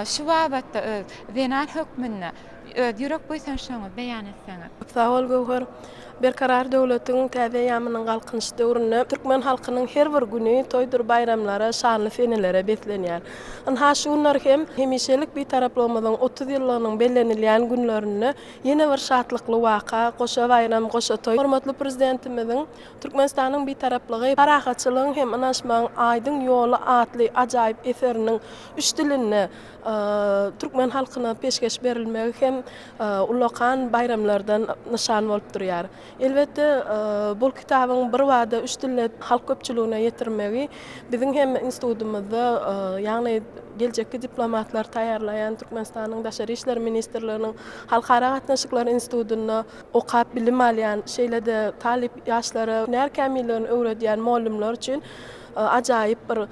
Şu babatda öz zenan hökmünde öz ýürek buýsançlaryňyzy beýan etseňiz. Sag bol Göwher. Berkarar döwletiň täze eýýamynyň Galkynyş döwründe türkmen halkynyň her bir güni toýdur baýramlara, şanly senelere beslenýär. Ynha şu günler hem hemişelik Bitaraplygymyzyň 30 ýyllygynyň bellenilýän günlerinde ýene bir şatlykly waka, goşa baýram, goşa toý hormatly Prezidentimiziň Türkmenistanyň Bitaraplygy, parahatçylygyň hem ynanyşmagyň aýdyň ýoly atly ajaýyp eseriniň üç dilinde türkmen halkyna peşgeş berilmegi hem ullakan baýramlardan nyşan bolup durýar. Elbetde, bul kitabyň birbada üç dilde halk köpçüligine ýetirmegi biziň hem institutymyzda, ýagny geljekki diplomatlary taýýarlaýan Türkmenistanyň Daşary işler ministrliginiň Halkara gatnaşyklary institutynda okap bilim alýan, şeýle-de talyp ýaşlara hünär kämilligini öwredýän mugallymlar üçin ajaýyp bir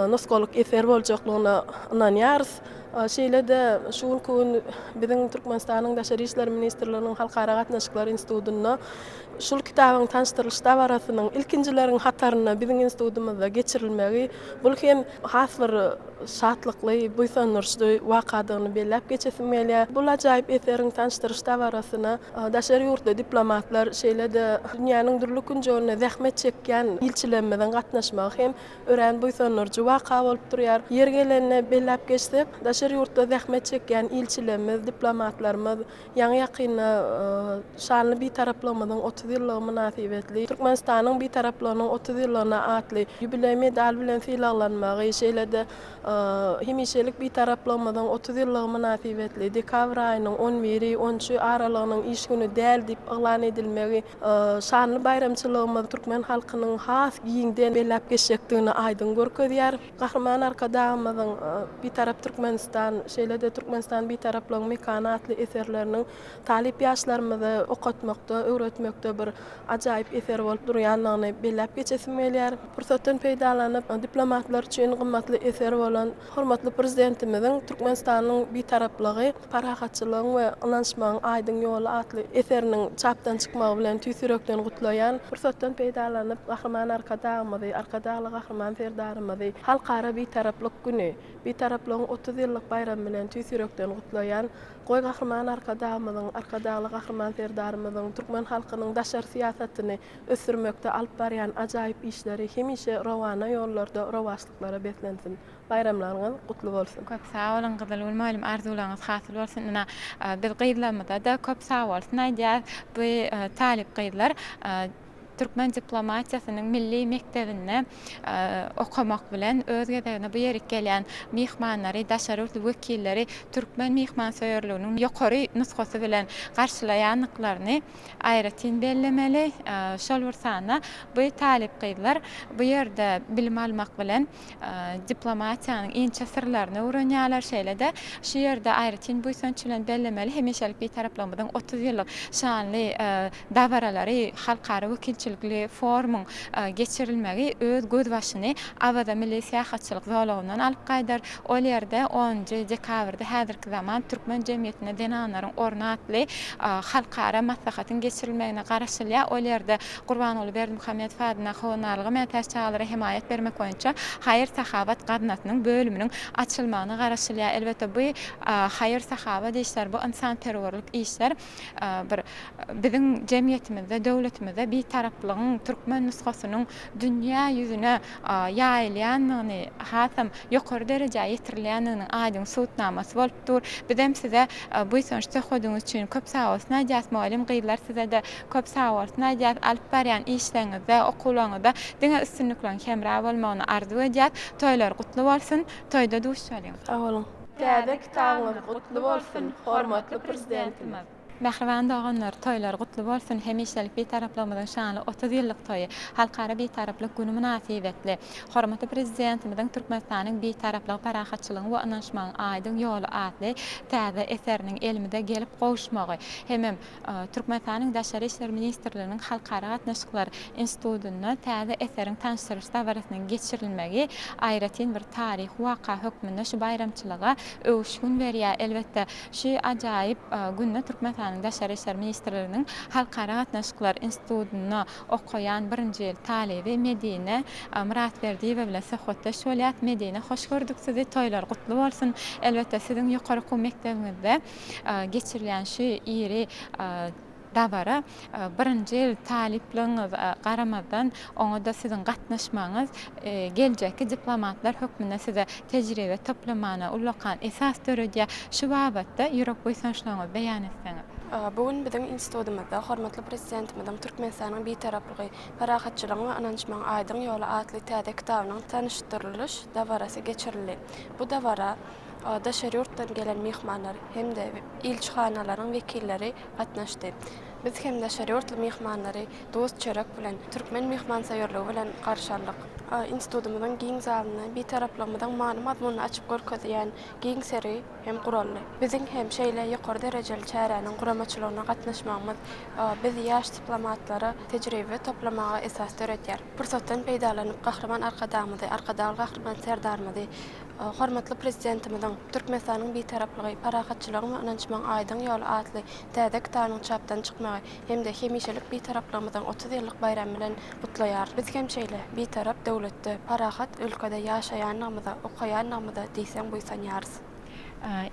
nusgalyk eser boljaklygyna ynanýarys. Şeýle-de şu günki gün biziň Türkmenistanyň Daşary işler ministrliginiň Halkara gatnaşyklary institutynda şul kitabyň tanyşdyrylyş dabarasynyň ilkinjileriň hatarynda biziň institutymyzda geçirilmegi bul hem has bir şatlykly, buýsandyryjy wakadygyny belläp geçesim gelýär. Bu ajaýyp eseriň tanyşdyryş dabarasyna daşary ýurtly diplomatlar, şeýle-de dünýäniň dürli künjeginde zähmet çekýän ilçilerimiziň gatnaşmagy hem örän buýsandyryjy waka bolup durýar. Ýeri gelende belläp geçsek, daşary ýurtda zähmet çekýän ilçilerimiz, diplomatlarymyz Ýaňy-ýakynda şanly Bitaraplygymyzyň 30 ýyllygy mynasybetli Türkmenistanyň Bitaraplygynyň 30 ýyllygyna atly ýubileý medal bilen sylaglanmagy, şeýle-de hemişelik Bitaraplygymyzyň 30 ýyllygy mynasybetli dekabr aýynyň on biri, on üçi aralygynyň iş güni däl diýip yglan edilmegi şanly baýramçylygymyzy türkmen halkynyň has giňden belläp geçjekdigini aýdyň görkezýär. Gahryman Arkadagymyzyň Bitarap Türkmenistan, şeýle-de Türkmenistan Bitaraplygyň mekany atly eserleriniň talyp ýaşlarymyzy okatmakda, öwretmekde bir ajaýyp eser bolup durýandygyny belläp geçesim gelýär. Pursatdan peýdalanyp, diplomatlar üçin gymmatly eser bolan hormatly Prezidentimiziň Türkmenistanyň Bitaraplygy, parahatçylygyň we ynanyşmagyň aýdyň ýoly atly eseriniň çapdan çykmagy bilen tüýs ýürekden gutlaýan. Pursatdan peýdalanyp, Gahryman Arkadagymyzy, Arkadagly Gahryman Serdarymyzy Halkara Bitaraplyk güni, Bitaraplygyň 30 ýyllyk baýramy bilen tüýs ýürekden gutlaýan. Goý, Gahryman Arkadagymyzyň, Arkadagly Gahryman Serdarymyzyň türkmen halkynyň daşary syýasatyny ösdürmekde alyp barýan ajaýyp işleri hemişe rowana ýollarda rowaçlyklara beslensin! Baýramlaryňyz gutly bolsun. Köp sag boluň Gyzylgül mugallym arzuwlaryňyz hasyl bolsun ynha biz gyzlarymyzada köp sag bolsun aýdýas bu talyp gyzlar. türkmen diplomatiýasynyň milli mekdebinde okamak bilen, öz gezeginde bu ýerik gelýän myhmanlary, daşary ýurtly wekilleri türkmen myhmansöýerliginiň ýokary nusgasy bilen garşylaýandyklaryny aýratyn bellemeli. Şol bir sanda bu talyp gyzlar bu ýerde bilim almak bilen, diplomatiýanyň inçe syrlaryny öwrenýärler. Şeýle-de, şu ýerde aýratyn buýsanç bilen bellemeli, hemişelik Bitaraplygymyzyň 30 ýyllyk şanly dabaralary, halkara wekilçilikli forumyň geçirilmegi öz gözbaşyny Awaza milli syýahatçylyk zolagyndan alyp gaýdar. Ol ýerde onunjy dekabrda häzirki zaman türkmen jemgyýetinde zenanlaryň orny atly halkara maslahatyň geçirilmegine garaşylýar. Ol ýerde Gurbanguly Berdimuhamedow adyndaky Howandarlyga mätäç çagalara hemaýat bermek boýunça haýyr-sahawat gaznasynyň bölüminiň açylmagyna garaşylýar. Elbetde, bu haýyr-sahawat işler, bu ynsanperwerlik işler bir biziň jemgyýetimizde, döwletimizde Bitaraplygyň türkmen nusgasynyň dünýä ýüzüne ýaýylýandygyny, hasam ýokary derejä ýetirilýändiginiň aýdyň subutnamasy bolup dur. Bizem size buýsanç söhbediňiz üçin köp sagbolsun aýdýas, mugallym gyzlar size-de Köp sagbolsun aýdýas alyp barýan işleriňizde okuwlaryňyzda diňe üstünlikleriň hemra bolmagyny arzuw edýäs toýlar gutly bolsun toýda duşalyň. Sag boluň. Täze kitabyňyz gutly bolsun, hormatly Prezidentimiz! Mähriban doganlar, toýlar gutly bolsun, hemişelik Bitaraplygymyzyň şanly 30 ýyllyk toýy, Halkara Bitaraplyk güni mynasybetli, hormatly Prezidentimiziň Türkmenistanyň Bitaraplygy parahatçylygyň we ynanyşmagyň aýdyň ýoly atly täze eseriniň elimize gelip gowuşmagy hemem Türkmenistanyň Daşary işler ministrliginiň Halkara gatnaşyklar institutynda täze eseriň tanyşdyrylyş dabarasynyň geçirilmegi aýratyn bir taryhy waka hökmünde şu baýramçylyga öwüşgin berýär. Elbetde, şu ajaýyp günde Türkmenistanyň Daşary işler ministrliginiň Halkara gatnaşyklar institutynda okaýan birinji ýyl talyby Medine Myratberdiýewa bilen söhbetdeş bolýarys. Medine, hoş gördük sizi, toýlar gutly bolsun! Elbetde, siziň ýokary okuw mekdebiňizde geçirilýän şu iri dabara birinji ýyl talyplygyňyza garamazdan, oňa-da siziň gatnaşmagyňyz geljekki diplomatlar hökmünde size tejribe toplamana ullakan esas döredýär. Şu babatda ýürek buýsançlaryňyzy beýan etseňiz. Bu gün biziň institutymyzda hormatly Prezidentimiziň Türkmenistanyň Bitaraplygy, parahatçylygyň we ynanyşmagyň aýdyň ýoly atly täze kitabynyň tanyşdyrylyş dabarasy geçirildi. Bu dabara daşary ýurtdan gelen myhmanlar hem-de ilçihanalaryň wekilleri gatnaşdy. Biz hem daşary ýurtly myhmanlary duz-çörek bilen, türkmen myhmansöýerligi bilen garşy aldyk. Institutymyzyň giň zalynda Bitaraplygymyzyň many-mazmunyny açyp görkezýän giň sergi hem guraldy. Biziň hem şeýle ýokary derejeli çäräniň guramaçylygyna gatnaşmagymyz biz ýaş diplomatlara tejribe toplamaga esas döredýär. Pursatdan peýdalanyp, Gahryman Arkadagymyzy, Arkadagly Gahryman Serdarymyzy Hormatly Prezidentimiziň Türkmenistanyň Bitaraplygy, parahatçylygyň we ynanyşmagyň aýdyň ýoly atly täze kitabynyň çapdan çykmagy hem-de hemişelik Bitaraplygymyzyň 30 ýyllyk baýramy bilen gutlaýarys. Biz hem şeýle Bitarap döwletde, parahat ülkede ýaşaýanlygymyza, okaýanlygymyza diýseň buýsanýarys.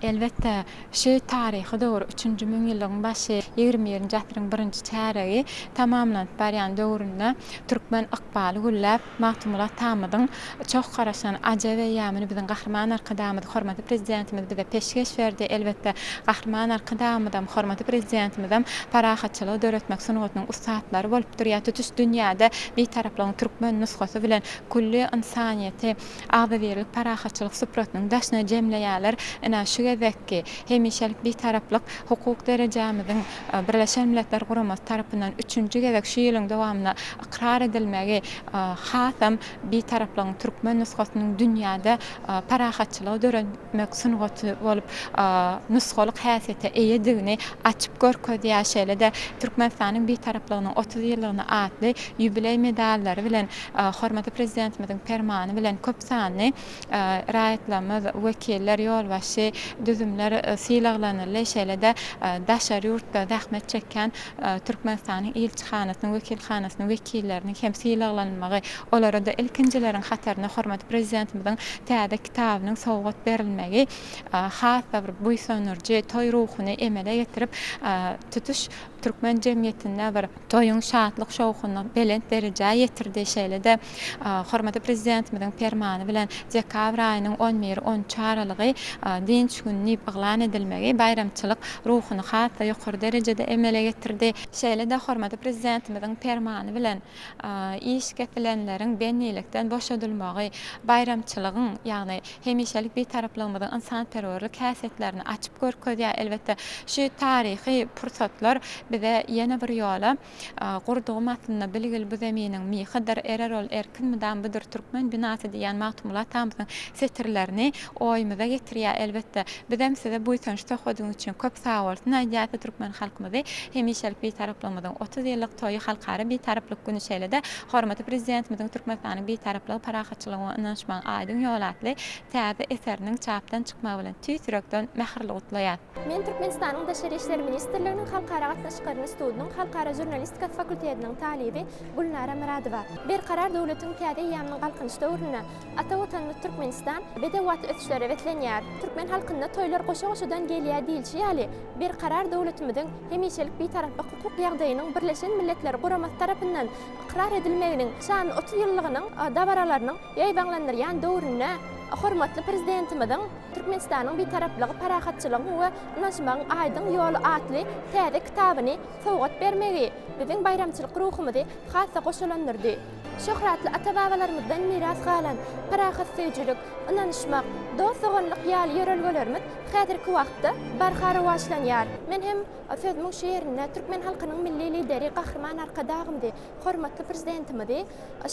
Elbetde, şu taryhy döwür, üçünji müňýyllygyň başy, ýigrimi birinji asyryň birinji çäregi tamamlanyp barýan döwründe türkmen ykbaly gülläp, Magtymguly atamyzyň çoh garaşan ajap eýýamyny biziň Gahryman Arkadagymyz, hormatly Prezidentimiz bize peşgeş berdi. Elbetde, Gahryman Arkadagymyzam, hormatly Prezidentimizem parahatçylygy döretmek sungatynyň ussatlary bolup durýar. Tutuş dünýäde Bitaraplygyň türkmen nusgasy bilen külli ynsanyýeti agzybirlik, parahatçylyk supratynyň daşyna jemleýärler. Ine, şu gezekki hemişelik Bitaraplyk hukuk derejämiziň Birleşen Milletler Guramasy tarapyndan üçünji gezek şu ýylyň dowamynda ykrar edilmegi hasam Bitaraplygyň türkmen nusgasynyň dünýäde parahatçylygy döretmek sungaty bolup nusgalyk häsiýete eýedigini açyp görkezýär. Şeýle-de Türkmenistanyň Bitaraplygynyň 30 ýyllygyna atly ýubileý medallary bilen hormatly Prezidentimiziň Permany bilen köp sanly raýatlarymyz, wekiller, ýolbaşçy düzümler sylaglanyldy. Şeýle-de daşary ýurtda zähmet çekýän Türkmenistanyň ilçihanasynyň, wekilhanasynyň wekilleriniň hem sylaglanylmagy, olara-da ilkinjileriň hatarynda hormatly Prezidentimiziň täze kitabynyň sowgat berilmegi has-da bir buýsandyryjy toý ruhuny emele getirip, tutuş türkmen jemgyýetinde bir toýuň şatlyk-şowhunyny belent derejä ýetirdi. Şeýle-de, hormatly Prezidentimiziň Permany bilen dekabr aýynyň on biri, on üç aralygy dynç. dynç güni diýip yglan edilmegi baýramçylyk ruhuny has-da ýokary derejede emele getirdi. Şeýle-de hormatly Prezidentimiziň Permany bilen iş kesilenleriň bendilikden boşadylmagy baýramçylygyň, ýagny hemişelik Bitaraplygymyzyň ynsanperwerlik häsiýetlerini açyp görkezýär. Elbetde, şu taryhy pursatlar bize ýene bir ýola Gurdugym aslynda bilgil bu zeminiň myhydyr, erer ol erkin mydam budur türkmen binasy diýýän Magtymguly atamyzyň setirlerini oýumyza getirýär. Elbetde, bizem size buýsanç söhbediňiz üçin köp sagbolsun aýdýarys türkmen halkymyzy hemişelik Bitaraplygymyzyň 30 ýyllyk toýy Halkara Bitaraplyk güni şeýle-de hormatly Prezidentimiziň Türkmenistanyň Bitaraplygy parahatçylygyň we ynanyşmagyň aýdyň ýoly atly täze eseriniň çapdan çykmagy bilen tüýs ýürekden mähirli gutlaýar. Men Türkmenistanyň Daşary işler ministrliginiň Halkara gatnaşyklary institutynyň Halkara žurnalistikasy fakultetiniň talyby Gülnara Myradowa. Berkarar döwletiň täze eýýamynyň Galkynyş döwründe ata Watanymyz Türkmenistan bedew atly ösüşlere beslenýär. Türkmen halkynda toýlar goşa-goşadan gelýär diýlişi ýaly, Berkarar döwletimiziň hemişelik Bitaraplyk hukuk ýagdaýynyň Birleşen Milletler Guramasy tarapyndan ykrar edilmeginiň şanly 30 ýyllygynyň dabaralarynyň ýaýbaňlandyrýan döwründe hormatly Prezidentimiziň Türkmenistanyň Bitaraplygy parahatçylygyň we ynanyşmagyň aýdyň ýoly atly täze kitabyny sowgat bermegi biziň baýramçylyk ruhumyzy has-da goşalandyrdy. Şöhratly ata-babalarymyzdan miras galan parahatsöýüjilik, ynanyşmak, dost-doganlyk ýaly ýörelgelerimiz häzirki wagtda barha rowaçlanýar. Men hem sözümiň şu ýerinde türkmen halkynyň Milli Lideri Gahryman Arkadagymyzy, hormatly Prezidentimizi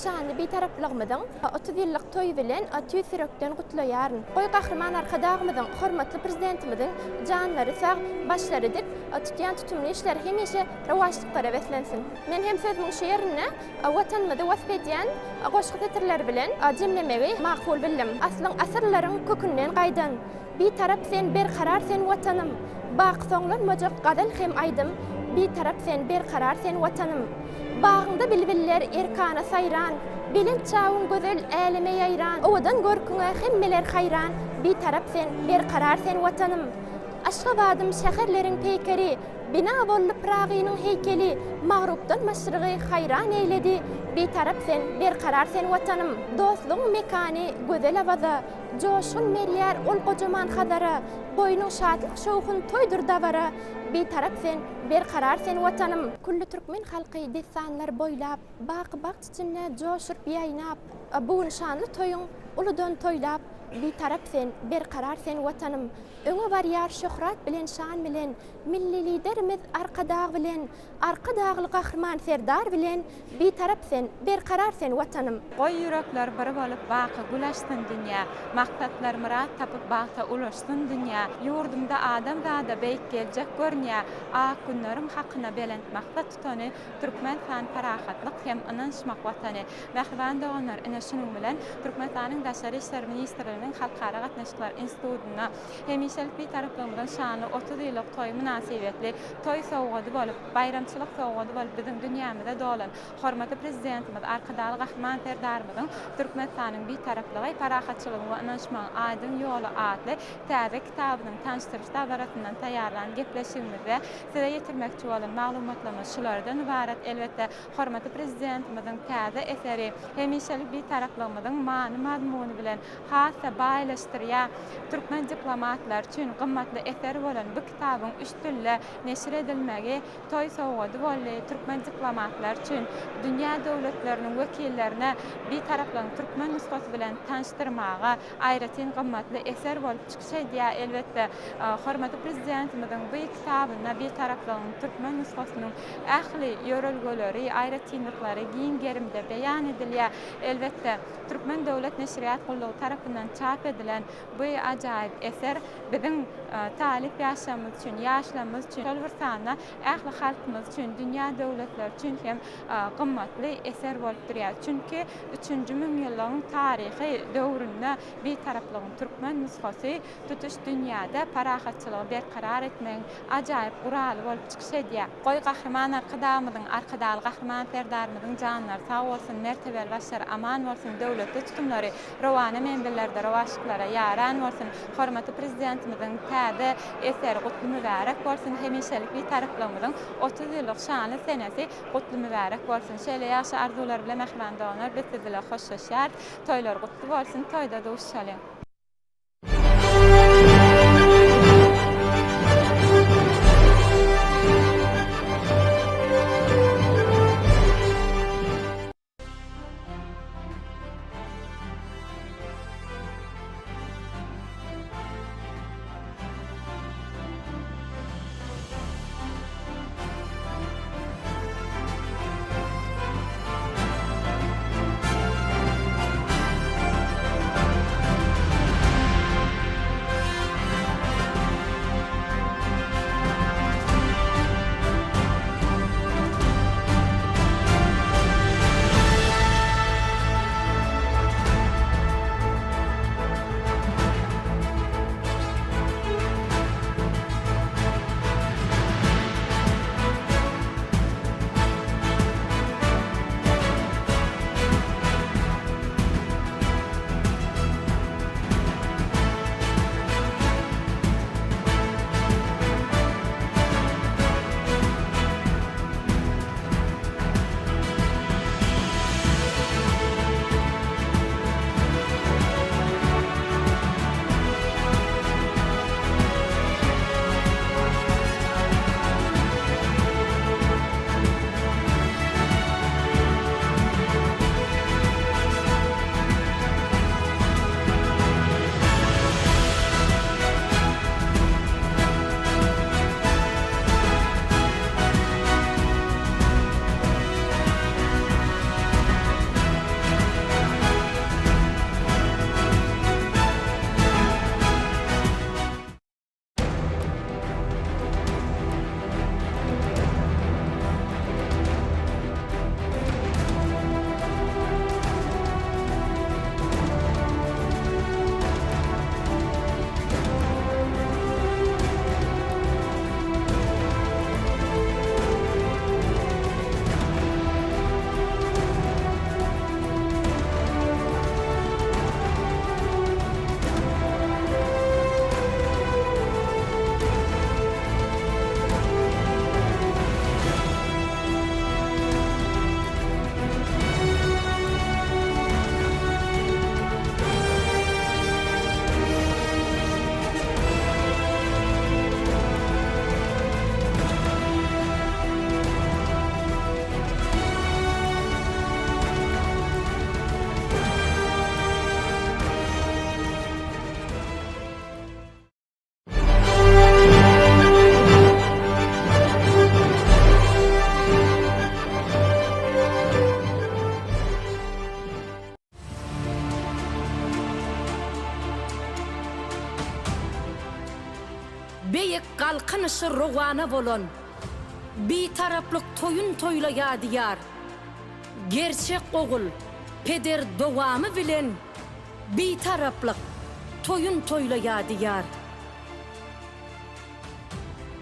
Şanly Bitaraplygymyzyň 30 ýyllyk toýy bilen tüýs ýürekden gutlaýaryn. Goý, Gahryman Arkadagymyzyň, hormatly Prezidentimiziň janlary sag, başlary dik, tutýan tutumly işleri hemişe rowaçlyklara beslensin! Men hem sözümiň şu ýerinde Watanymyzy wasp edýän goşgy setirleri bilen jemlemegi makul bildim. Aslyň asyrlaryň kökünden gaýdan, Bitarap sen, berkarar sen Watanym! Baky soňlanmajak gazal hem aýdym, Bitarap sen, berkarar sen Watanym! Bagyňda bilbiller erkana saýran, Belent çawuň gözel äleme ýaýran, Owadan görküňe hemmeler haýran, Bitarap sen, berkarar sen Watanym! Aşgabadym şäherleriň peýkeri, Bina boldy Pyragynyň heýkeli, Magrupdan maşrygy haýran eýledi, Bitarap sen, berkarar sen Watanym! Dostlugyň mekany gözel Awaza, Joşgun berýär ol gojaman Hazara, Goýnuň şatlyk-şowhun toýdur dabara, Bitarap sen, berkarar sen Watanym! Külli türkmen halky dessanlar boýlap, Baky bagt içinde joşuryp ýaýnap, Bu gün şanly toýuň uludan toýlap, Bitarap sen, berkarar sen Watanym! Öňe barýar şöhrat bilen şan bilen, Milli Liderimiz Arkadag bilen, Arkadagly Gahryman Serdar bilen Bitarap sen, berkarar sen Watanym! Goý ýürekler bir bolup baky gül açsyn dünýä, Maksatlar myrat tapyp bagta ulaşsyn dünýä, Ýurdumda adamzada beýik geljek görünýä, Ak günleriň hakyna belent maksat tutany, Türkmenistan parahatlyk hem ynanyşmak Watany. Mähriban doganlar, ine şunuň bilen Türkmenistanyň Daşary işler ministrliginiň Halkara gatnaşyklar institutynda Hemişelik Bitaraplygymyzyň şanly 30 ýyllyk toýy mynasybetli toý sowgady bolup, baýramçylyk sowgady bolup biziň dünýämize dolan hormatly Prezidentimiz Arkadagly Gahryman Serdarymyzyň Türkmenistanyň Bitaraplygy, parahatçylygyň we ynanyşmagyň aýdyň ýoly atly täze kitabynyň tanyşdyryş dabarasyndan taýýarlan gepleşigimizde size ýetirmekçi bolan maglumatlarymyz şulardan ybarat. Elbetde, hormatly Prezidentimiziň täze eseri hemişelik Bitaraplygymyzyň many-mazmuny bilen has-da baýlaşdyrýar. Türkmen diplomatlary üçin gymmatly eser bolan bu kitabyň üç dilde neşir edilmegi toý sowgady boldy. Türkmen diplomatlary üçin dünýä döwletleriniň wekillerine Bitaraplygyň türkmen nusgasy bilen tanyşdyrmaga aýratyn gymmatly eser bolup çykyş edýär. Elbetde, hormatly Prezidentimiziň bu kitabynda Bitaraplygyň türkmen nusgasynyň ähli ýörelgeleri, aýratynlyklary giň gerimde beýan edilýär. Elbetde, Türkmen döwlet neşirýat gullugy tarapyndan çap edilen bu ajaýyp eser biziň talyp ýaşlarymyz üçin, ýaşlarymyz üçin, şol bir sanda ähli halkymyz üçin, dünýä döwletleri üçin hem gymmatly eser bolup durýar. Çünki üçünji müňýyllygyň taryhy döwründe Bitaraplygyň türkmen nusgasy tutuş dünýäde parahatçylygy berkarar etmegiň ajaýyp guraly bolup çykyş edýär. Goý, Gahryman Arkadagymyzyň, Arkadagly Gahryman Serdarymyzyň janlary sag bolsun, mertebeli başlary aman bolsun, döwletli tutumlary rowana menzillerde rowaçlyklara ýaran bolsun! Hormatly Prezidentimiziň täze eseri gutly mübärek bolsun! Hemişelik Bitaraplygymyzyň 30 ýyllyk şanly senesi gutly mübärek bolsun! Şeýle ýagşy arzuwlar bilen mähriban doganlar biz siz bile hoşlaşýarys. Toýlar gutly bolsun, toýda duşuşalyň! Beýik Galkynyşy rowana bolan Bitaraplyk toýun toýlaýar Diýar. Gerçek ogul, peder dowamy bilen Bitaraplyk toýun toýlaýar Diýar.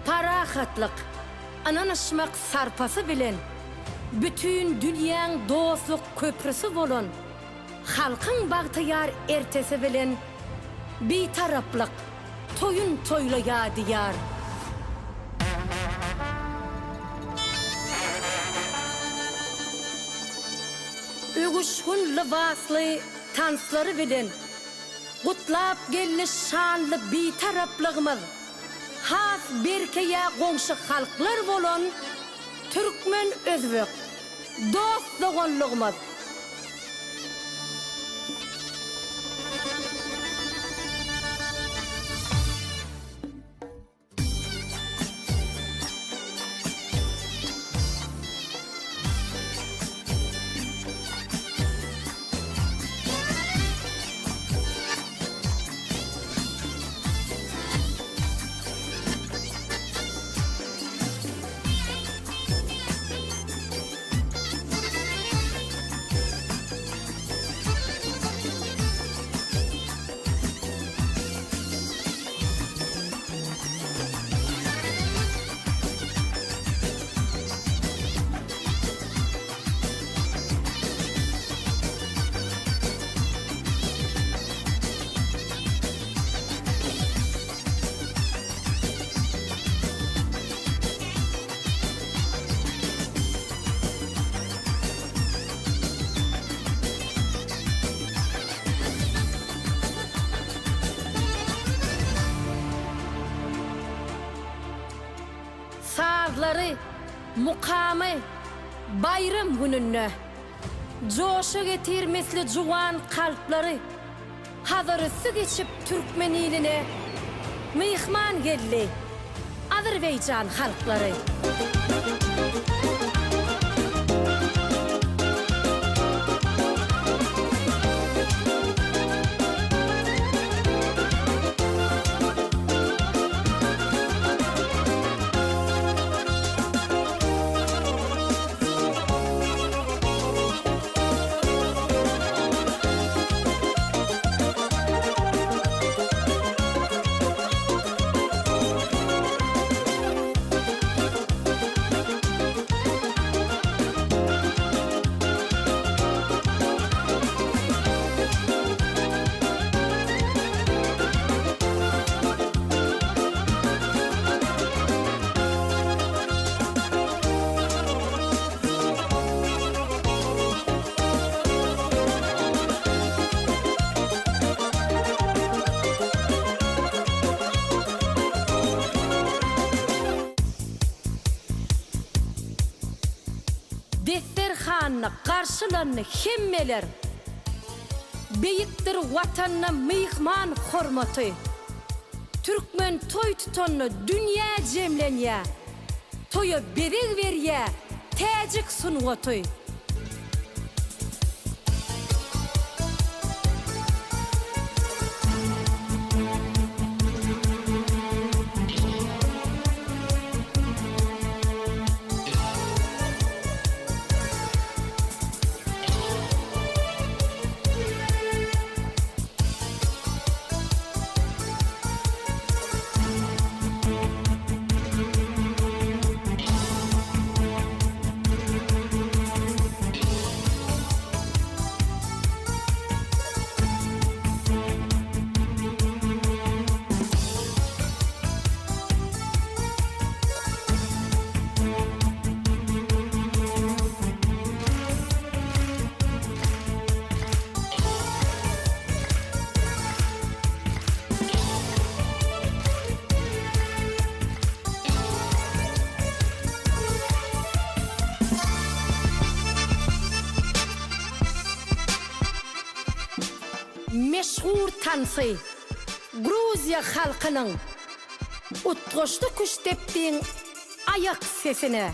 Parahatlyk, ynanyşmak sarpasy bilen bütin dünýäň dostluk köprüsi bolan halkyň bagtyýar ertesi bilen Bitaraplyk toýun toýlaýar Diýar. Öwüşgin lybasly tanslary bilen gutlap geldi şanly Bitaraplygymyz has berkeýär goňşy halklar bolan türkmen-özbek dost-doganlygymyz. Sazlary, mukamy baýram gününde Joşa getir misli juwan kalplary. Hazarüsti geçip türkmen iline Myhman geldi azerbaýjan halklary. Desterhanda garşylandy hemmeler. Beýikdir Watanda myhman hormaty. Türkmen toý tutanda dünýä jemlenýär. Toýa bezeg berýär täjik sungaty. Meşhur tansy Gruziýa halkynyň utgaşdy küştdepdiň aýak sesine.